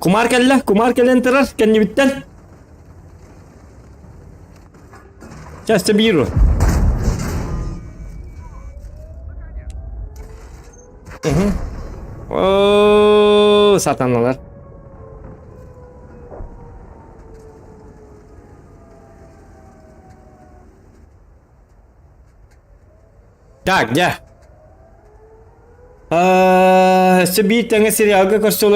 Кумаар кэллэ, кумаар кэлэн турар кэннибиттэн. Чэ, өссө биир О, сатаналар. Так, дьэ. Өссө биир тэҥэ сериалга көрсө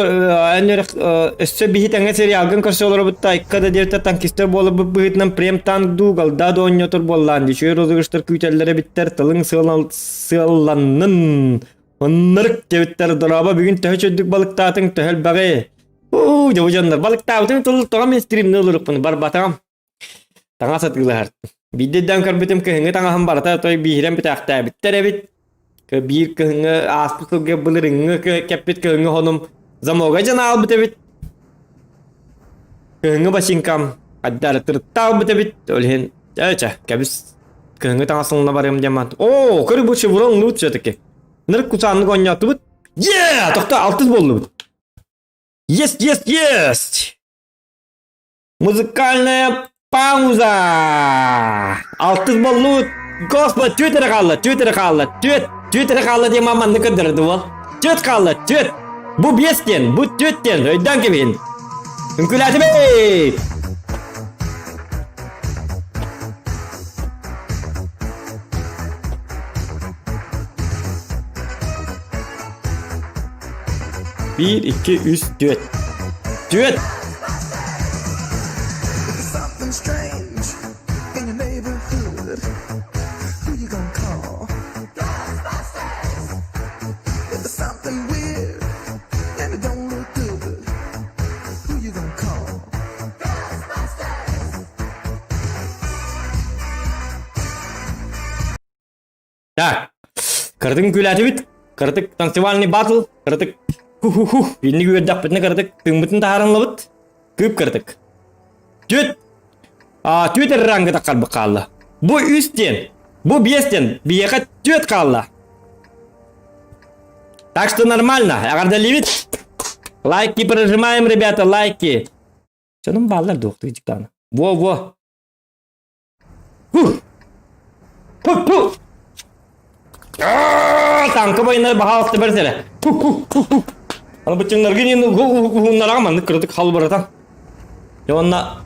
өссө биһи тэҥэ сериалгын көрсө олоробут Тайка да диэбиттэр танкистар буоларбыт быһыытынан прем танк дуу голда да оонньотор буоллаан дии үчүгэй розыгрыштар күүтэллэр эбиттэр тылыҥ сыалланнын ыннырык диэбиттэр дорообо бүгүн төһө чөйдүк балыктаатыҥ төһө элбэҕи уу дьэ бу дьоннор балыктаабытым тыл тоҕо мин стримни олорукпун барбатаҕым Таҥас атыылаһар. Биирдэ өйдөөн көрбүтүм кыһыҥҥы таҥаһым барыта той бииһирэн бүтээхтээбиттэр эбит. Биир кыһыҥҥы ааспыт сылга былырыҥҥы кэппит кыһыҥҥы хонум замога дьон аалбыт эбит. Кыһыҥҥы бачыыҥкам ардары тырытта аалбыт эбит. Ол иһин чэ чэ кэбис кыһыҥҥы таҥас ылына барыам диэн маан. Оо, көрү бу шеврон лут все-таки. Нырык кусааннык оонньоотубут. Е, тохто алтыс буоллубут. Есть, есть, есть! Музыкальная пауза! Алтыс боллуут! Господи, түөт эрэ хаалла, түөт эрэ хаалла, түөт, түөт эрэ хаалла диэн манны көрдөрдү уол. Түөт хаалла, түөт! Бу биэс диэн, бу түөт диэн, өйдөөн кэбиһин. Үҥкүүлээтибит! Биир, икки, үс, түөт. Түөт! Something strange in your neighborhood. Who you gonna call? If there's something weird and it don't look good, who you gonna call? Так, кыратык үҥкүүлээтибит, кыратык танцевальный батл, кыратык ху-ху-ху, инник үөрдэхпитинэ кыратык тыыммытын таһаарынлабыт, кыып кыратык. Түөт, түөт эрэ ранга таххарбыт хаалла. Бу үс диэн, бу биэс диэн, биһиэхэ түөт хаалла. Так что нормально, эҕэрдэлиибит. Лайки прожимаем, ребята, лайки. Дьонум бааллар дуохтуу дьыктаана. Во-во. Ху-ху! Танка бойна баһаалыста бэрсэрэ. Аны быччыҥнаргын уһуннараҕа маннык кыратык халбаратан. Дьэ уонна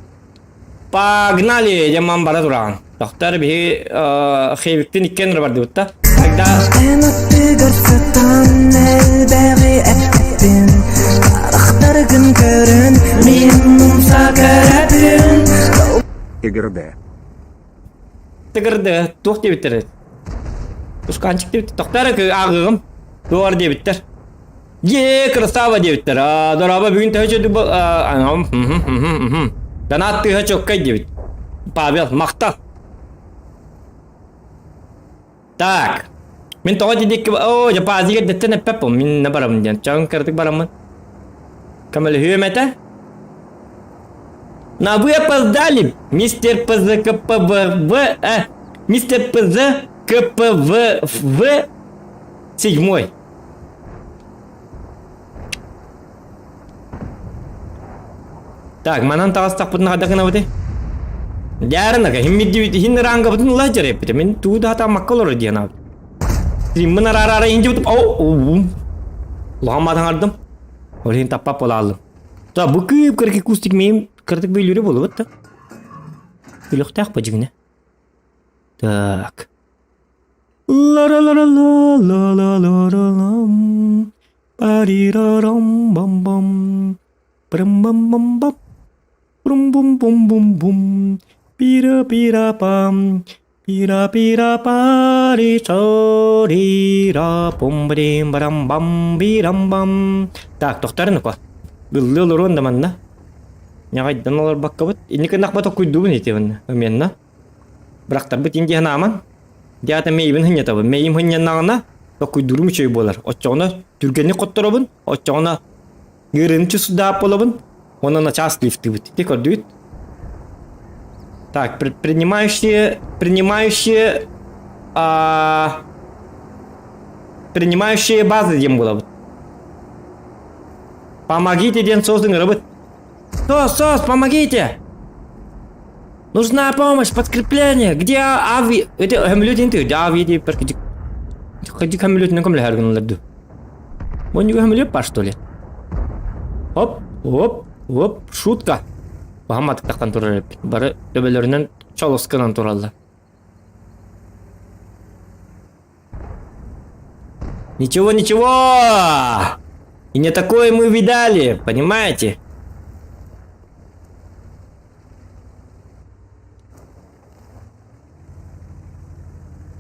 погнали диэн ман бара тураҕын. Тохтор биһи хевиктин иккиэн эрэ бардыбыт да. Тогда Эн аттыгар сытан элбэҕи эппин Харахтаргын көрөн мин умса көрөбүн Тыгырда. Тыгырды туох диэбиттэр Усканчик диэбиттэр. Тохтоор ааҕыаҕым. Туор диэбиттэр. Е, красава диэбиттэр. Дорообо бүгүн төһө чөдү Донат тыаһа чоккай диэбит. Павел, махтал. Так. Мин тоҕо дидикки о, Дьапаазыгар дэттэн эппэппин. Мин на барамын диэн. Чаҕын кыратык бараммын. Көмөлөһүөм этэ. На вы опоздали, мистер ПЗКПВ, мистер ПЗКПВ седьмой. Так, манан таҕыстахпытына хайдах гынабытый? Дьаарынака, химмиддибит, хин ырангабытын ыла дьэрэппитэ. Мин туу да хатаамакка олорор диэн аабыт. Стриммын араара индибит, о, уум. Улахан маатаҥардым. Ол иһин таппап буолааллым. Та бу кыып кырки кустик миим кырдык бөйлүүрэ буолубут да. Күлүхтээх бу дьигинэ. Так. Ла-ла-ла-ла-ла-ла-ла-ла-лам. Пари-ра-рам-бам-бам. Прым-бам-бам-бам. Брум-бум-бум-бум-бум. Пира-пира-пам. Пира-пира-пари-чори-ра пум-брим-барам-бам бирам-бам. Так, тохтарын ука. Ыллыы олоруон да манна. Ньаҕайдан олорбаккабыт. Инники ынахба токкуйдуубун итибин. Ыменна. Бырахтарбыт ин диэн ааман. Диата мэйибин хынньатабын. Мэйим хынньаннаҕына токкуйдуурум үчүгэй буолар. Оччоҕуна түргэнник хотторобун. Оччоҕуна Ыарыыны чувствудаап буолабын уонна начаас лифтыыбыт. Ити көрдүгүт? Так, принимающие, принимающие, а, принимающие базы диэн буолабыт. Помогите диэн соус ыҥырабыт. Сос, сос, помогите! Нужна помощь, подкрепление. Где ави... Это көмөлө диэн тыы, ави диэп бер Ходи көмөлөтүнэн көмөлөһөр гыналар дуу. Монньуга көмөлөп бар что ли? Оп, оп, оп, шутка. Баһам атыктахтан турар эбит. Бары төбөлөрүнэн чолосканан тураллар. Ничего, ничего! И не такое мы видали, понимаете?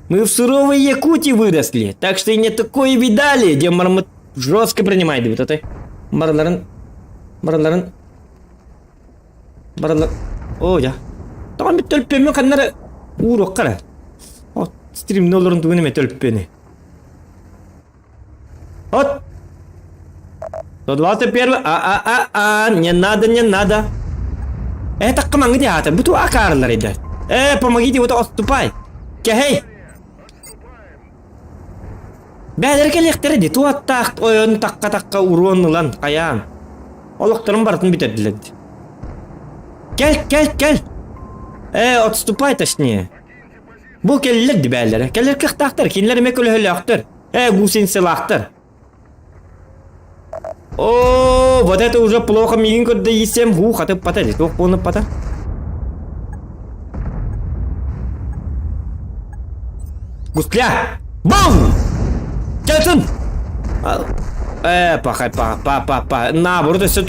Мы в суровой Якутии выросли, так что и не такое видали, где мармот жестко принимает вот это. Марларын, марларын, марлар... О, я. Тоҕо бүт төлпөмү ханнара ууруохха О, стримне олорон тугун эмэ төлпөни. Вот. 121. А-а-а-а, не надо, не надо. Это команды театр, буту акарлар иде. Э, помогите, вот отступай. Кэһэй. Бээлэр кэлиэхтэрэ дии, туаттаах ойон такка-такка уруон ылан, хайаан. Олохторун барытын бүтэрдилэр дии. Кэл, кэл, кэл. Э, отступай точнее. Бу кэллилэр дии бээлэрэ. Кэлэр кыахтаахтар, кинилэр эмиэ көлөһөлөөхтөр. Э, гусеницалаахтар. О, вот это уже плохо, миигин көрдө иисэм, хуу, хатыппата дии, туох буолнуппата? Гусля! Бум! Кэлтин! Э, пахай, па, па, па, па, наоборот, өссө.